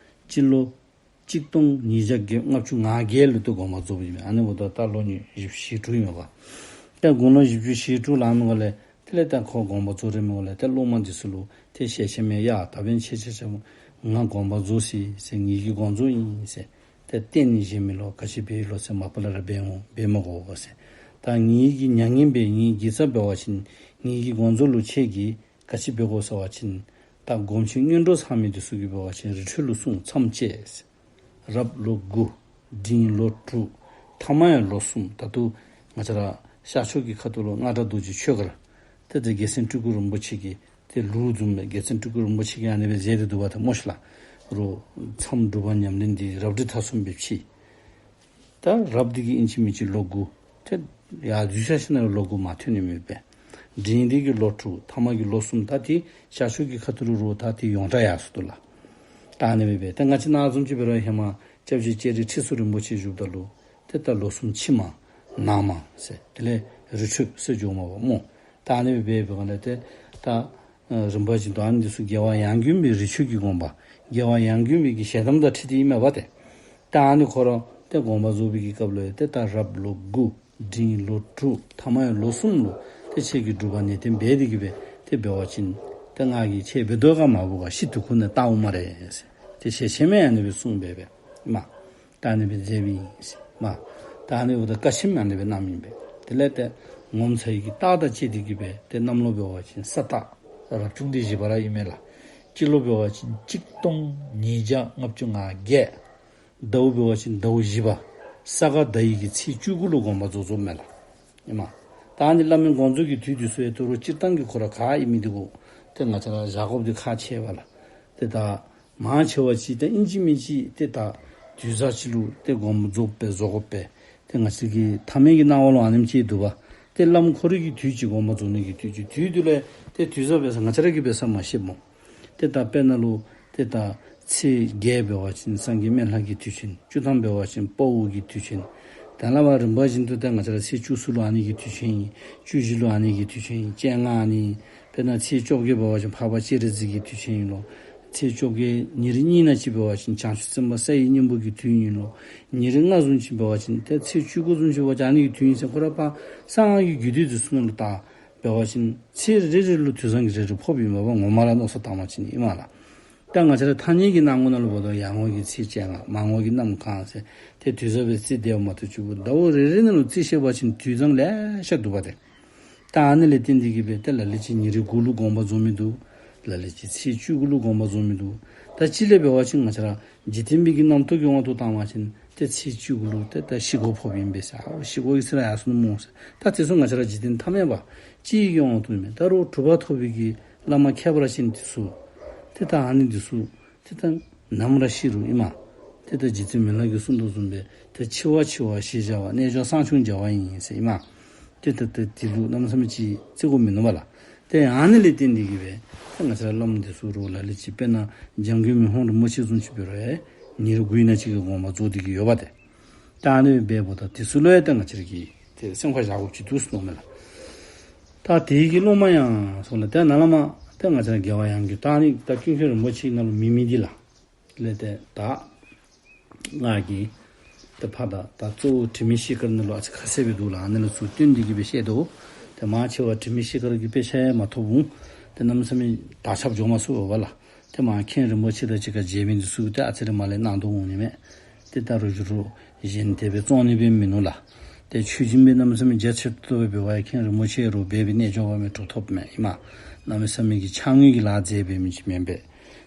སྤྱི་ལོ་གཅིག་སྟོང་ཉིས་བརྒྱ་བརྒྱད་ལྔ་བཅུ་ང་བརྒྱད་ལུ་ཏེ་དགོངས་པ་རྫོགསཔ་ཨིན་པས། ཨ་ནི་འབདཝ་ད་ད་ལོ་ནི་བཞི་བཅུ་ཞེ་དྲུག་ཨིན་མས་པ། ད་དགུང་ལོ་བཞི་བཅུ་ཞེ་དྲུག་ལང་མི་འགོ་ལས་དེ་ལས་ད་ཁོ་དགོངས་པ་རྫོགས་རན་མི་འགོ་ལས་ཏེ་སློབ་མ་འདི་ཚུ་ལུ་ཏེ་ཞལ་ཆེམས་ཡང་ཡ་ད་འབདན་ཁྱེད་ཆ་ཁྱབ་ང་དགོངས་པ་རྫོགས་ཅི་ཟེར་ངེ་གི་དགོངས་རྫོགས་ཨིན་ཟེར། ཏེ་བསྟན་ནི་བཞེས་མི་ལོ་ག་ཅི་འབད་ཡི་ལོ་ཟེར་མ་པ་ལས་ར་འབད་འོང་འབད་མ་དགོ་ཟེར། ད་ངེ་གི་མྱ་ངན་འབད་ངེ་དགེ་རྩ་འབད་བ་ཅིན་ངེ་གི་དགོངས་རྫོགས་ལུ་ཁྱེད་ཀྱིས་ག་ཅི་འབད་དགོ་ཟེར་བ་ཅིན་ད་སྒོམ་ཆེན་སྔོན་འགྲོ་ཚང་མི་འདི་ཚུ་གིས་འབད་བ་ཅིན་རི་ཁྲོད་ལུ་སྲུང་མཚམས་བཅད་ཟེར། རབ་ལོ་དགུ། འབྲིང་ལོ་དྲུག། ཐ་མ་ཡང་ལོ་གསུམ། ད་ལྟོ་ང་བཅས་ར་ཤར་ཕྱོགས་ཀྱི་ཁ་ཐུག་ལུ་མངའ་བདག་རྡོ་རྗེ་ཆོས་མགར་ཏེ་ཏེ་རྒྱལ་མཚན་སྤྲུལ་སྐུ་རིན་པོ་ཆེ་གིས་ཏེ་ལུགས་བཟུམ་སྦེ་རྒྱལ་མཚན་སྤྲུལ་སྐུ་རིན་པོ་ཆེ་གིས་ཨ་ནི་སྦེ་མཛད་དེ་འདུག་པ་ཏེ་སྨོ་ཤིག་ལགས། རོགས་མཚམས་སྒྲུབ་པ་ཉམས་ལེན་འདི་རབ་འབྲིང་ཐ་གསུམ་སྦེ་ཕྱེ། ད་རབ་འདི་གིས་ཨིན་ཅི་མིན་ཅི་ལོ་དགུ། ཏེ་ཡར་འཛུལ་ཤར་ཤར་ན་ལོ་དགུ་མ་ཐོན་ནི་མེད་པས། འབྲིང་འདི་གིས་ལོ་དྲུག། ཐ་མ་གི་ལོ་གསུམ། ད་ཏེ་ཤར་ཕྱོགས་ཀྱི་ཁ་ཐུག་ལུ་རོགས་ད་ཏེ་ཡོངས་གྲགས་ཡར་སོ་འདུག་ལགས། ད་ཨ་ནི་སྦེ་འབད་ཏེ་ང་བཅས་ནཱ་བཟུམ་ཅིག་འབད་རུང་ཧེ་མ་ སྐྱབས་རྗེ་ལྕགས་རི་ཁྲི་ཟུར་རིན་པོ་ཆེ་བཞུགསཔ་ད་ལུ་ཏེ་ད་ལོ་གསུམ་ཕྱི་མ་ནང་མ་ཟེར་དེ་ལས་རི་ཁྲོད་ཟེར་འགྱོཝ་མས་པ་སྨོ། ད་ཨ་ནི་སྦེ་འབད་བའི་སྒང་ལས་ཏེ་ད་ཨ་རིམ་པ་བཞིན་དུ་ཨ་ནི་འདི་ཚུ་རྒྱལ་བ་ཡང་དགོན་པའི་རི་ཁྲོད་ཀྱི་དགོན་པ་རྒྱལ་བ་ཡང་དགོན་པའི་གི་ཞལ་གདམས་དང་འཁྲིལ་ཏེ་ཨིན་མས་པ་ཏེ། ད་ཨ་ནི་ཁོ་ར་ཏེ་དགོངས་པ་རྫོགས་པའི་གི་སྐབས་ལུ་ཡང་ཏེ་ད་རབ་ལོ་དགུ་འབྲིང་ལོ་དྲུག་ཐ་མ་ཡང་ལོ་གསུམ་ལུ་ཏེ་ཁྱེད་ཀྱིས་སྒྲུབ་པ་ནན་ཏན་འབད་དེ་གིས་སྦེ་ཏེ་འབད་བ་ཅིན་ཏེ་ང་གིས་ཁྱེད་འབད་དོ་ག་མ་འབད་ག་ཤི་དུས་ཁོ་ནས་བལྟཝ་སྨ་རེ་ཟེར། ཏེ་ཞལ་ཆེམས་ཡང་ཨ་ནི་སྦེ་གསུངས་སྦེ་སྦེ་མ་ད་ཨ་ནི་སྦེ་མཛད་པའི་ཨིན་ཟེར་མ། ད་ཨ་ནི་འབདཝ་ད་བཀའ་ཆེམས་ཨ་ནི་སྦེ་གནངམ་ཨིན་པས། དེ་ལས་ཏེ་ངོ་མཚར་བའི་གི་རྟགས་དང་བཅས་ཏེ་གིས་སྦེ་ཏེ་གནམ་ལོ་འབད་བ་ཅིན་ས་རྟགས་རབ་བྱུང་འདི་བཞི་པ་ར་ཨིན་མས་ལགས། སྤྱི་ལོ་འབད་བ་ཅིན་གཅིག་སྟོང་ཉིས་བརྒྱ་ལྔ་བཅུ་ང་བརྒྱད། ཟླཝ་འབད་བ་ཅིན་ཟླཝ་བཞི་པ། ས་ག་ཟླ་བའི་གི་ཚེས་བཅུ་དགུ་ལུ་དགོངས་པ་རྫོགས་རྫོགསཔ་མས་ལགས། ཨིན་མས། ད་ཨ་ནི་བླ་མའི་དགོངས་རྫོགས་ཀྱི་དུས་འདི་ཚུ་ཡང་ད་རུང་སྤྱིར་བཏང་གི་ཁོ་ར་ག་ཨིན་མི་འདི་གུ་ཏེ་ང་བཅས་ར་བཞག་དགོཔ་འདི་ཁག་ཆེ་བས་ལགས། ཏེ་ད་མང་ཆེ་བ་ཅིག་ཏེ་ཨིན་ཅི་མིན་ཅི་ཏེ་ད་དུས་བཟང་ཅིག་ལུ་ཏེ་དགོངས་པ་རྫོགས་པས་རྫོགས་དགོ་པས། ཏེ་ང་བཅས་ཀྱི་ཐ་མལ་གྱི་སྣང་བ་ལུ་ཨ་ནེམ་ཅིག་འདུག་པ། ཏེ་བླམ་ཁོ་རའི་གི་དུས་ཅིག་དགོངས་པ་རྫོགས་ནི་གི་དུས་ཅིག་དུས་འདི་ལུ་ཏེ་དུས་བཟང་འབད་ས་ང་བཅས་ར་གིས་འབད་ས་མ་ཤེས་སྨོ། ཏེ་ད་དཔེར་ན་ལུ་ཏེ་ད་ཚེས་བརྒྱད་འབད་བ་ཅིན་སངས་རྒྱས་སྨན་བླ་གི་དུས་ཆེན། བཅུ་ཐམ་འབད་བ་ཅིན་དཔའ་བོ་གི་དུས་ཆེན། ད་ལས་མར་རིམ་པ་བཞིན་དུ་ཏེ་ང་བཅས་ར་ཚེས་བཅུ་གསུམ་ལུ་ཨ་ནི་གི་དུས་ཆེན་ཨིན། བཅུ་བཞི་ལུ་ཨ་ནི་གི་དུས་ཆེན་ཨིན། བཅོ་ལྔ་ཨ་ནི། དཔེར་ན་ཚེས་བཅོ་བརྒྱད་འབད་བ་ཅིན་འཕགས་པ་སྤྱན་རས་གཟིགས་ཀྱི་དུས་ཆེན་ཨིན་ལོ། ཚེས་བཅོ་བརྒྱད་ཉེར་གཉིས་ནང་ཅིག་འབད་བ་ཅིན་བྱང་ཆུབ་སེམས་དཔའ་ས་ཡི་སྙིང་པོ་གི་དུས་ཨིན་ལོ། ཉེར་ལྔ་བཟུམ་ཅིག་འབད་བ་ཅིན་ཏེ་ཚེས་བཅུ་དགུ་བཟུམ་ཅིག་འབད་བ་ཅིན་ཨ་ནི་གི་དུས་ཨིན་ཟེར་ཁོ་ར་ཕར་གསང་སྔགས་ཀྱི་རྒྱུད་སྡེ་འདི་ཚུ་ནང་ལུ་ད་འབད་བ་ཅིན་ཚེས་རེ་རེ་ལུ་དུས་བཟང་གི་རེ་རེ་ཕོགཔ་ཨིན་མས་པ། ངོ་མ་ར་མནོ་བསམ་བཏང་བ་ཅིན་ཨིན་མས་ལགས། ད་ང་བཅས་ར་ཐ་སྙད་ཀྱི་སྣང་ངོ་ནང་ལུ་འབདཝ་ད་ཡར་ངོ་གི་ཚེས་བཅོ་ལྔ་མར་ངོ་གི་གནམ་གང་ཟེར་ཏེ་དུས་བཟང་སྦེ་རྩིས་དེ་མ་གཏོགས་ཅིག་ཟླཝ་རེ་རེ་ནང་ལུ་རྩིས་བཤད་པ་ཅིན་དུས་བཟང་ལེ་ཤ་འདུག་པ་ཏེ། ད་ཨ་ནི་ལས་བརྟེན་ཏེ་གིས་སྦེ་ཏེ་ལ་ལུ་ཅིག་ཉེར་དགུ་ལུ་དགོངས་པ་རྫོགས་མི་འདུག། ལ་ལུ་ཅིག་ཚེས་བཅུ་དགུ་ལུ་དགོངས་པ་རྫོགས་མི་འདུག། ད་སྤྱིར་ལས་འབད་བ་ཅིན་ང་བཅས་ར་འཇིག་རྟེན་པའི་གི་རྣམ་རྟོག་གི་དབང་དུ་བཏང་བ་ཅིན་ཏེ་ཚེས་བཅུ་དགུ་ལུ་ཏེ་ད་ཤི་སྒོ་ཕོགཔ་ཨིན་པས་ཟེར། ཨ་ཤི་སྒོ་གི་ཚེ་ར་ཡར་སོ་ནུག་སྨོ་ཟེར། ད་དེ་ཚུ་ང་བཅས་ར་འཇིག་རྟེན་ཐ་མལ་པ་སྤྱིའི་གི་དབང་དུ་མེན། ད་རུང་གྲུབ་པ་ཐོབ་པའི་གི་བླ་མ་ཁྱད་པར་ཅན་འདི་ཚུ་ཏེ་ད་ཨ་ནི་འདི་ཚུ་ཏེ་ད་ནམ་ར་ཤི་རུང་ཨིན་མས། ཏེ་ད་རྗེ་བཙུན་མི་ལ་གིས་གསུངས་དོ་བཟུམ་སྦེ་ཏེ་འཆི་བ་འཆི་བ་ཞེས་བྱ་བ། རྣལ་འབྱོར་སངས་ཆུང་བྱ་བ་ཡིན་ཟེར་ཨིན་མས། ཏེ་ད་ཏེ་དེ་ལུ་གནམ་མེད་ས་མེད་ཅིག་བརྩི་དགོཔ་མིན་ནུག་པ་ལགས། ཏེ་ཨ་ནི་ལས་བརྟེན་ཏེ་གིས་སྦེ་ཏེ་ང་བཅས་ར་བླམ་འདི་ཚུ་རུང་ལ་ལུ་ཅིག་དཔེར་ན་འཇམ་མགོན་མི་ཕམ་རིན་པོ་ཆེ་བཟུམ་ཅིག་འབད་རུང་ཡང་ཉེར་དགུའི་ནང་ཅིག་གི་དགོངས་པ་རྫོགས་ཏེ་གིས་ཡོད་པ་ཏེ། ད་ཨ་ནི་སྦེ་འབདཝ་ད་དེ་ཚུ་ལུ་ཡང་ཏེ་ང་བཅས་ར་གིས་ཏེ་སེམས་ཁར་བཞག་དགོཔ་ཅིག་འདུག་ཟེར་མནོཝ་མས་ལགས། ད་དེ་གི་སློབ་མ་ཡང་ཟེར་ལགས། ཏེ་ནཱ་ལས་མར་ཏེ་ང་བཅས་ར་རྒྱལ་བ་ཡང་དགོན་ད་ཨ་ནི་ད་ཀུན་མཁྱེན་རིན་པོ་ཆེ་ནང་ལུ་མེད་མི་འདི་ལགས། ལས་ཏེ་ད་ང་གིས་ཏེ་ཕར་ད་ད་གཙོ་བོ་དྲི་མེད་ཤེལ་དཀར་ནང་ལུ་ཨ་ཙི་ཁ་གསལ་སྦེ་འདུག་ལགས། ཨ་ནི་ལུ་ཚུར་བསྟུན་ཏེ་གིས་སྦེ་བཤད་དོ། ཏེ་མང་ཆེ་བ་དྲི་མེད་ཤེལ་དཀར་གྱི་དཔེ་ཆ་ཡང་མ་ཐོབ་འོང་། ཏེ་གནམ་མེད་ས་མེད་དར་ཁྱབ་འགྱོ་མ་ཚུགས་པས་ལགས། ཏེ་མར་མཁན་རིན་པོ་ཆེ་དང་གཅིག་ཁར་མཇལ་མི་འདི་ཚུ་ཏེ་ཨ་ཙི་རེ་མར་ལས་གནང་དོ་འོང་ནི་མས། ཏེ་ད་རུང་ཞུ་རུང་གཞན་དེ་སྦེ་བཙོང་ནི་སྦེ་མིན་ནུག་ལགས། ཏེ་ཆོས་སྦྱིན་སྦེ་གནམ་མེད་ས་མེད་རྒྱ་ཆེ་ཏོག་ཏོ་སྦེ་འབད་བ་ཡང་མཁན་རིན་པོ་ཆེ་རུང་འབད་བའི་རྣལ་འབྱོར་པ་མའི་གྲུབ་ཐོབ་མས་ཨིན་མས། གནམ་མེད་ས་མེད་ཀྱི་ཕྱག་དངུལ་གྱི་ལཱ་མཛད་འབད་མི་ཅིག་མེན་པས།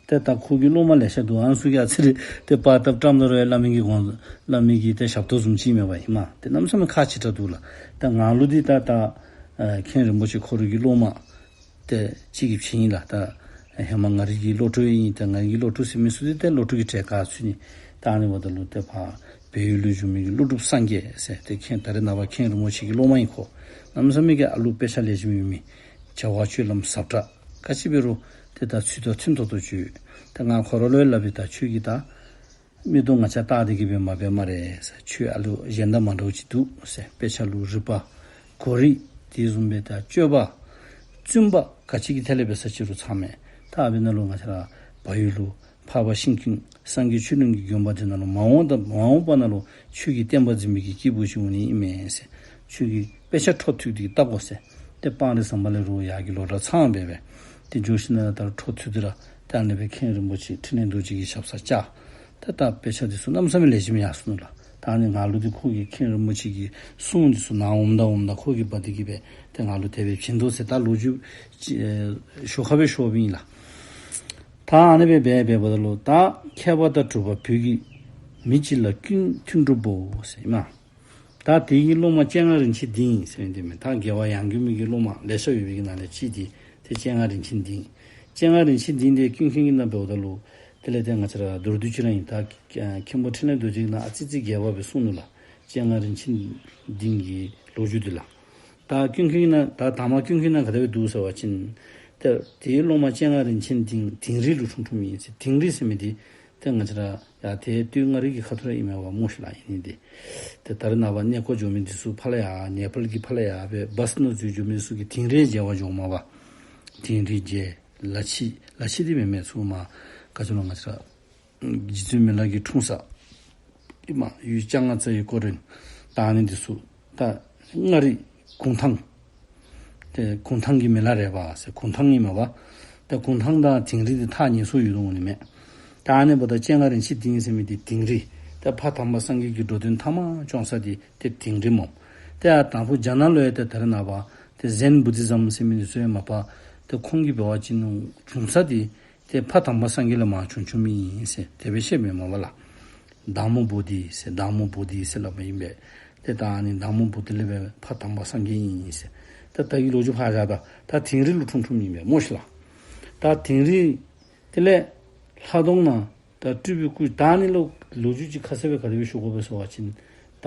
ཏེ་ད་ཁོ་གི་སློབ་མ་ལེ་ཤ་འདུག། ཨ་ནི་ཚུ་གིས་ཨ་ཙི་རེ་ཏེ་པར་བཏབ་བཀྲམ་ད་རུང་ཡང་བླ་མའི་གི་དགོངས་བླ་མའི་གི་ཏེ་ཞབས་ཏོག་བཟུམ་ཅིག་མས་པ་ཨིན་མས། ཏེ་གནམ་མེད་ས་མེད་ཁག་ཆེ་དྲགས་འདུག་ལགས། ཏེ་ང་ལུ་འདི་ད་ད་ཨ་མཁན་རིན་པོ་ཆེ་ཁོ་རའི་གི་སློབ་མ་ཏེ་གཅིག་གིས་བྱིན་ཡི་ལགས། ད་ཧེ་མ་ང་རའི་གི་སློབ་ཕྲུག་ཨིན། ཏེ་ང་རའི་གི་སློབ་ཕྲུག་ཟེར་མི་ཚུ་འདི་ཏེ་སློབ་ཕྲུག་གི་གྲས་ཁར་ཚུད་ནི། ད་ཨ་ནི་འབདཝ་ད་ལུ་ཏེ་ཕར་བལ་ཡུལ་ལུ་བཞུགས་མི་གི་ཀླུ་སྒྲུབ་སངས་རྒྱས་ཟེར་ཏེ་མཁན་ད་རེས་ནངས་པ་མཁན་རིན་པོ་ཆེ་གི་སློབ་མ་ཨིན། ཁོ་གནམ་མེད་ས་མེད་ཀྱི་ཨ་ལུ་དཔེ་ཆ་ལེགས་ཤོམ་ཡོད་མི། བྱ་བ་སྤྱོད་ལམ་ཟབ་དྲགས། ག་ཅི་འབད་རུང་ཏེ་ད་ཚུལ་དང་མཐུན་ཏོག་ཏོ་ཅིག་ཡོད། ད་ང་ཁོ་ར་ལུ་ཡང་སླབ་པས། ད་ཁྱོད་ཀྱིས་ད་མིག་ཏོ་ང་བཅས་བལྟ་སྟེ་གིས་སྦེ་མ་འབད་སྨ་རེ་ཟེར། ཁྱོད་ཨ་ལུ་གཞན་དང་མ་འདྲཝ་ཅིག་འདུག་ཟེར། དཔེ་ཆ་ལུ་རིག་པ་གོ་རིམ་དེ་བཟུམ་སྦེ་ད་སྤྱོད་པ་བཙུན་པ་ག་ཅི་གི་ཐད་ལས་འབད་ས་ཅིག་རུང་ཚང་མས། ད་འབདན་ལུ་ང་བཅས་ར་བལ་ཡུལ་ལུ་འཕགས་པ་ཤིང་ཀུན་སངས་རྒྱས་ཆོས་གླིང་གི་དགོན་པ་འདི་ནང་ལུ་མ་འོངས་ད་མ་འོངས་པ་ནང་ལུ་ཆོས་ཀྱི་བསྟན་པ་འཛིན་པའི་གི་སྐྱེས་བུ་ཅིག་འོང་ནི་ཨིན་མས་ཟེར། ཁྱོད་ཀྱིས་དཔེ་ཆ་འཕྲོ་མཐུད་དེ་བལྟ་དགོ་ཟེར། ཏེ་སྤང་རི་ཟམ་པ་ལས་རུང་ཡར་གྱི་ལོ་གྲངས་ཚང་སྦེ་སྦེ་ཏེ་འགྱོ་ཞིནམ་ལས་ད་འཕྲོ་མཐུད་དེ་ར་ཏེ་ཨ་ནི་སྦེ་མཁན་རིན་པོ་ཆེ་འཕྲིན་ལས་རྡོ་རྗེ་གི་ཞབས་སར་བཅར། ཏེ་ད་དཔེ་ཆ་འདི་ཚུ་གནམ་མེད་ས་མེད་ལེགས་ཤོམ་ཡར་སོ་ནུག་ལགས། ད་ཨ་ནི་ང་ལུ་འདི་ཁོ་གི་མཁན་རིན་པོ་ཆེ་གི་གསུང་འདི་ཚུ་ནཱ་འོངམ་ད་འོངམ་ད་ཁོ་གིས་འབད་དེ་གིས་སྦེ་ཏེ་ང་ལུ་དེ་སྦེ་བྱིན་དོ་ཟེར། ད་ལོ་རྒྱུས་ཅིག་ཨེ་ཞོར་ཁ་སྦེ་ཞུཝ་ཨིན་ལགས། ད་ཨ་ནི་སྦེ་འབད་འབདཝ་ད་ལུ་ད་མཁས་པ་དང་གྲུབ་པ་བོད་ཀྱི་མི་གཅིག་ལ་ཀུན་མཐུན་གྲུབ་བོ་ཟེར་ཨིན་མས། ད་དེ་གི་སློབ་མ་སྤྱན་སྔ་རིན་ཆེན་སྡིངས་ཟེར་མི་འདི་མས། ད་རྒྱལ་བ་ཡང་དགོན་པའི་གི་སློབ་མ་ལེ་ཤ་ཡོད་པའི་གི་ནང་ལས་གཅིག་འདི་ཏེ་སྤྱན་སྔ་རིན་ཆེན་སྡིངས། སྤྱན་སྔ་རིན་ཆེན་སྡིངས་འདི་ཀུན་མཁྱེན་གྱི་ནང་འབདཝ་ད་ལུ་དེ་ལས་ཏེ་ང་བཅས་ར་མདོར་བསྡུས་ཅིག་ར་ཨིན། ད་མཁན་པོ་འཕྲིན་ལས་རྡོ་རྗེ་གིས་ནཱ་ཨ་ཙི་ཙི་རྒྱས་པ་སྦེ་གསུངས་ནུག་ལགས། སྤྱན་སྔ་རིན་ཆེན་སྡིངས་ཀྱི་ལོ་རྒྱུས་འདི་ལགས། ད་ཀུན་མཁྱེན་གྱི་ནང་ད་དང་པ་ཀུན་མཁྱེན་གྱི་ནང་ག་དེ་སྦེ་འདུག་ཟེར་བ་ཅིན་ཏེ་དེའི་སློབ་མ་སྤྱན་སྔ་རིན་ཆེན་སྡིངས་དིང་རི་ལུ་འཁྲུངས་འཁྲུངསམ་ཨིན་ཟེར། དིང་རི་ཟེར་མི་འདི་ ཏེ་ང་བཅས་ར་ཡར་ཏེ་སྟོད་མངའ་རིས་ཀྱི་ཁ་ཐུག་ར་ཨིན་མས་པ་སྨོ་ཤིག་ལགས། ཨིན་ནི་འདི་ཏེ་ད་རེས་ནངས་པ་གནས་སྐོར་འགྱོ་མི་འདི་ཚུ་ཕར་ལས་ཡར་ནེ་པཱལ་གྱི་ཕར་ལས་ཡར་སྦེ་བཱསི་ནང་འཛུལ་འགྱོ་མི་འདི་ཚུ་གིས་དིང་རི་མཇལ་བར་འགྱོཝ་མས་པ། དིང་རི་མཇལ། ལ་ཕྱི་ལ་ཕྱི་འདི་མེན་མས། ཚུར་མར་ག་ཅི་ལོ་ང་བཅས་ར་རྗེ་བཙུན་མི་ལ་གི་འཁྲུངས་ས་ཨིན་མས། ཡུལ་ལྕང་ང་རྩ་བའི་སྐོར་རིན་ད་ཨ་ནི་འདི་ཚུ་ད་མངའ་རིས་གུང་ཐང་། ཏེ་གུང་ཐང་གི་མི་ལ་རས་པ་ཟེར་གུང་ཐང་ཨིན་མས་པ། ཏེ་གུང་ཐང་དང་དིང་རི་འདི་ཐག་ཉེ་སུ་ཡོད་དོ་འོང་ནི་མས། ད་ཨ་ནི་འབདཝ་ད་སྤྱན་སྔ་རིན་ཆེན་སྡིངས་ཟེར་མི་འདི་དིང་རི། ཏེ་ཕ་དམ་པ་སངས་རྒྱས་ཀྱི་འགྲོ་དོན་ཐ་མ་བསྐྱངས་ས་འདི་ཏེ་དིང་རི་སྨོ། ཏེ་ཡར་དང་ཕུ་རྒྱ་ནག་ལུ་ཡང་ཏེ་ད་རེས་ནངས་པ་ཏེ་ཛེན་བུ་དྷི་ཛམ་ཟེར་མི་འདི་ཚུ་ཡང་མ་པ་ཏེ་ཁོང་གིས་འབད་བ་ཅིན་བྱུང་ས་འདི་ཏེ་ཕ་དམ་པ་སངས་རྒྱས་ལས་མར་བྱུང་བྱུངམ་ཨིན་ཟེར་དེ་སྦེ་བཤདཔ་མས་པ་ལགས། དཱ་མོ་བོ་དྷི་ཟེར་དཱ་མོ་བོ་དྷི་ཟེར་སླབ་པ་ཨིན་པས། ཏེ་ད་ཨ་ནི་དཱ་མོ་བོ་དྷི་ལས་སྦེ་ཕ་དམ་པ་སངས་རྒྱས་ཨིན་ཟེར། ད་ད་གི་ལོ་རྒྱུས་ཕར་བཞག། ད་ད་དིང་རི་ལུ་འཁྲུངས་འཁྲུངསམ་ཨིན་པས་སྨོ་ཤིག་ལགས། ད་དིང་རི་དེ་ལས་ལྷ་གདོང་ནང་ད་སྤྲུལ་པའི་སྐུ། ད་ཨ་ནི་ལུ་ལོ་རྒྱུས་ཅིག་ཁ་གསལ་སྦེ་ག་དེ་སྦེ་ཞུ་དགོ་པས་ཟེར་བ་ཅིན་ད་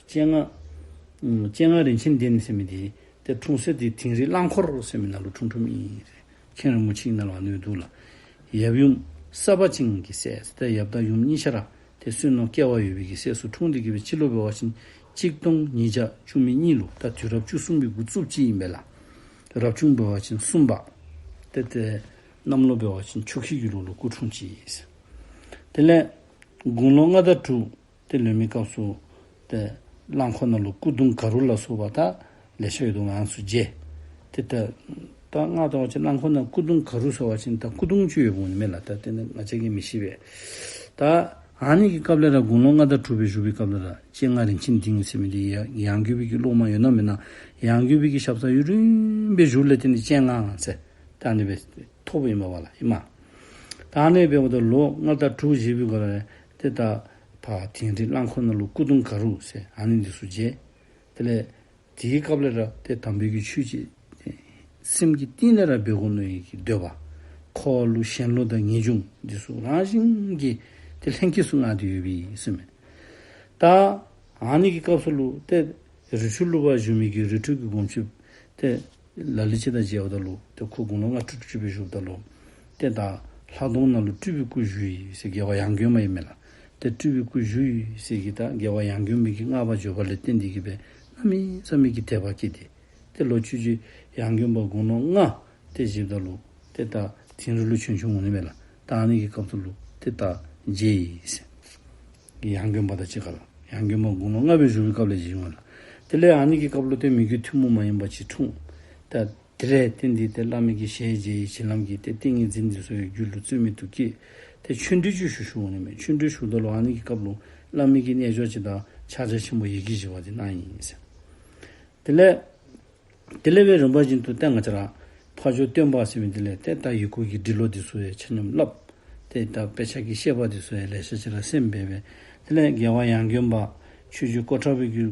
སྤྱན་སྔ་ཨམ་སྤྱན་སྔ་རིན་ཆེན་སྡིངས་ཟེར་མི་འདི་ཏེ་འཁྲུངས་ས་འདི་དིང་རི་གླང་འཁོར་ཟེར་མི་ནང་ལུ་འཁྲུངས་འཁྲུངསམ་ཨིན་ཟེར་མཁན་རིན་པོ་ཆེ་གི་ནང་ལུ་ཨ་ནི་འདུག་ལགས། ཡབ་ཡུམ་ས་པ་ཅན་གྱི་སྲས། ཏེ་ཡབ་དང་ཡུམ་གཉིས་ཆ་ར་ཏེ་བསོད་ནམས་སྐལ་བ་ཡོད་པའི་གི་སྲས་སུ་འཁྲུངས་ཏེ་གི་སྦེ་སྤྱི་ལོ་འབད་བ་ཅིན་གཅིག་སྟོང་ཉིས་བརྒྱ་བཅུ་མེད་གཉིས་ལུ་ད་དུས་རབས་བཅུ་གསུམ་པའི་འགོ་བཙུགསཔ་ཅིག་ཨིན་པས་ལགས། རབ་བྱུང་འབད་བ་ཅིན་གསུམ་པ། ཏེ་ཏེ་གནམ་ལོ་འབད་བ་ཅིན་ཆུ་ཁྱི་གི་ལོ་ལུ་སྐུ་འཁྲུངས་ཅི་ཟེར། དེ་ལས་དགུང་ལོ་ལྔ་དང་དྲུག་ཏེ་ལོན་མི་སྐབས་སུ་ཏེ་གླང་འཁོར་ནང་ལུ་སྐུ་གདུང་ག་རུ་ལ་སོགས་པ་ད་ལེ་ཤ་ཡོད་དོ། ང་ཚུ་མཇལ། ཏེ་ད་ད་ང་ད་བ་ཅིན་གླང་འཁོར་ནང་སྐུ་གདུང་ག་རུ་ཟེར་བ་ཅིན་ད་སྐུ་གདུང་ཅིག་ཡོདཔ་འོང་ནི་མས་ལགས། ད་དེ་ནི་ང་བཅས་ཀྱིས་མི་ཤེས་པས། ད་ཨ་ནི་གི་སྐབས་ལས་ར་དགུང་ལོ་ལྔ་དང་དྲུག་སྦེ་བཞུགས་པའི་སྐབས་ལས་ར་སྤྱན་སྔ་རིན་ཆེན་སྡིངས་ཟེར་མི་འདི་ཡང་ཡང་དགོན་པའི་གི་སློབ་མ་ཡོད་ན་མེད་ན་ཡང་དགོན་པའི་གི་ཞབས་སར་ཡུན་རིངམོ་སྦེ་བཞུགས་ལས་བརྟེན་ཏེ་སྤྱན་སྔ་ཟེར་ད་ཨ་ནི་སྦེ་ཐོབ་ཨིན་པས་ལགས། ཨིན་མས། ད་ཨ་ནི་འབདཝ་ད་ལོ་ལྔ་དང་དྲུག་བཞེས་པའི་སྐབས་ལས་ཏེ་ད་ཕར་དིང་རི་གླང་འཁོར་ནང་ལུ་སྐུ་གདུང་ག་རུ་ཟེར་ཨ་ནི་འདི་ཚུ་མཇལ། དེ་ལས་དེའི་སྐབས་ལས་ར་ཏེ་དམ་པའི་གི་ཆོས་ཀྱི་སེམས་ཀྱི་གཏིང་ལས་ར་འབད་དགོ་མནོ་བའི་གི་འདོད་པ། འཁོར་བ་ལུ་ཞེན་བློ་དང་ངེས་འབྱུང་འདི་ཚུ་རང་བཞིན་གྱིས་ཏེ་ལྷན་སྐྱེས་སུ་མངའ་སྟེ་ཡོད་པས་ཟེར་མས། ད་ཨ་ནི་གི་སྐབས་སུ་ལུ་ཏེ་རི་ཁྲོད་ལུ་ཕར་བཞུགས་མི་གི་རི་ཁྲོད་ཀྱི་སྒོམ་ཆེན་ཏེ་ལ་ལུ་ཅིག་དང་མཇལཝ་ད་ལུ་ཏེ་ཁོ་དགུང་ལོ་ལྔ་དྲུག་ཅིག་སྦེ་བཞུགསཔ་ད་ལུ་ཏེ་ད་ལྷ་གདོང་ནང་ལུ་སྤྲུལ་པའི་སྐུ་བཞུགས་ཡི་ཟེར། རྒྱལ་བ་ཡང་དགོན་པ་ཨིན་མས་ལགས། ཏེ་སྤྲུལ་པའི་སྐུ་བཞུགས་ཡི་ཟེར་གི་ད་རྒྱལ་བ་ཡང་དགོན་པའི་གི་བསྔགས་པ་བརྗོད་པ་ལས་བརྟེན་ཏེ་གི་སྦེ་གནམ་མེད་ས་མེད་ཀྱི་དད་པ་སྐྱེས་ཏེ་ཏེ་ལོ་ཆོས་རྗེ་ཡང་དགོན་པ་དགུང་ལོ་ལྔ་ཏེ་བཞེསཔ་ད་ལུ་ཏེ་ད་དིང་རི་ལུ་བྱོན་བྱོནམ་འོང་ནི་མས་ལགས། ད་ཨ་ནི་གི་སྐབས་སུ་ལུ་ཏེ་ད་མཇལ་ཡི་ཟེར། ཡང་དགོན་པ་དང་གཅིག་ཁར་ལུ་ཡང་དགོན་པ་དགུང་ལོ་ལྔ་སྦེ་བཞུགས་པའི་སྐབས་ལས་མཇལ་འོང་ལགས། དེ་ལས་ཨ་ནི་གི་སྐབས་ལུ་ཏེ་མོས་གུས་ཐུན་མོང་མ་ཡིན་པ་ཅིག་འཁྲུངས། ད་དེ་ལས་བརྟེན་ཏེ་ཏེ་བླ་མའི་གི་ཞལ་མཇལ་ཡི་བྱིན་རླབས་ཀྱིས་ཏེ་ཏིང་ངེ་འཛིན་འདི་ཚུ་ཡང་རྒྱུད་ལུ་རྩོལ་མེད་དུ་སྐྱེས། ཏེ་ཆོས་འབྲེལ་ཅིག་ཞུ་ཞུཝ་འོང་ནི་མས། ཆོས་འབྲེལ་ཞུཝ་ད་ལུ་ཨ་ནི་གི་སྐབས་ལུ་བླ་མའི་གི་རྣལ་འབྱོར་ཅིག་དང་ཕྱག་རྒྱ་ཆེན་པོ་ཡི་གེ་བཞི་པ་འདི་གནང་ཡི་ཟེར། དེ་ལས་དེ་ལས་སྦེ་རིམ་པ་བཞིན་དུ་ཏེ་ང་བཅས་ར་ཕ་ཇོ་སྟོན་པ་ཟེར་མི་འདི་ལས་ཏེ་ད་ཡི་གུ་གི་འབྲི་ཀློག་འདི་ཚུ་ཡང་ཆ་མཉམ་བསླབས། ཏེ་ད་དཔེ་ཆ་གི་བཤད་པ་འདི་ཚུ་ཡང་ལེ་ཤ་ཅིག་ར་གསན་སྦེ་སྦེ། དེ་ལས་རྒྱལ་བ་ཡང་དགོན་པ་ཆོས་རྗེ་ཀོ་ཁྲ་པའི་གི་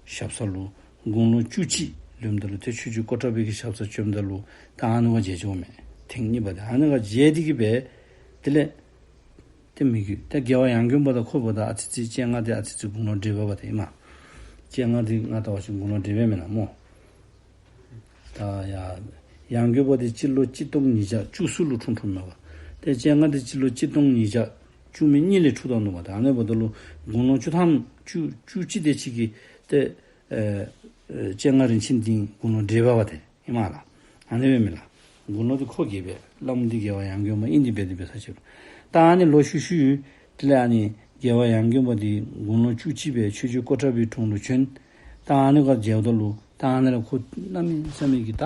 ཞབས་ས་ལུ་དགུང་ལོ་བཅུ་གཅིག་ལོནམ་ད་ལུ་ཏེ་ཆོས་རྗེ་ཀོ་ཁྲ་པའི་གི་ཞབས་སར་བྱོནམ་ད་ལུ་ད་ཨ་ནི་ཁར་མཇལ་བྱོནམ་མས། ཐེངས་གཉིས་པ་ཏེ་ཨ་ནི་ཁར་མཇལ་ཏེ་གི་སྦེ་དེ་ལས་ཏེ་མོས་གུས་ཏེ་རྒྱལ་བ་ཡང་དགོན་པ་དང་ཁོ་བ་དང་ཨ་ཙི་ཙི་སྤྱན་སྔ་འདི་ཨ་ཙི་ཙི་དགུང་ལོ་བགྲེས་པ་འབདཝ་ད་ཨིན་མས། སྤྱན་སྔ་འདི་ང་བལྟ་བ་ཅིན་དགུང་ལོ་བགྲེས་པ་མེན་ན་སྨོ། ད་ཡ་ཡང་དགོན་པ་འདི་སྤྱི་ལོ་གཅིག་སྟོང་ཉིས་བརྒྱ་བཅུ་གསུམ་ལུ་འཁྲུངས་འཁྲུངསམ་མས་པ། ཏེ་སྤྱན་སྔ་འདི་སྤྱི་ལོ་གཅིག་སྟོང་ཉིས་བརྒྱ་བཅུ་མེད་གཉིས་ལས་འཁྲུངས་ད་ནུག་པ། ད་ཨ་ནི་འབདཝ་ད་ལུ་དགུང་ལོ་བཅུ་ཐམ་བཅུ་བཅུ་གཅིག་དེ་ཅིག་གི་ཏེ་ཨེ་ཨེ་སྤྱན་སྔ་རིན་ཆེན་སྡིངས་དགུང་ལོ་བགྲེས་པ་འབདཝ་ད་ཨིན་མས་ལགས། ཨ་ནི་སྦེ་མེན་ལགས། དགུང་ལོ་འདི་ཁོ་གིས་སྦེ་བླམ་འདི་རྒྱལ་བ་ཡང་དགོན་པ་ཨིན། འདི་སྦེ་འདི་སྦེ་ས་ཕྱེ་རུང་ད་ཨ་ནི་ལོག་ཤུལ་ཤུལ་དེ་ལས་ཨ་ནི་རྒྱལ་བ་ཡང་དགོན་པ་འདི་དགུང་ལོ་བཅུ་གཅིག་སྦེ་ཆོས་རྗེ་ཀོ་ཁྲ་པའི་དྲུང་ལུ་བྱོན། ད་ཨ་ནི་ཁར་མཇལཝ་ད་ལུ་ད་ཨ་ནི་ལས་ཁོ་གནམ་མེད་ས་མེད་ཀྱི་ད་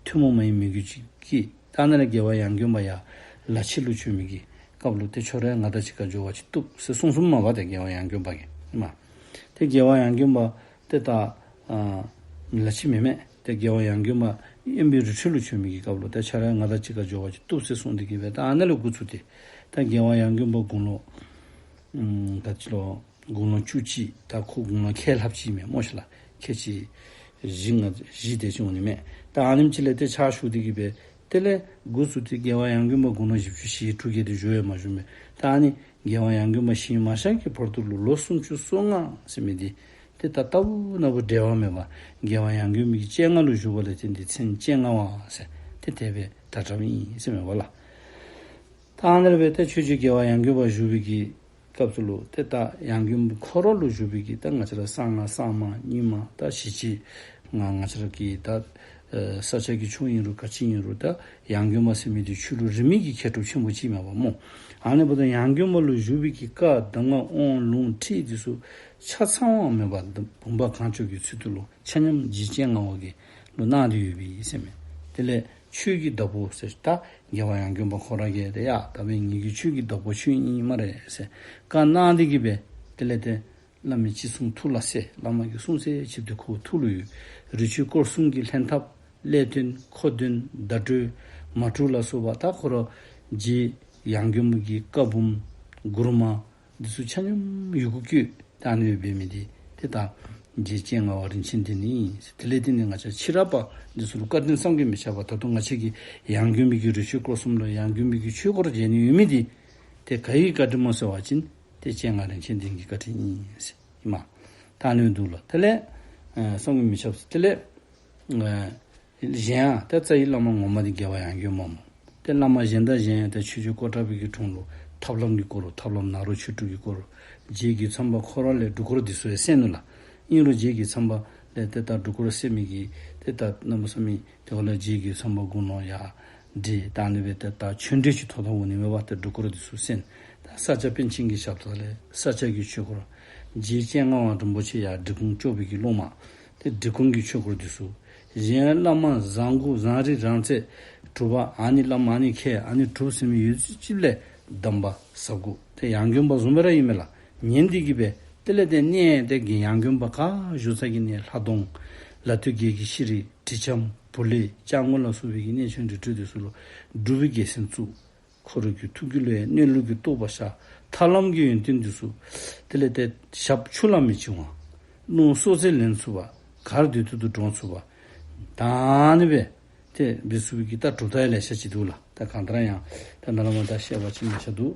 ཐུན་མོང་མ་ཡིན་མོས་གུས་ཅིག་སྐྱེས། ད་ཨ་ནི་ལས་རྒྱལ་བ་ཡང་དགོན་པ་ཡར་ལ་ཕྱི་ལུ་བྱོན་མི་གི་སྐབས་ལུ་ཏེ་ཁྱོད་ར་ང་དང་གཅིག་ཁར་འགྱོ་བ་ཅིན་བཏུབ་ཟེར་གསུངས་གསུངསམ་མས་པ། ཏེ་རྒྱལ་བ་ཡང་དགོན་པ་གིས་ཨིན་མས། ཏེ་རྒྱལ་བ་ཡང་དགོན་པ་ཏེ་ད་ཨ་ལ་ཕྱི་མེན་མས། ཏེ་རྒྱལ་བ་ཡང་དགོན་པ་དབེན་པའི་རི་ཁྲོད་ལུ་བྱོན་མི་གི་སྐབས་ལུ་ཏེ་ཁྱོད་ར་ང་དང་གཅིག་ཁར་འགྱོ་བ་ཅིན་བཏུབ་ཟེར་གསུངས་ཏེ་གི་སྦེ་ད་ཨ་ནི་ལས་འགོ་བཙུགས་ཏེ་ད་རྒྱལ་བ་ཡང་དགོན་པ་དགུང་ལོ་ཨམ་ད་ཅི་ལོ་དགུང་ལོ་བཅུ་གཅིག། ད་ཁོ་དགུང་ལོ་ཁལ་ལྷགཔ་ཅིག་མས་སྨོ་ཤིག་ལགས། ཁལ་གཅིག་བཞི་ལྔ་བཞི་དེ་ཅིག་འོང་ནི་མས། ད་ཨ་ནེམ་ཅིག་ལས་ཏེ་ཕྱག་ཞུ་སྟེ་གི་སྦེ་དེ་ལས་འགོ་བཙུགས་ཏེ་རྒྱལ་བ་ཡང་དགོན་པ་དགུང་ལོ་བཞི་བཅུ་ཞེ་དྲུག་གི་དེ་བཞུགས་ཡང་མ་བཞུགས་མས། ད་ཨ་ནི་རྒྱལ་བ་ཡང་དགོན་པ་ཞིང་མ་ཤར་གྱི་བར་དུ་ལུ་ལོ་སུམ་ཅུ་སོ་ལྔ་ཟེར་མི་འདི་ཏེ་ད་ལྟ་བུ་ན་བུ་འབྲལ་བ་མེད་པར་རྒྱལ་བ་ཡང་དགོན་པའི་སྤྱན་སྔ་ལུ་བཞུགས་པ་ལས་བརྟེན་ཏེ་མཚན་སྤྱན་སྔ་བ་ཟེར་ཏེ་དེ་སྦེ་གྲགས་གྲགསཔ་ཨིན་ཟེར་མས་པ་ལགས། ད་ ད་ཨ་ནི་སྦེ་ཏེ་ཆོས་རྗེ་རྒྱལ་བ་ཡང་དགོན་པར་བཞུགས་པའི་གི་སྐབས་སུ་ལུ་ཏེ་ད་ཡང་དགོན་པ་ཁོ་ར་ལུ་བཞུགས་པའི་གི་ད་ང་བཅས་ར་གསང་སྔགས་གསར་མ་རྙིང་མ་ད་ཞི་བྱེད་ང་ང་བཅས་ར་གི་ད་ཨེ་ས་སྐྱ་གི་ཆོས་ཨིན་རུང་ག་ཅི་ཨིན་རུང་ད་ཡང་དགོན་པ་ཟེར་མི་འདི་ཆོས་ལུགས་རིས་མེད་ཀྱི་མཁས་གྲུབ་ཆེན་པོ་ཅིག་མས་པ་སྨོ། ཨ་ནི་འབདཝ་ད་ཡང་དགོན་པ་ལུ་བཞུགས་པའི་གི་བཀའ་གདམས་ངག་དབང་ལུང་ཁྲིད་འདི་ཚུ་ཆ་ཚང་བ་མེད་པར་བུམ་པ་གང་བྱོ་གི་ཚུལ་དུ་ལུ་ཆ་མཉམ་རྗེ་སྤྱན་སྔ་བ་གིས་ལུ་གནང་སྟེ་ཡོད་པས་ཟེར་མས། དེ་ལས་ཆོས་ཀྱི་བདག་པོ་ཟེར་ད་རྒྱལ་བ་ཡང་དགོན་པ་ཁོ་ར་གིས་ཏེ་ཡ་ད་འབདན་ངེ་གི་ཆོས་ཀྱི་བདག་པོ་ཁྱོད་ཨིན་སྨ་རེ་ཟེར་བཀའ་གནང་སྟེ་གི་སྦེ་དེ་ལས་ཏེ་བླ་མའི་ཅི་གསུང་ཐུགས་ལ་གསལ། བླ་མ་གིས་གསུང་གསལ་ཅིག་ཏེ་ཁོ་ཐུགས་ལུ་ཡོད། རི་ཆོས་སྐོར་གསུམ་གྱི་ལྷན་ཐབས་ཀླད་དོན་མཁོ་དོན་བརྡ་སྤྲོད་མ་དྲུག་ལ་སོགས་པ་ད་ཁོ་ར་རྗེ་ཡང་དགོན་པ་གི་བཀའ་འབུམ་མགུར་མ་འདི་ཚུ་ཆ་མཉམ་ཡི་གུ་བཀོད་ད་ཨ་ནི་སྦེ་འབད་མི་འདི་ཏེ་ད་རྗེ་སྤྱན་སྔ་བ་རིན་ཆེན་བརྟན་ཨིན། དེ་ལས་ཏེ་ནི་ང་བཅས་ཕྱི་རབས་པ་འདི་ཚུ་ལུ་བཀའ་དྲིན་བསམ་གྱིས་མི་ཁྱབ་པ། ད་ལྟོ་ང་བཅས་ཀྱིས་ཡང་དགོན་པའི་གི་རི་ཆོས་སྐོར་གསུམ་ལུ་ཡང་དགོན་པའི་གི་ཆོས་སྐོར་མཇལ་ནི་ཡོད་མི་འདི་ཏེ་ག་གི་བཀའ་དྲིན་སྨོ་ཟེར་བ་ཅིན་ཏེ་སྤྱན་སྔ་རིན་ཆེན་བརྟན་གྱི་བཀའ་དྲིན་ཨིན་ཟེར་ཨིན་མས། ད་ཨ་ནི་འདུག་ལགས། དེ་ལས་ཨེ་བསམ་གྱིས་མི་ཁྱབ་ཟེར། དེ་ལས་ཨེ་གཞན་ཡང་ཏེ་རྩ་བའི་བླ་མ་ངོ་མ་འདི་རྒྱལ་བ་ཡང་དགོན་པ་སྨོ། ཏེ་བླ་མ་གཞན་དང་གཞན་ཡང་ཏེ་ཆོས་རྗེ་ཀོ་ཊ་པའི་གི་དྲུང་ལུ་ཐབས་ལམ་གྱི་སྐོར་ལུ་ཐབས་ལམ་ནཱ་རོ་ཆོས་དྲུག་གི་སྐོར་ལུ་རྗེ་རྒོད་ཚང་པ་ཁོ་ར་ལས་སྒྲུབ་སྐོར་འདི་ཚུ་ཡང་གསན་ནུག་ལགས། ཨིན་རུང་རྗེ་རྒོད་ཚང་པ་ལས་ཏེ་ད་སྒྲུབ་སྐོར་གསན་མི་གི་ཏེ་ད་གནམ་མེད་ས་མེད་དེ་བ་ལས་རྗེ་རྒོད་ཚང་པ་དགུང་ལོ་ཡར་འགྲིལ་ད་ཨ་ནི་སྦེ་ཏེ་ད་ཆོས་འབྲེལ་ཅིག་ཐོག་ཐོག་འོང་ནི་མེད་པར་ཏེ་སྒྲུབ་སྐོར་འདི་ཚུ་གསན། ད་ས་སྐྱ་པཎ་ཆེན་གྱི་ཞབས་ཏོག་ལས་ས་སྐྱ་གི་ཆོས་སྐོར་རྗེ་སྤྱན་སྔ་བ་རིན་པོ་ཆེ་ཡང་འབྲི་གུང་སྐྱོབ་པའི་གི་སློབ་མ་ཏེ་འབྲི་གུང་གི་ཆོས་སྐོར་འདི་ཚུ། གཞན་བླ་མ་བཟང་གུ་བཟང་རིག་རང་རྩལ་གྲུབ་པ་ཨ་ནི་བླ་མ་ཨ་ནི་མཁས་ཨ་ནི་གྲུབ་ཟེར་མི་ཡོད་ཚད་ཅིག་ལས་གདམས་པ་ཟབ་དགོ། ཏེ་ཡང་དགོན་པ་བཟུམ་སྦེ་ར་ཨིན་མས་ལགས། ཉན་ཏེ་གི་སྦེ་དེ་ལས་ཏེ་གནས་ཏེ་གི་ཡང་དགོན་པ་ག་བཞུགས་ས་གི་གནས་ལྷ་དོང་ལ་སྟོད་རྒྱལ་གྱི་ཤེས་རིག་དྲི་ལྕམ་བུ་ལེགས་ལྕགས་མོ་ལ་སོགས་པའི་གི་གནས་ཆེན་རི་ཁྲོད་འདི་ཚུ་ལུ་སྒྲུབ་པའི་རྒྱལ་མཚན་བཙུགས། ཁོ་ར་གི་ཐུགས་རྒྱུད་ལུ་ཡང་གནས་ལུགས་ཀྱི་རྟོགས་པ་ཤར། ཐར་ལམ་གྱི་ཡོན་ཏན་འདི་ཚུ་དེ་ལས་ཏེ་ཞབས་ཆུ་ལ་མི་བྱིང་བ། རླུང་གསོ་ཚད་ལེན་ཚུགས་པ། གར་དུས་དུས་སུ་འདྲོངས་ཚུགས་པ། ད་ཨ་ནི་སྦེ་ཏེ་འབད་ཚུགས་པའི་གི་ད་གྲུབ་རྟགས་ཡང་ལེ་ཤ་ཅིག་འདུག་ལགས། ད་གང་ལྟར་ཡང་ད་ནཱ་ལས་མར་ད་བཤད་པ་ཅིན་ལེ་ཤ་འདུག།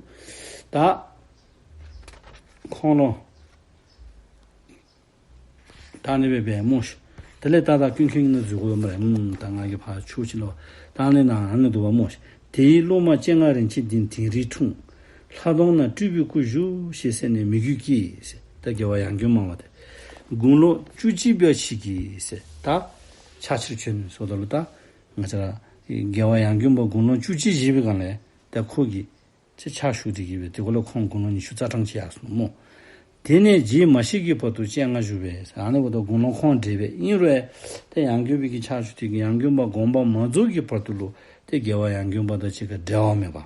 ད་ཁོང་ལུ་ད་ཨ་ནི་སྦེ་འབད་སྨོ་ཤིག། དེ་ལས་ད་ད་ཀུན་མཁྱེན་གྱིས་ནཱ་འཛུལ་དགོ་སྨ་རེ། ཨུམ་ད་ང་གིས་ཕར་ཆོས་ཅིག་ལོ། ད་ཨ་ནི་ནཱ་ཨ་ནི་འདུག་པ་སྨོ་ཤིག། དེའི་སློབ་མ་སྤྱན་སྔ་རིན་ཆེན་བརྟན་དིང་རིའི་འཁྲུངས། ལྷ་དོང་ན་སྤྲུལ་པའི་སྐུ་བཞུགས་ཞེས་གསན་ནས་མོས་གུས་སྐྱེས་ཟེར། ད་རྒྱལ་བ་ཡང་དགོན་མ་པ་དེ་དགུང་ལོ་བཅུ་གཅིག་པའི་ཕྱིས་ཀྱི་ཟེར་ད་ཕྱག་ཕྱིར་བྱོན་ཟེརཝ་ད་ལུ་ད་ང་བཅས་ར་རྒྱལ་བ་ཡང་དགོན་པ་དགུང་ལོ་བཅུ་གཅིག་བཞེས་པའི་སྒང་ལས་ད་ཁོ་གིས་ཏེ་ཕྱག་ཞུ་སྟེ་གི་སྦེ་དེ་གུ་ལུ་ཁོང་དགུང་ལོ་ཉི་ཤུ་རྩ་གྲངས་ཅིག་ཡར་སོང་སྨོ། དེ་ནས་རྗེ་མ་ཤི་གི་བར་དུ་སྤྱན་སྔ་བཞུགས་པས། ཨ་ནི་འབདཝ་ད་དགུང་ལོ་ཁོང་བགྲེས་པས། ཨིན་རུང་ཏེ་ཡང་དགོན་པའི་གི་ཕྱག་ཞུ་སྟེ་གི་ཡང་དགོན་པ་དགོངས་པ་མ་རྫོགས་ཀྱི་བར་དུ་ལུ་ཏེ་རྒྱལ་བ་ཡང་དགོན་པ་དང་གཅིག་ཁར་འབྲལ་བ་མེད་པར་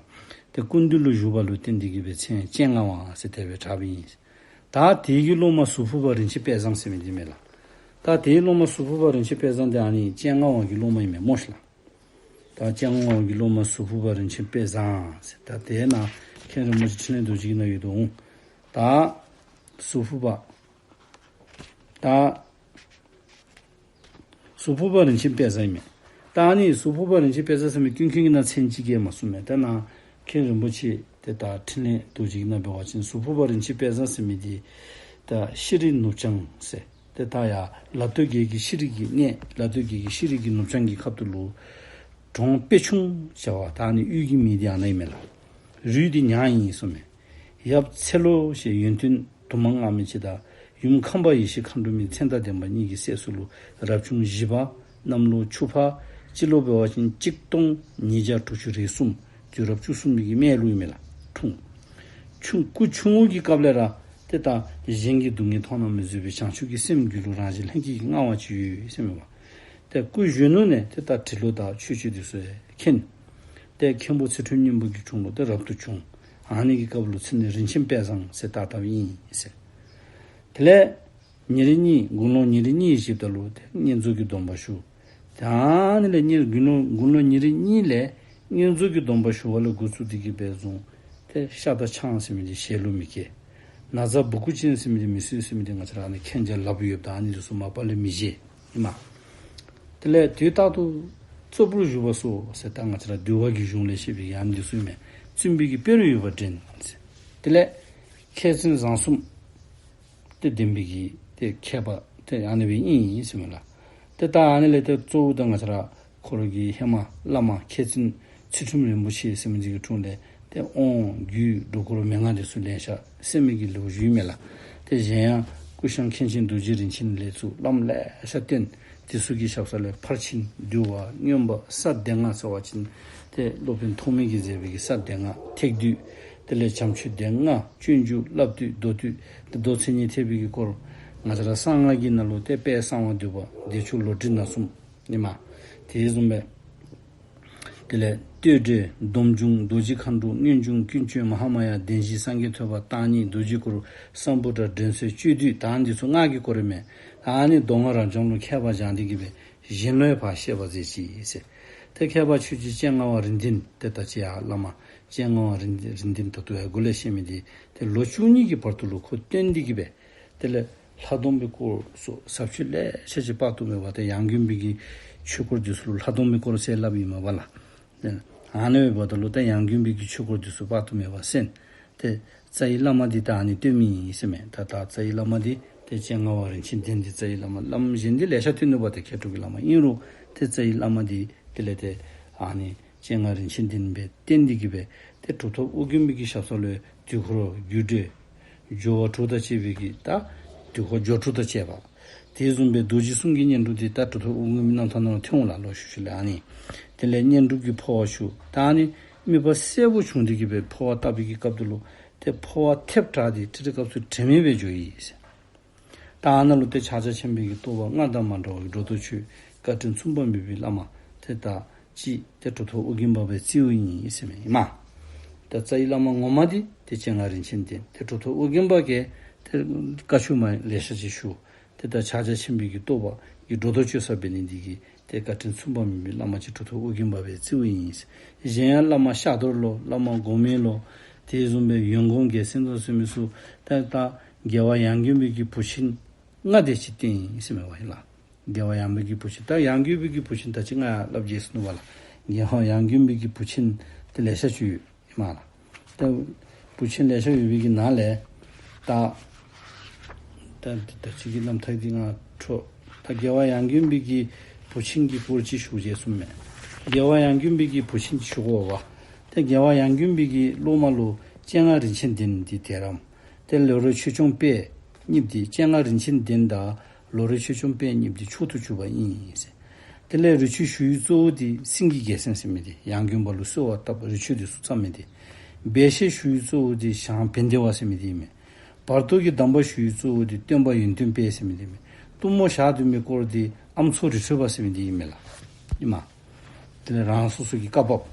ཏེ་སྐུ་མདུན་ལུ་བཞུགས་པ་ལུ་བརྟེན་ཏེ་གི་སྦེ་མཚན་སྤྱན་སྔ་བ་ཟེར་དེ་སྦེ་གྲགས་པ་ཨིན། ད་དེ་གི་སློབ་མ་ཟུར་ཕུར་པ་རིན་ཆེན་དཔལ་བཟང་ཟེར་མི་འདི་མས་ལགས། ད་དེའི་སློབ་མ་ཟུར་ཕུར་པ་རིན་ཆེན་དཔལ་བཟང་འདི་ཨ་ནི་སྤྱན་སྔ་བ་གི་སློབ་མ་ཨིན་མས་སྨོ་ཤིག་ལགས། ད་སྤྱན་སྔ་བ་གི་སློབ་མ་ཟུར་ཕུར་པ་རིན་ཆེན་དཔལ་བཟང་ཟེར། ད་དེ་ནཱ་མཁན་རིན་པོ་ཆེ་འཕྲིན་ལས་རྡོ་རྗེ་གི་ནང་ཡོད་དོ་འོང་། ད་ཟུར་ཕུར་པ་ད་ཟུར་ཕུར་པ་རིན་ཆེན་དཔལ་བཟང་ཨིན་མས། ད་ཨ་ནི་ཟུར་ཕུར་པ་རིན་ཆེན་དཔལ་བཟང་ཟེར་མི་ཀུན་མཁྱེན་གྱིས་ནཱ་མཚན་ཅིག་གིས་མ་གསུངས་མས། ད་ནཱ་མཁན་རིན་པོ་ཆེ་ཏེ་ད་འཕྲིན་ལས་རྡོ་རྗེ་གི་ནང་འབད་བ་ཅིན་ཟུར་ཕུར་པ་རིན་ཆེན་དཔལ་བཟང་ཟེར་མི་འདི་ད་ཤེས་རིག་ནུབ་བྱང་ཟེར། ཏེ་ད་ཡར་ལ་སྟོད་རྒྱལ་གྱི་ཤེས་རིག་གི་གནས་ལ་སྟོད་རྒྱལ་གྱི་ཤེས་རིག་གི་ནུབ་བྱང་གི་ཁ་ཐུག་ལུ་གྲོང་དཔེ་ཆུང་བྱ་བ་ད་ཨ་ནི་གཡུས་ཀྱི་མིང་འདི་ཨ་ནཱ་ཨིན་མས་ལགས། རུས་འདི་ཉག་ཨིན་གསུངས་མས། ཡབ་ཚེ་ལོ་ཞེས་ཡོན་ཏན་དུ་མ་མངའ་མི་ཅིག་དང་ཡུམ་ཁམས་པ་ཡེ་ཤེས་མཁའ་འགྲོ་མའི་མཚན་དང་ལྡན་པ་གཉིས་ཀྱི་སྲས་སུ་ལུ་རབ་བྱུང་བཞི་པ་གནམ་ལོ་ཆུ་ཕག་སྤྱི་ལོ་འབད་བ་ཅིན་གཅིག་སྟོང་ཉིས་བརྒྱ་དྲུག་ཅུ་རེ་གསུམ་དུས་རབས་བཅུ་གསུམ་པའི་གི་སྨད་ལུ་ཨིན་མས་ལགས། འཁྲུངས། ཆུང་སྐུ་ཆུང་ངུ་གི་སྐབས་ལས་ར་ཏེ་ད་གཞན་གྱི་སྡུག་བསྔལ་མཐོང་ན་མི་བཟོད་པའི་བྱང་ཆུབ་ཀྱི་སེམས་རྒྱུད་ལུ་རང་བཞིན་ལྷན་སྐྱེས་ཀྱིས་མངའ་བ་ཅིག་ཡོད་ཟེར་མས་པ། ཏེ་སྐུ་གཞོན་ནུ་ནས་ཏེ་ད་འབྲི་ཀློག་དང་ཆོས་སྤྱོད་འདི་ཚུ་ཡང་མཁྱེན། ཏེ་མཁན་པོ་ཚུལ་ཁྲིམས་སྙིང་པོ་གི་དྲུང་ལུ་ཏེ་རབ་ཏུ་བྱུང་། ཨ་ནི་གི་སྐབས་ལུ་མཚན་ནི་རིན་ཆེན་དཔལ་བཟང་ཟེར་བཏགས་བཏགསཔ་ཨིན་ཟེར། དེ་ལས་ཉེར་གཉིས་དགུང་ལོ་ཉེར་གཉིས་བཞེསཔ་ད་ལུ་ཏེ་བསྙེན་རྫོགས་ཀྱི་སྡོམ་པ་ཞུ། ཏེ་ཨ་ནི་ལས་ཉེར་དགུང་ལོ་དགུང་ལོ་ཉེར་གཉིས་ལས་བསྙེན་རྫོགས་ཀྱི་སྡོམ་པ་ཞུ་བ་ལས་འགོ་བཙུགས་ཏེ་གི་སྦེ་བཟུང་། ཏེ་ཤ་དང་ཆང་ཟེར་མི་འདི་ཞལ་ལུ་མི་བཀལ། ན་བཟའ་སྦུ་གུ་ཅན་ཟེར་མི་འདི་མི་གསོལ་ཟེར་མི་འདི་ང་བཅས་ར་ཨ་ནི་མཁན་ཆེན་ལབ་ཡོདཔ་ད་ཨ་ནི་འདི་ཚུ་མ་པ་ལས་མི་བཞེས་ཨིན་མས། དེ་ལས་དུས་རྟག་ཏུ་གཙོ་བོར་བཞུགས་པ་སོགས་ཟེར་ད་ང་བཅས་ར་འདུལ་བ་གི་གཞུང་ལས་བཤད་པའི་ཨ་ནི་འདི་ཚུ་ཨིན་མས། བཙུན་པའི་གི་དཔེ་རུ་ཡོད་པར་འདྲེན་ཟེར། དེ་ལས་མཁས་བཙུན་བཟང་གསུམ་ཏེ་ལྡན་པའི་གི་ཏེ་མཁས་པ་ཏེ་ཨ་ནི་སྦེ་ཨིན་ཟེར་མས་ལགས། ཏེ་ད་ཨ་ནི་ལས་ཏེ་གཙོ་བོ་ད་ང་བཅས་ར་ཁོ་ར་གི་ཧེ་མ་བླ་མ་མཁས་བཙུན་ཚུལ་ཁྲིམས་རིན་པོ་ཆེ་ཟེར་མི་འདི་གི་དྲུང་ལས་ ཏེ་དབང་རྒྱུད་སྒྲོ་སྐུར་མན་ངག་འདི་ཚུ་ལེ་ཤ་གསན་མི་གི་ལོ་རྒྱུས་མས་ལགས། ཏེ་གཞན་ཡང་ཀུ་ཤང་མཁན་ཆེན་རྡོ་རྗེ་རིན་ཆེན་ལས་ཚུར་བླམ་ལེ་ཤ་བསྟེན། དེ་ཚུ་གི་ཞབས་ས་ལས་ཕར་ཕྱིན་འདུལ་བ་མངོན་པ་ས་སྡེ་ལྔ་ཟེར་བ་ཅིན་ཏེ་སློབ་དཔོན་ཐོགས་མེད་ཀྱིས་མཛད་པའི་གི་ས་སྡེ་ལྔ། ཐེག་བསྡུས། དེ་ལས་བྱམས་ཆོས་སྡེ་ལྔ། སྤྱོད་འཇུག་བསླབ་བཏུས་མདོ་བཏུས། ཏེ་མདོ་མཚན་ཉིད་ཐེག་པའི་གི་སྐོར། ང་བཅས་ར་གསང་སྔགས་ཀྱི་ནང་ལུ་ཏེ་དཔལ་གསང་བ་འདུས་པ་བདེ་མཆོག་ལོ་ཊི་ན་གསུམ་ཨིན་མས། དེ་བཟུམ་སྦེ་དེ་ལས་བསྟོད་འགྲེལ་སྡོམ་འབྱུང་རྡོ་རྗེ་མཁའ་འགྲོ། མངོན་འབྱུང་ཀུན་སྤྱོད་མ་ཧཱ་མཱ་ཡ། བདེན་བཞིའི་སངས་རྒྱས་ཐོས་པ་བརྟག་གཉིས་རྡོ་རྗེ་སྐུ། སམ་བྷོ་ཊ་དྲན་གསོའི་སྤྱོད་བསྡུས། ད་འདི་ཚུ་སྔགས་ཀྱི་སྐོར་ཨིན་མས། ཨ་ནི་མདོ་སྔགས་རབ་འབྱམས་ལུ་མཁས་པ་སྦྱངས་ཏེ་གི་སྦེ་གཞན་ལུ་ཡང་ཕར་བཤད་པར་མཛད་ཅི་ཟེར། ཏེ་མཁས་པ་ཆོས་རྗེ་སྤྱན་སྔ་བ་རིག་འཛིན་ཏེ་ད་ཅི་ཡང་བླ་མ་སྤྱན་སྔ་བ་རིག་འཛིན་རིག་འཛིན་ད་ལྟོ་ཡར་འགོ་ལས་བཤད་མི་འདི་ཏེ་ལོ་བཅུ་གཉིས་ཀྱི་བར་དུ་ལུ་ཁོ་བསྟེན་ཏེ་གི་སྦེ་དེ་ལས་ལྷག་མཐོང་པའི་སྐོར་སོགས་ཟབ་ཆོས་ལེ་ཤ་ཅིག་དཔག་ཏུ་མེད་པ། ཏེ་ཡང་དགོན་པའི་གི་ཆོས་སྐོར་འདི་ཚུ་ལུ་ལྷག་མཐོང་པའི་སྐོར་ཟེར་སླབ་ཨིན་མས་པ་ལགས། ཨ་ནི་འབདཝ་ད་ལུ་ཏེ་ཡང་དགོན་པའི་གི་ཆོས་སྐོར་འདི་ཚུ་དཔག་ཏུ་མེད་པ་གསན། ཏེ་རྩ་བའི་བླ་མ་འདི་ད་ཨ་ནི་བསྟེན་མི་ཨིན་ཟེར་མས། ད་ད་རྩ་བའི་བླ་མ་འདི་ཏེ་སྤྱན་སྔ་བ་རིན་ཆེན་ལྡན་འདི་རྩ་བའི་བླ་མ། བླམ་གཞན་འདི་ལེ་ཤ་བསྟེན་ནུག་པ། ཏེ་མཁས་གྲུབ་ཀྱི་བླ་མ། ཨིན་རུང་ཏེ་རྩ་བའི་བླ་མ་འདི་དེ་ལས་ཏེ་ཨ་ནི་སྤྱན་སྔ་རིན་ཆེན་ལྡན་སྦེ་བསྟེན་ཏེ་གི་སྦེ་ཏེ་གྲུབ་ཐོབ་ཨོ་རྒྱན་པའི་གི་ཞབས་ས་ལུ་དུས་འཁོར་རྒྱུད་སྡེ་སྦྱོར་བ་དྲུག་དང་བཅས་པའི་གི་ད་དུས་འཁོར་སྦྱོར་དྲུག་དང་བཅས་པ། དེ་བཟུམ་སྦེ་རྡོ་རྗེ་གསུང་གི་བསྙེན་སྒྲུབ་འདི་ད་གྲུབ་ཐོབ་ཨོ་རྒྱན་པའི་རྣམ་ཐར་ནང་ལུ་ཐོན་འོང་ལགས། ལོག་ཤུལ་ཤུལ་ལས་ཨ་ནི་དེ་ལས་བསྙེན་སྒྲུབ་ཀྱི་འཕོ་བ་ཞུ། ད་ཨ་ནི་དམིགས་པ་གསལ་པོ་བྱུང་སྟེ་གི་སྦེ་འཕོ་བ་བཏབ་པའི་གི་སྐབས་དེ་ལུ་ཏེ་འཕོ་བ་ཐེབས་དྲགས་ཏེ་ཁྲི་ཁྲི་སྐབས་སུ་དྲན་མེད་སྦེ་འགྱོ་ཡི་ཟེར། ད་ཨ་ནཱ་ལུ་ཏེ་ཕྱག་རྒྱ་ཆེན་པོའི་གི་རྟོགས་པ་སྔར་དང་མ་འདྲ་བའི་སྒྲོ་འདོགས་ཆོད། བཀའ་དྲིན་མཚུངས་པ་མེད་པའི་བླ་མ་ཏེ་ད་ཅི་ཏེ་གྲུབ་ཐོབ་ཨོ་རྒྱན་པ་སྦེ་བརྩིཝ་ཨིན་ཟེར་མས་ཨིན་མས། ད་རྩ་བའི་བླ་མ་ངོ་མ་འདི་ཏེ་སྤྱན་སྔ་རིན་ཆེན་ལྡན། ཏེ་གྲུབ་ཐོབ་ཨོ་རྒྱན་པ་གིས་ཏེ་བཀའ་ཆོས་མ་ལེ་ཤ་ཅིག་ཞུ། ཏེ་ད་ཕྱག་རྒྱ་ཆེན་པོའི་གི་རྟོགས་པ་གི་སྒྲོ་འདོགས་གཅོད་ས་འབད་ནི་འདི་གིས་ཏེ་བཀའ་དྲིན་མཚུངས་པ་མེད་པའི་བླ་མ་ཅིག་གྲུབ་ཐོབ་ཨོ་རྒྱན་པ་སྦེ་བརྩིཝ་ཨིན། གཞན་ཡང་བླ་མ་ཤག་རྡོར་ལོ། བླ་མ་སྒོམ་མེད་ལོ། དེ་བཟུམ་སྦེ་ཡོན་གོང་རྒྱལ་མཚན་དང་ཟེར་མི་ཚུ་ད་ད་རྒྱལ་བ་ཡང་དགོན་པའི་གི་བུ་ཆེན་ལྔ་དེ་ཅིག་བསྟེན་ཡི་ཟེར་མས་པ་ཨིན་ལགས། རྒྱལ་བ་ཡང་དགོན་པའི་གི་བུ་ཆེན་ད་ཡང་དགོན་པའི་གི་བུ་ཆེན་ད་ཅི་ང་ཡང་སླབ་བརྗེད་སོ་ནུག་པ་ལགས། རྒྱལ་བ་ཡང་དགོན་པའི་གི་བུ་ཆེན་དེ་ལེ་ཤ་ཅིག་ཡོད་ཨིན་མས་ལགས། ད་བུ་ཆེན་ལེ་ཤ་ཡོད་པའི་གི་ནང་ལས་ད་ད་ད་ཅི་གི་རྣམ་ཐར་འདི་ང་འཕྲོ་ད་རྒྱལ་བ་ཡང་དགོན་པའི་གི་བུ་ཆེན་གྱི་སྐོར་ཅིག་ཞུ་བརྗེད་སོ་མས། རྒྱལ་བ་ཡང་དགོན་པའི་གི་བུ་ཆེན་ཅིག་ཞུ་དགོ་པ། ད་རྒྱལ་བ་ཡང་དགོན་པའི་གི་སློབ་མ་ལུ་སྤྱན་སྔ་རིན་ཆེན་ལྡན་འདི་གདན་རབས། ཏེ་ལོ་རས་ཆོས་སྐྱོང་དཔལ་གཉིས་འདི་སྤྱན་སྔ་རིན་ཆེན་ལྡན་དང་ལོ་རས་ཆོས་སྐྱོང་དཔལ་གཉིས་འདི་མཆོག་ཏུ་གྱུར་པ་ཨིན་ཟེར། དེ་ལས་རི་ཆོས་ཞུ་ཡི་གཙོ་བོ་འདི་སེང་གེ་རྒྱལ་མཚན་ཟེར་མི་འདི་ཡང་དགོན་པ་ལུ་གསོལ་བ་བཏབ་རི་ཆོས་འདི་ཚུ་བརྩམས་མི་འདི། སྦས་བཤད་ཞུ་ཡི་གཙོ་བོ་འདི་ཞང་བན་དེ་བ་ཟེར་མི་འདི་ཨིན་མས། བར་དོ་གི་གདམས་པ་ཞུ་ཡི་གཙོ་བོ་འདི་སྟོན་པ་ཡོན་ཏན་དཔལ་ཟེར་མི་འདི་ཨིན་མས། གཏུམ་མོ་ཞག་བདུན་པའི་སྐོར་འདི་ཨ་མཚོ་རི་ཁྲོད་པ་ཟེར་མི་འདི་ཨིན་མས་ལགས། ཨིན་མས། དེ་ལས་རང་སོ་སོ་གི་བཀའ་བབས།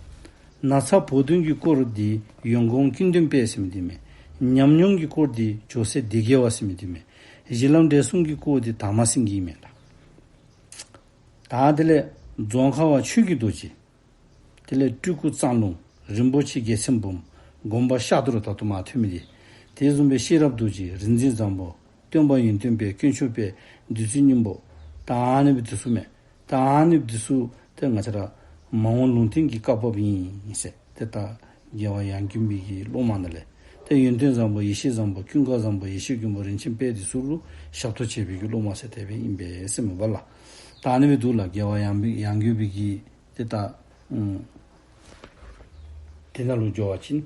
ན་ཚ་བུ་སྟོན་གྱི་སྐོར་འདི་ཡོན་གོང་ཀུན་ལྡན་དཔལ་ཟེར་མི་འདི་ཨིན་མས། ཉམས་མྱོང་གི་སྐོར་འདི་ཇོ་སྲས་སྡེ་དགེ་བ་ཟེར་མི་འདི་ཨིན་མས། གཞི་ལམ་འབྲས་གསུམ་གྱི་སྐོར་འདི་དར་མ་སེང་གེ་ཨིན་མས་ལགས། ད་དེ་ལས་རྫོང་ཁ་བ་ཆོས་ཀྱི་རྡོ་རྗེ། དེ་ལས་སྤྲུལ་སྐུ་གཙང་ལུང་རིན་པོ་ཆེ་རྒྱལ་མཚན་འབུམ། སྒོམ་པ་ཤག་རྡོར་ད་ལྟོ་མར་ཐོན་མི་འདི། དེ་བཟུམ་སྦེ་ཤེས་རབ་རྡོ་རྗེ་རིག་འཛིན་བཟང་པོ་སྟོན་པ་ཡོན་ཏན་དཔལ་དཀོན་མཆོག་དཔལ་བདུད་རྩི་སྙིང་པོ། ད་ཨ་ནི་སྦེ་འདི་ཚུ་མས། ད་ཨ་ནི་འདི་ཚུ་ཏེ་ང་བཅས་ར་མ་འོངས་ལུང་བསྟན་གྱི་བཀའ་བབས་ཨིན་ཟེར། ཏེ་ད་རྒྱལ་བ་ཡང་དགོན་པའི་གི་སློབ་མ་ནང་ལས་ཏེ་ཡོན་ཏན་བཟང་པོ་ཡེ་ཤེས་བཟང་པོ་ཀུན་དགའ་བཟང་པོ་ཡེ་ཤེས་མགོན་པོ་རིན་ཆེན་དཔལ་འདི་ཚུ་ལུ་ཞབས་ཏོག་བྱས་པའི་གི་སློབ་མ་ཟེར་དེ་སྦེ་ཨིན་པས་ཟེར་མས་པ་ལགས། ད་ཨ་ནི་སྦེ་འདུག་ལགས། རྒྱལ་བ་ཡང་དགོན་ཡང་དགོན་པའི་གི་ཏེ་ད་ཨུམ་དེ་ནང་ལུ་འགྱོ་བ་ཅིན་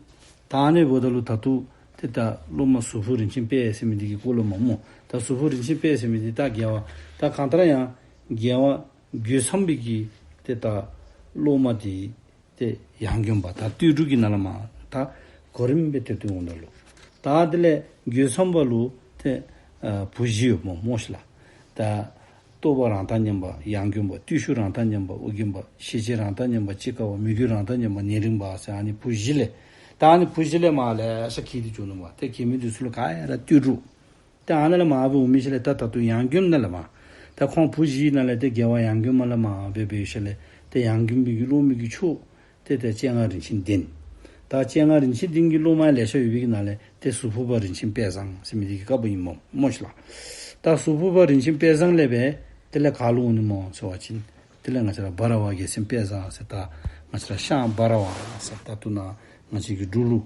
ད་ཨ་ནི་འབདཝ་ད་ལུ་ད་ལྟོ་ཏེ་ད་སློབ་མ་ཟུར་ཕུག་རིན་ཆེན་དཔལ་ཟེར་མི་འདི་གི་སྐོར་ལུ་མས་སྨོ། ད་ཟུར་ཕུག་རིན་ཆེན་དཔལ་ཟེར་མི་འདི་ད་རྒྱལ་བ་ད་གང་ལྟར་ཡང་རྒྱལ་བ་རྒོད་ཚང་པའི་གི་ཏེ་ད་སློབ་མ་འདི་ཏེ་ཡང་དགོན་པ་ད་སྟོད་འབྲུག་གི་ནང་ལས་མར་ད་གོ་རིམ་སྦེ་ཏེ་སྟོན་འོངམ་ད་ལུ་ད་དེ་ལས་རྒོད་ཚང་པ་ལུ་ཏེ་ཨ་བུ་བཞི་ཡོདཔ་སྨོ་སྨོ་ཤིག་ལགས། ད་རྟོགས་པ་རང་དང་མཉམ་པ་ཡང་དགོན་པ། བརྟུལ་ཞུགས་རང་དང་མཉམ་པ་ཨོ་རྒྱན་པ། ཤེས་བྱེད་རང་དང་མཉམ་པ་ཅི་དགའ་བ། མོས་གུས་རང་དང་མཉམ་པ་ཉེ་རིང་བ་ཟེར་ཨ་ནི་བུ་བཞི་ལས། ད་ཨ་ནི་བུ་བཞི་ལས་མར་ལེ་ཤ་གྱེས་ཏེ་འགྱོ་ནུག་པ། ཏེ་གྱེས་མི་འདི་ཚུ་ལུ་ག་ར་སྟོད་འབྲུག། ཏེ་ཨ་ནཱ་ལས་མར་སྦེ་འོང་མི་ཅིག་ལས་ད་ད་ལྟོ་ཡང་དགོན་ནང་ལས་མར་ད་ཁོང་བུ་བཞི་ནང་ལས་ཏེ་རྒྱལ་བ་ཡང་དགོན་མ་ལས་མར་སྦེ་འབད་ཞིནམ་ལས་ཏེ་ཡང་དགོན་པའི་གི་སློབ་མའི་གི་མཆོག་ཏེ་ཏེ་སྤྱན་སྔ་རིན་ཆེན་ལྡན། ད་སྤྱན་སྔ་རིན་ཆེན་ལྡན་གྱི་སློབ་མ་ལེ་ཤ་ཡོད་པའི་གི་ནང་ལས་ཏེ་ཟུར་ཕུག་པ་རིན་ཆེན་དཔལ་བཟང་ཟེར་མི་འདི་གི་བཀའ་བབས་ཨིན་སྨོ་སྨོ་ཤིག་ལགས། ད་ཟུར་ཕུག་པ་རིན་ཆེན་དཔལ་བཟང་ལས་སྦེ་དེ་ལས་ག་ལུ་འོང་ནི་སྨོ་ཟེར་བ་ཅིན་དེ་ལས་ང་བཅས་ར་འབའ་ར་བ་རྒྱལ་མཚན་དཔལ་བཟང་ཟེར་ད་ང་བཅས་ར་ཤང་འབའ་ར་བ་ཟེར་ད་ལྟོ་ནཱ་ང་བཅས་ཀྱི་འབྲུག་ལུ་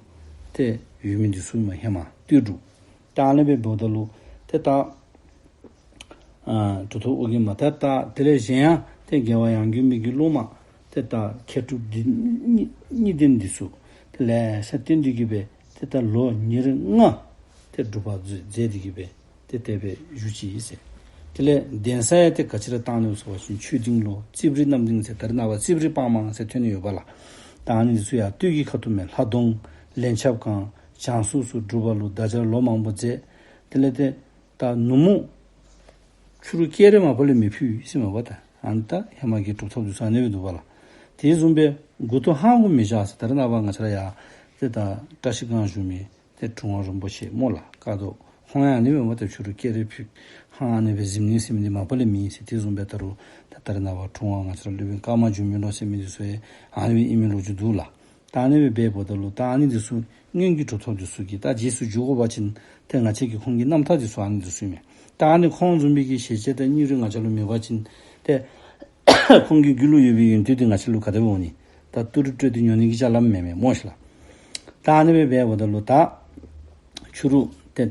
ཏེ་ཡོད་མི་འདི་ཚུ་མས། ཧེ་མ་སྟོད་འབྲུག། ད་ཨ་ནི་སྦེ་འབདཝ་ད་ལུ་ཏེ་ད་ཨ་གྲུབ་ཐོབ་ཨོ་རྒྱན་མ་ད་ད་དེ་ལས་གཞན་ཡང་ཏེ་རྒྱལ་བ་ཡང་དགོན་པའི་གི་སློབ་མ་ཏེ་ད་མཁས་གྲུབ་འདི་གཉིས་གཉིས་ལྡན་འདི་ཚུ། ལེ་ཤ་བསྟེན་ཏེ་གི་སྦེ་ཏེ་ད་ལོ་ཉེར་ལྔ་ཏེ་སྒྲུབ་པ་མཛད་དེ་གི་སྦེ་ཏེ་དེ་སྦེ་བཞུགས་ཅི་ཟེར། དེ་ལས་གདན་ས་ཡང་ཏེ་ག་ཅི་ར་བཏང་ནུག་ཟེར་བ་ཅིན་ཆོས་སྡིངས་ལོ་རྩིབས་རི་རྣམ་སྡིངས་ཟེར་ད་རེས་ནངས་པ་རྩིབས་རི་སྤང་མང་ཟེར་ཐོན་ནི་ཡོདཔ་ལགས། ད་ཨ་ནི་འདི་ཚུ་ཡང་སྟོད་ཀྱི་ཁ་ཐུག་མས། ལྷ་གདོང་ལན་ཆབ་གང་བྱང་སོགས་སུ་སྒྲུབ་པ་ལུ་བརྡ་སྦྱར་ལོ་མང་པོ་མཛད། དེ་ལས་ཏེ་ད་ནུབ་མོ་ཕྱི་རུ་སྐྱེལ་རེ་མ་པ་ལས་མི་ཕུལ་ཟེར་མས་པ། ད་ཨ་ནི་ད་ཧེ་མ་གི་གྲུབ་ཐོབ་འདི་ཚུ་ཨ་ནི་སྦེ་འདུག་པ་ལགས། དེ་བཟུམ་སྦེ་མགུ་ཏོ་ཧང་གུ་མི་བཞག་ཟེར་ད་རེས་ནངས་པ་ང་བཅས་ར་ཡང་ཏེ་ད་བཀྲ་ཤིས་སྒང་བཞུགས་མི་ཏེ་དྲུང་པ་རིན་པོ་ཆེ་སྨོ་ལགས། ཀ་དོ་ཧོང་ཡང་ཨ་ནི་སྦེ་མས་པ། ཏེ་ཕྱི་རུ་སྐྱེལ་རེ་ཕུལ་ཧང་ཨ་ནི་སྦེ་གཟིམ་ནི་ཟེར་མི་འདི་མ་པ་ལས་མེད་ཟེར། དེ་བཟུམ་སྦེ་ད་རུང་ད་ད་རེས་ནངས་པ་དྲུང་པ་ང་བཅས་ར་སློབ་དཔོན་ཀརྨ་འབྱུང་གནས་ལོ་ཟེར་མི་འདི་ཚུ་ཡང་ཨ་ནི་སྦེ་ཨིན་མི་ལོ་རྒྱུས་འདུག་ལགས། ད་ཨ་ནི་སྦེ་འབདཝ་ད་ལུ་ད་ཨ་ནི་འདི་ཚུ་སྔོན་གྱི་གྲུབ་ཐོབ་འདི་ཚུ་གིས་ད་རྗེས་སུ་འཇུག་དགོ་པ་ཅིན་ཏེ་ང་བཅས་ཀྱིས་ཁོང་གི་རྣམ་ཐར་འདི་ཚུ་ཨ་ནི་འདི་ཚུ་ཨིན་མས། ད་ཨ་ནི་ཁོང་བཟུམ་མའི་གི་ཞལ་ལྕེ་དང་སྙིང་རུས་ང་བཅས་ལུ་མེད་པ་ཅིན་ཏེ་ཁོང་གི་རྒྱུད་ལུ་ཡོད་པའི་ཡོན་ཏན་འདི་ང་བཅས་ལུ་ག་དེ་སྦེ་འོང་ནི། ད་ཏི་རུ་སྤྲོད་དེ་ཉོ་ནི་གི་ཅ་ལ་མེད་མས་སྨོ་ཤེ་ལགས། ད་ཨ་ནི་སྦེ་འབདཝ་ད་ལུ་ད་ཕྱི་རུ་ཏེ་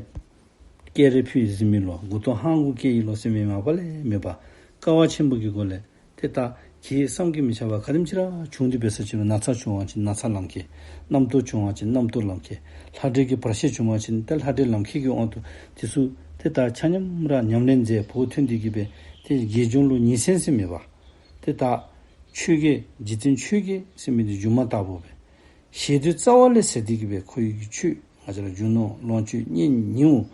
སྐྱེལ་རེ་ཕུལ་གཟིམ་མི་ལོ་མགུ་ཏོ་ཧང་གུ་སྐྱེལ་ཡི་ལོ་ཟེར་མི་མ་པ་ལས་མེད་པར་དཀའ་བ་ཆེན་པོ་གི་སྒོ་ལས་ཏེ་ད་གེགས་བསམ་གྱིས་མི་ཁྱབ་པ་ག་དེམ་ཅིག་ར་བྱུང་སྟེ་འབད་ས་ཅིག་རུང་ན་ཚ་བྱུང་བ་ཅིན་ན་ཚ་ལང་ཁེ། རྣམ་རྟོག་བྱུང་བ་ཅིན་རྣམ་རྟོག་ལང་ཁེ། ལྷ་འདྲེ་གི་བར་ཆད་བྱུང་བ་ཅིན་ཏེ་ལྷ་འདྲེ་ལང་ཁེ་གི་དབང་དུ་འདི་ཚུ་ཏེ་ད་ཆ་མཉམ་ར་ཉམས་ལེན་མཛད། བོགས་ཐོན་ཏེ་གི་སྦེ་ཏེ་དགེ་སྦྱོང་ལུ་ཉིན་མཚན་ཟེར་མེད་པར་ཏེ་ད་ཆོས་གོས་འཇིག་རྟེན་ཆོས་གོས་ཟེར་མི་འདི་སྒྱུ་མ་ལྟ་བུ་སྦེ། ཞེ་འདོད་རྩ་བ་ལས་ཟད་དེ་གི་སྦེ་ཁོ་ཡི་གི་ཆོས་ང་བཅས་ར་རྒྱུ་ནོར་ལོངས་སྤྱོད་གཉེན་ཉེཝ་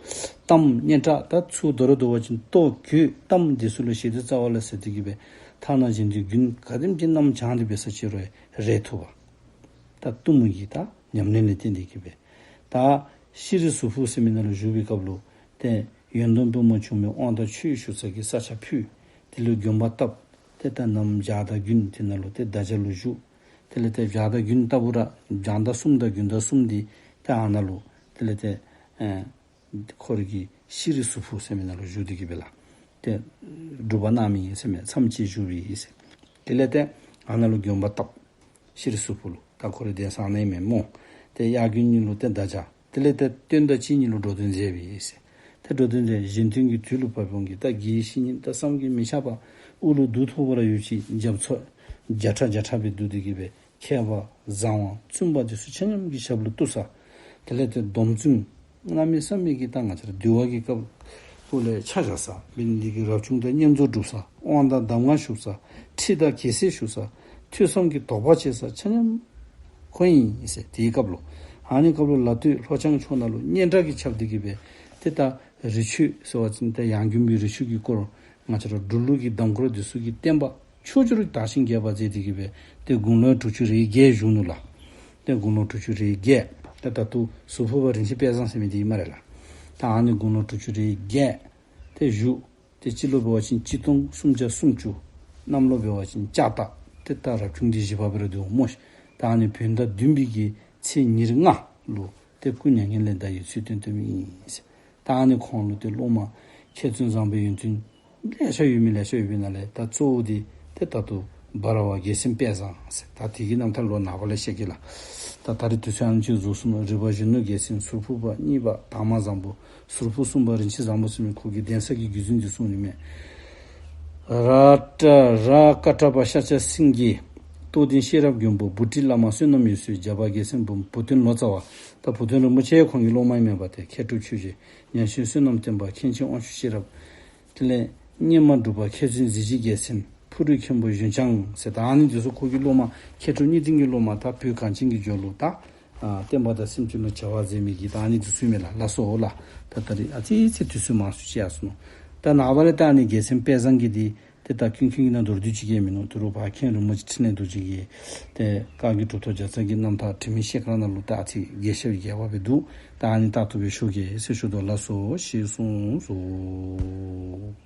གཏམ་སྙན་གྲགས་ད་ཚུར་དོ་རུང་འདུག་པ་ཅིན་ལྟོ་གོས་གཏམ་འདི་ཚུ་ལུ་ཞེ་འདོད་རྩ་བ་ལས་ཟད་དེ་གི་སྦེ་ཐ་ན་གཞན་དོན་རྒྱུན་ག་དེམ་ཅིག་རྣམ་སྦྱངས་ཏེ་འབད་ས་ཅིག་རུང་རེག་ཐུབ་པ། ད་གཏུམ་མོ་གི་ད་ཉམས་ལེན་ལས་བརྟེན་ཏེ་གི་སྦེ། ད་ཤྲཱི་ཟུར་ཕུག་ཟེར་མི་ནང་ལུ་བཞུགས་པའི་སྐབས་ལུ་ཏེ་ཡོན་སྡོམ་པུས་མོ་ཆུང་མའི་དབང་དང་ཆོས་ཞུ་ས་གི་ས་ཆ་ཕུལ། དེ་ལུ་དགོན་པ་བཏབ། ཏེ་ད་ནམ་བྱཱར་དང་དགུན་དེ་ནང་ལུ་ཏེ་བརྡ་སྦྱར་ལུ་བཞུགས། དེ་ལས་ཏེ་བྱཱར་དང་དགུན་ལྟ་བུ་ར་བྱཱར་ཟླ་གསུམ་དང་དགུན་ཟླ་གསུམ་འདི་ཏེ་ཨ་ནཱ་ལུ་དེ་ལས་ཏེ་ཨེ་ཁོ་རའི་གི་ཤྲཱི་ཟུར་ཕུག་ཟེར་མི་ནང་ལུ་བཞུགས་ཏེ་གི་སྦེ་ལགས། ཏེ་སྒྲུབ་པ་གནང་མི་ཨིན་ཟེར་མས། མཚམས་བཅད་བཞུགས་པའི་ཨིན་ཟེར། དེ་ལས་ཏེ་ཨ་ནཱ་ལུ་དགོན་པ་བཏབ། ཤྲཱི་ཟུར་ཕུག་ལུ། ད་ཁོ་རའི་གདན་ས་ཨ་ནཱ་ཨིན་མས་སྨོ། ཏེ་དབྱར་དགུན་གཉིས་ལུ་ཏེ་བརྡ་སྦྱར། དེ་ལས་ཏེ་སྟོན་ཟླ་གཅིག་གཉིས་ལུ་འགྲོ་དོན་མཛད་པའི་ཨིན་ཟེར། ཏེ་འགྲོ་དོན་མཛད། གཞན་དོན་གྱི་དུས་ལུ་བབ་འོང་གི་ད་དགེ་བཤེས་གཉེན་ད་བསམ་གྱིས་མི་ཁྱབ་པ་དབུ་ལུ་གདུགས་ཐོགས་པ་ར་ཡོད་ཅི། རྒྱ་མཚོ་བརྒྱ་ཕྲག་བརྒྱ་ཕྲག་སྦེ་འདུས་ཏེ་གི་སྦེ་མཁས་པ་བཟང་བ་བཙུན་པ་འདི་ཚུ་ཆ་མཉམ་གྱི་ཞབས་ལུ་གཏུགས་ས། དེ་ལས་ཏེ་སྡོམ་བརྩོན་གནམ་མེད་ས་མེད་ཀྱི་ད་ང་བཅས་ར་འདུལ་བ་གི་སྐབས་སྐོར་ལས་ཆ་བཞག་ས། འབད་ནི་འདི་གིས་རབ་བྱུང་དང་བསྙེན་རྫོགས་སྒྲུབ་ས། དབང་དང་གདམས་ངག་ཞུ་ས། ཁྲིད་དང་རྒྱལ་སྲས་ཞུ་ས། ཐོས་བསམ་གྱི་དོགས་པ་དཔྱད་ས་ཆ་མཉམ་ཁོ་ཨིན་ཟེར། དེའི་སྐབས་ལུ་ཨ་ནི་སྐབས་ལུ་ལ་སྟོད་ལྷོ་བྱང་ཕྱོགས་ནང་ལུ་སྙན་གྲགས་ཀྱིས་ཁྱབ་སྟེ་གི་སྦེ་ཏེ་ད་རི་ཆོས་ཟེར་བ་ཅིན་ཏེ་ཡང་དགོན་པའི་རི་ཆོས་ཀྱི་སྐོར་ང་བཅས་ར་འབྲུག་ལུགས་ཀྱི་གདམས་སྐོར་འདི་ཚུ་གི་བསྟན་པ་ཕྱོགས་བཅུ་རུ་དར་ཞིང་རྒྱས་པར་མཛད་དེ་གི་སྦེ་ཏེ་དགུང་ལོ་དྲུག་ཅུ་རེ་བརྒྱད་བཞུགས་ནུག་ལགས། ཏེ་དགུང་ལོ་དྲུག་ཅུ་རེ་བརྒྱད། ཏེ་ད་ལྟོ་ཟུར་ཕུག་པ་རིན་ཆེན་དཔལ་བཟང་ཟེར་མི་འདི་ཨིན་སྨ་རེ་ལགས། ད་ཨ་ནི་དགུང་ལོ་དྲུག་ཅུ་རེ་བརྒྱད་ཏེ་བཞུགས། ཏེ་སྤྱི་ལོ་འབད་བ་ཅིན་གཅིག་སྟོང་སུམ་བརྒྱ་སུམ་ཅུ། གནམ་ལོ་འབད་བ་ཅིན་ལྕགས་རྟ། ཏེ་ད་རབ་བྱུང་འདི་བཞི་པ་སྦེ་ར་འདུག་སྨོ་ཤེ། ད་ཨ་ནི་བོད་ཟླ་བདུན་པའི་གི་ཚེས་ཉེར་ལྔ་ལུ་ཏེ་སྐུ་མྱ་ངན་ལས་འདས་ཡི་ཚུལ་སྟོན་སྟོནམ་ཨིན་ཟེར། ད་ཨ་ནི་ཁོང་ལུ་ཏེ་སློབ་མ་མཁས་བཙུན་བཟང་པོའི་ཡོན་ཏན་ལེ་ཤ་ཡོད་མི་ལེ་ཤ་ཡོད་པའི་ནང་ལས་ད་གཙོ་བོ་འདི་ཏེ་ད་ལྟོ་འབའ་ར་བ་རྒྱལ་མཚན་དཔལ་བཟང་ཟེར། ད་དེ་གི་རྣམ་ཐར་ལོག་ནངས་པ་ལས་བཤད་གེ་ལགས། ད་ད་རེས་དུས་ཚོད་ཨ་ནེམ་ཅིག་རྫོགས་སོ་ནུག། རི་པ་གཞོན་ནུ་རྒྱལ་མཚན། ཟུར་ཕུག་པ་གཉིས་པ་དར་མ་བཟང་པོ། ཟུར་ཕུག་གསུམ་པ་རིན་ཆེན་བཟང་པོ་ཟེར་མི་ཁོ་གི་གདན་ས་གི་བརྒྱུད་འཛིན་འདི་གསུངས་ནི་མས། ར་ཏྲ་ར་ཀ་ཏྲ་པ་ཤཱཀྱ་སེང་གེ། རྟོགས་ལྡན་ཤེས་རབ་མགོན་པོ། བྷུ་ཊི་བླ་མ་བསོད་ནམས་འོད་ཟེར། རྒྱ་བལ་རྒྱལ་མཚན་འབུམ། བུ་སྟོན་ལོ་ཙཱ་བ། ད་བུ་སྟོན་རིན་པོ་ཆེ་ཁོང་གི་སློབ་མ་ཨིན་མས་པ། ཏེ་མཁས་གྲུབ་ཆོས་རྗེ་ཉན་ཤེས་བསོད་ནམས་བསྟན་པ། མཁན་ཆེན་དབང་ཕྱུག་ཤེས་རབ། དེ་ལས་སྙེ་མ་འབྲུག་པ་མཁས་བཙུན་གཟི་བརྗིད་རྒྱལ་མཚན། ཕུ་རུ་མཁན་པོ་གཞུ་བྱང་ཟེར། ད་ཨ་ནི་འདི་ཚུ་ཁོ་གི་སློབ་མ་མཁས་གྲུབ་གཉིས་ལྡན་གྱི་སློབ་མ་ད་བོད་གངས་ཅན་གྱི་ལྗོངས་ལུ་ད་ཨ་བསྟན་པ་དང་སེམས་ཅན་ལུ་བྱ་བ་མཛད་མི་གི་ད་ཨ་ནི་འདི་ཚུ་ཨིན་མས་ལགས། ལགས་སོ་ལགས། ད་ད་རེས་ཨ་ཙི་ཙི་དུས་ཚོད་མང་སུ་ཅིག་ཡར་སོ་ནུག། ད་ནངས་པ་ལས་ད་ཨ་ནི་རྒྱལ་མཚན་དཔལ་བཟང་གི་འདི་ཏེ་ད་ཀུན་མཁྱེན་གྱི་ནང་མདོར་བསྡུས་ཅིག་གིས་མིན་ནུག། དོ་རུང་འཕགས་མཁན་རིན་པོ་ཆེ་འཕྲིན་ལས་རྡོ་རྗེ་གིས་ཏེ་བཀའ་བརྒྱུད་གྲུབ་ཐོབ་བརྒྱ་རྩ་གི་རྣམ་ཐར་དྲི་མེད་ཤེལ་དཀར་ནང་ལུ་ད་ཨ་ཙི་རྒྱས་བཤད་རྒྱས་པ་སྦེ་འདུག། ད་ཨ་ནི་རྟག་ཏུ་སྦེ་ཞུ་གེ་ཟེར་ཞུ་དོ། ལགས་སོ། ཞེས་གསུངས་སོ།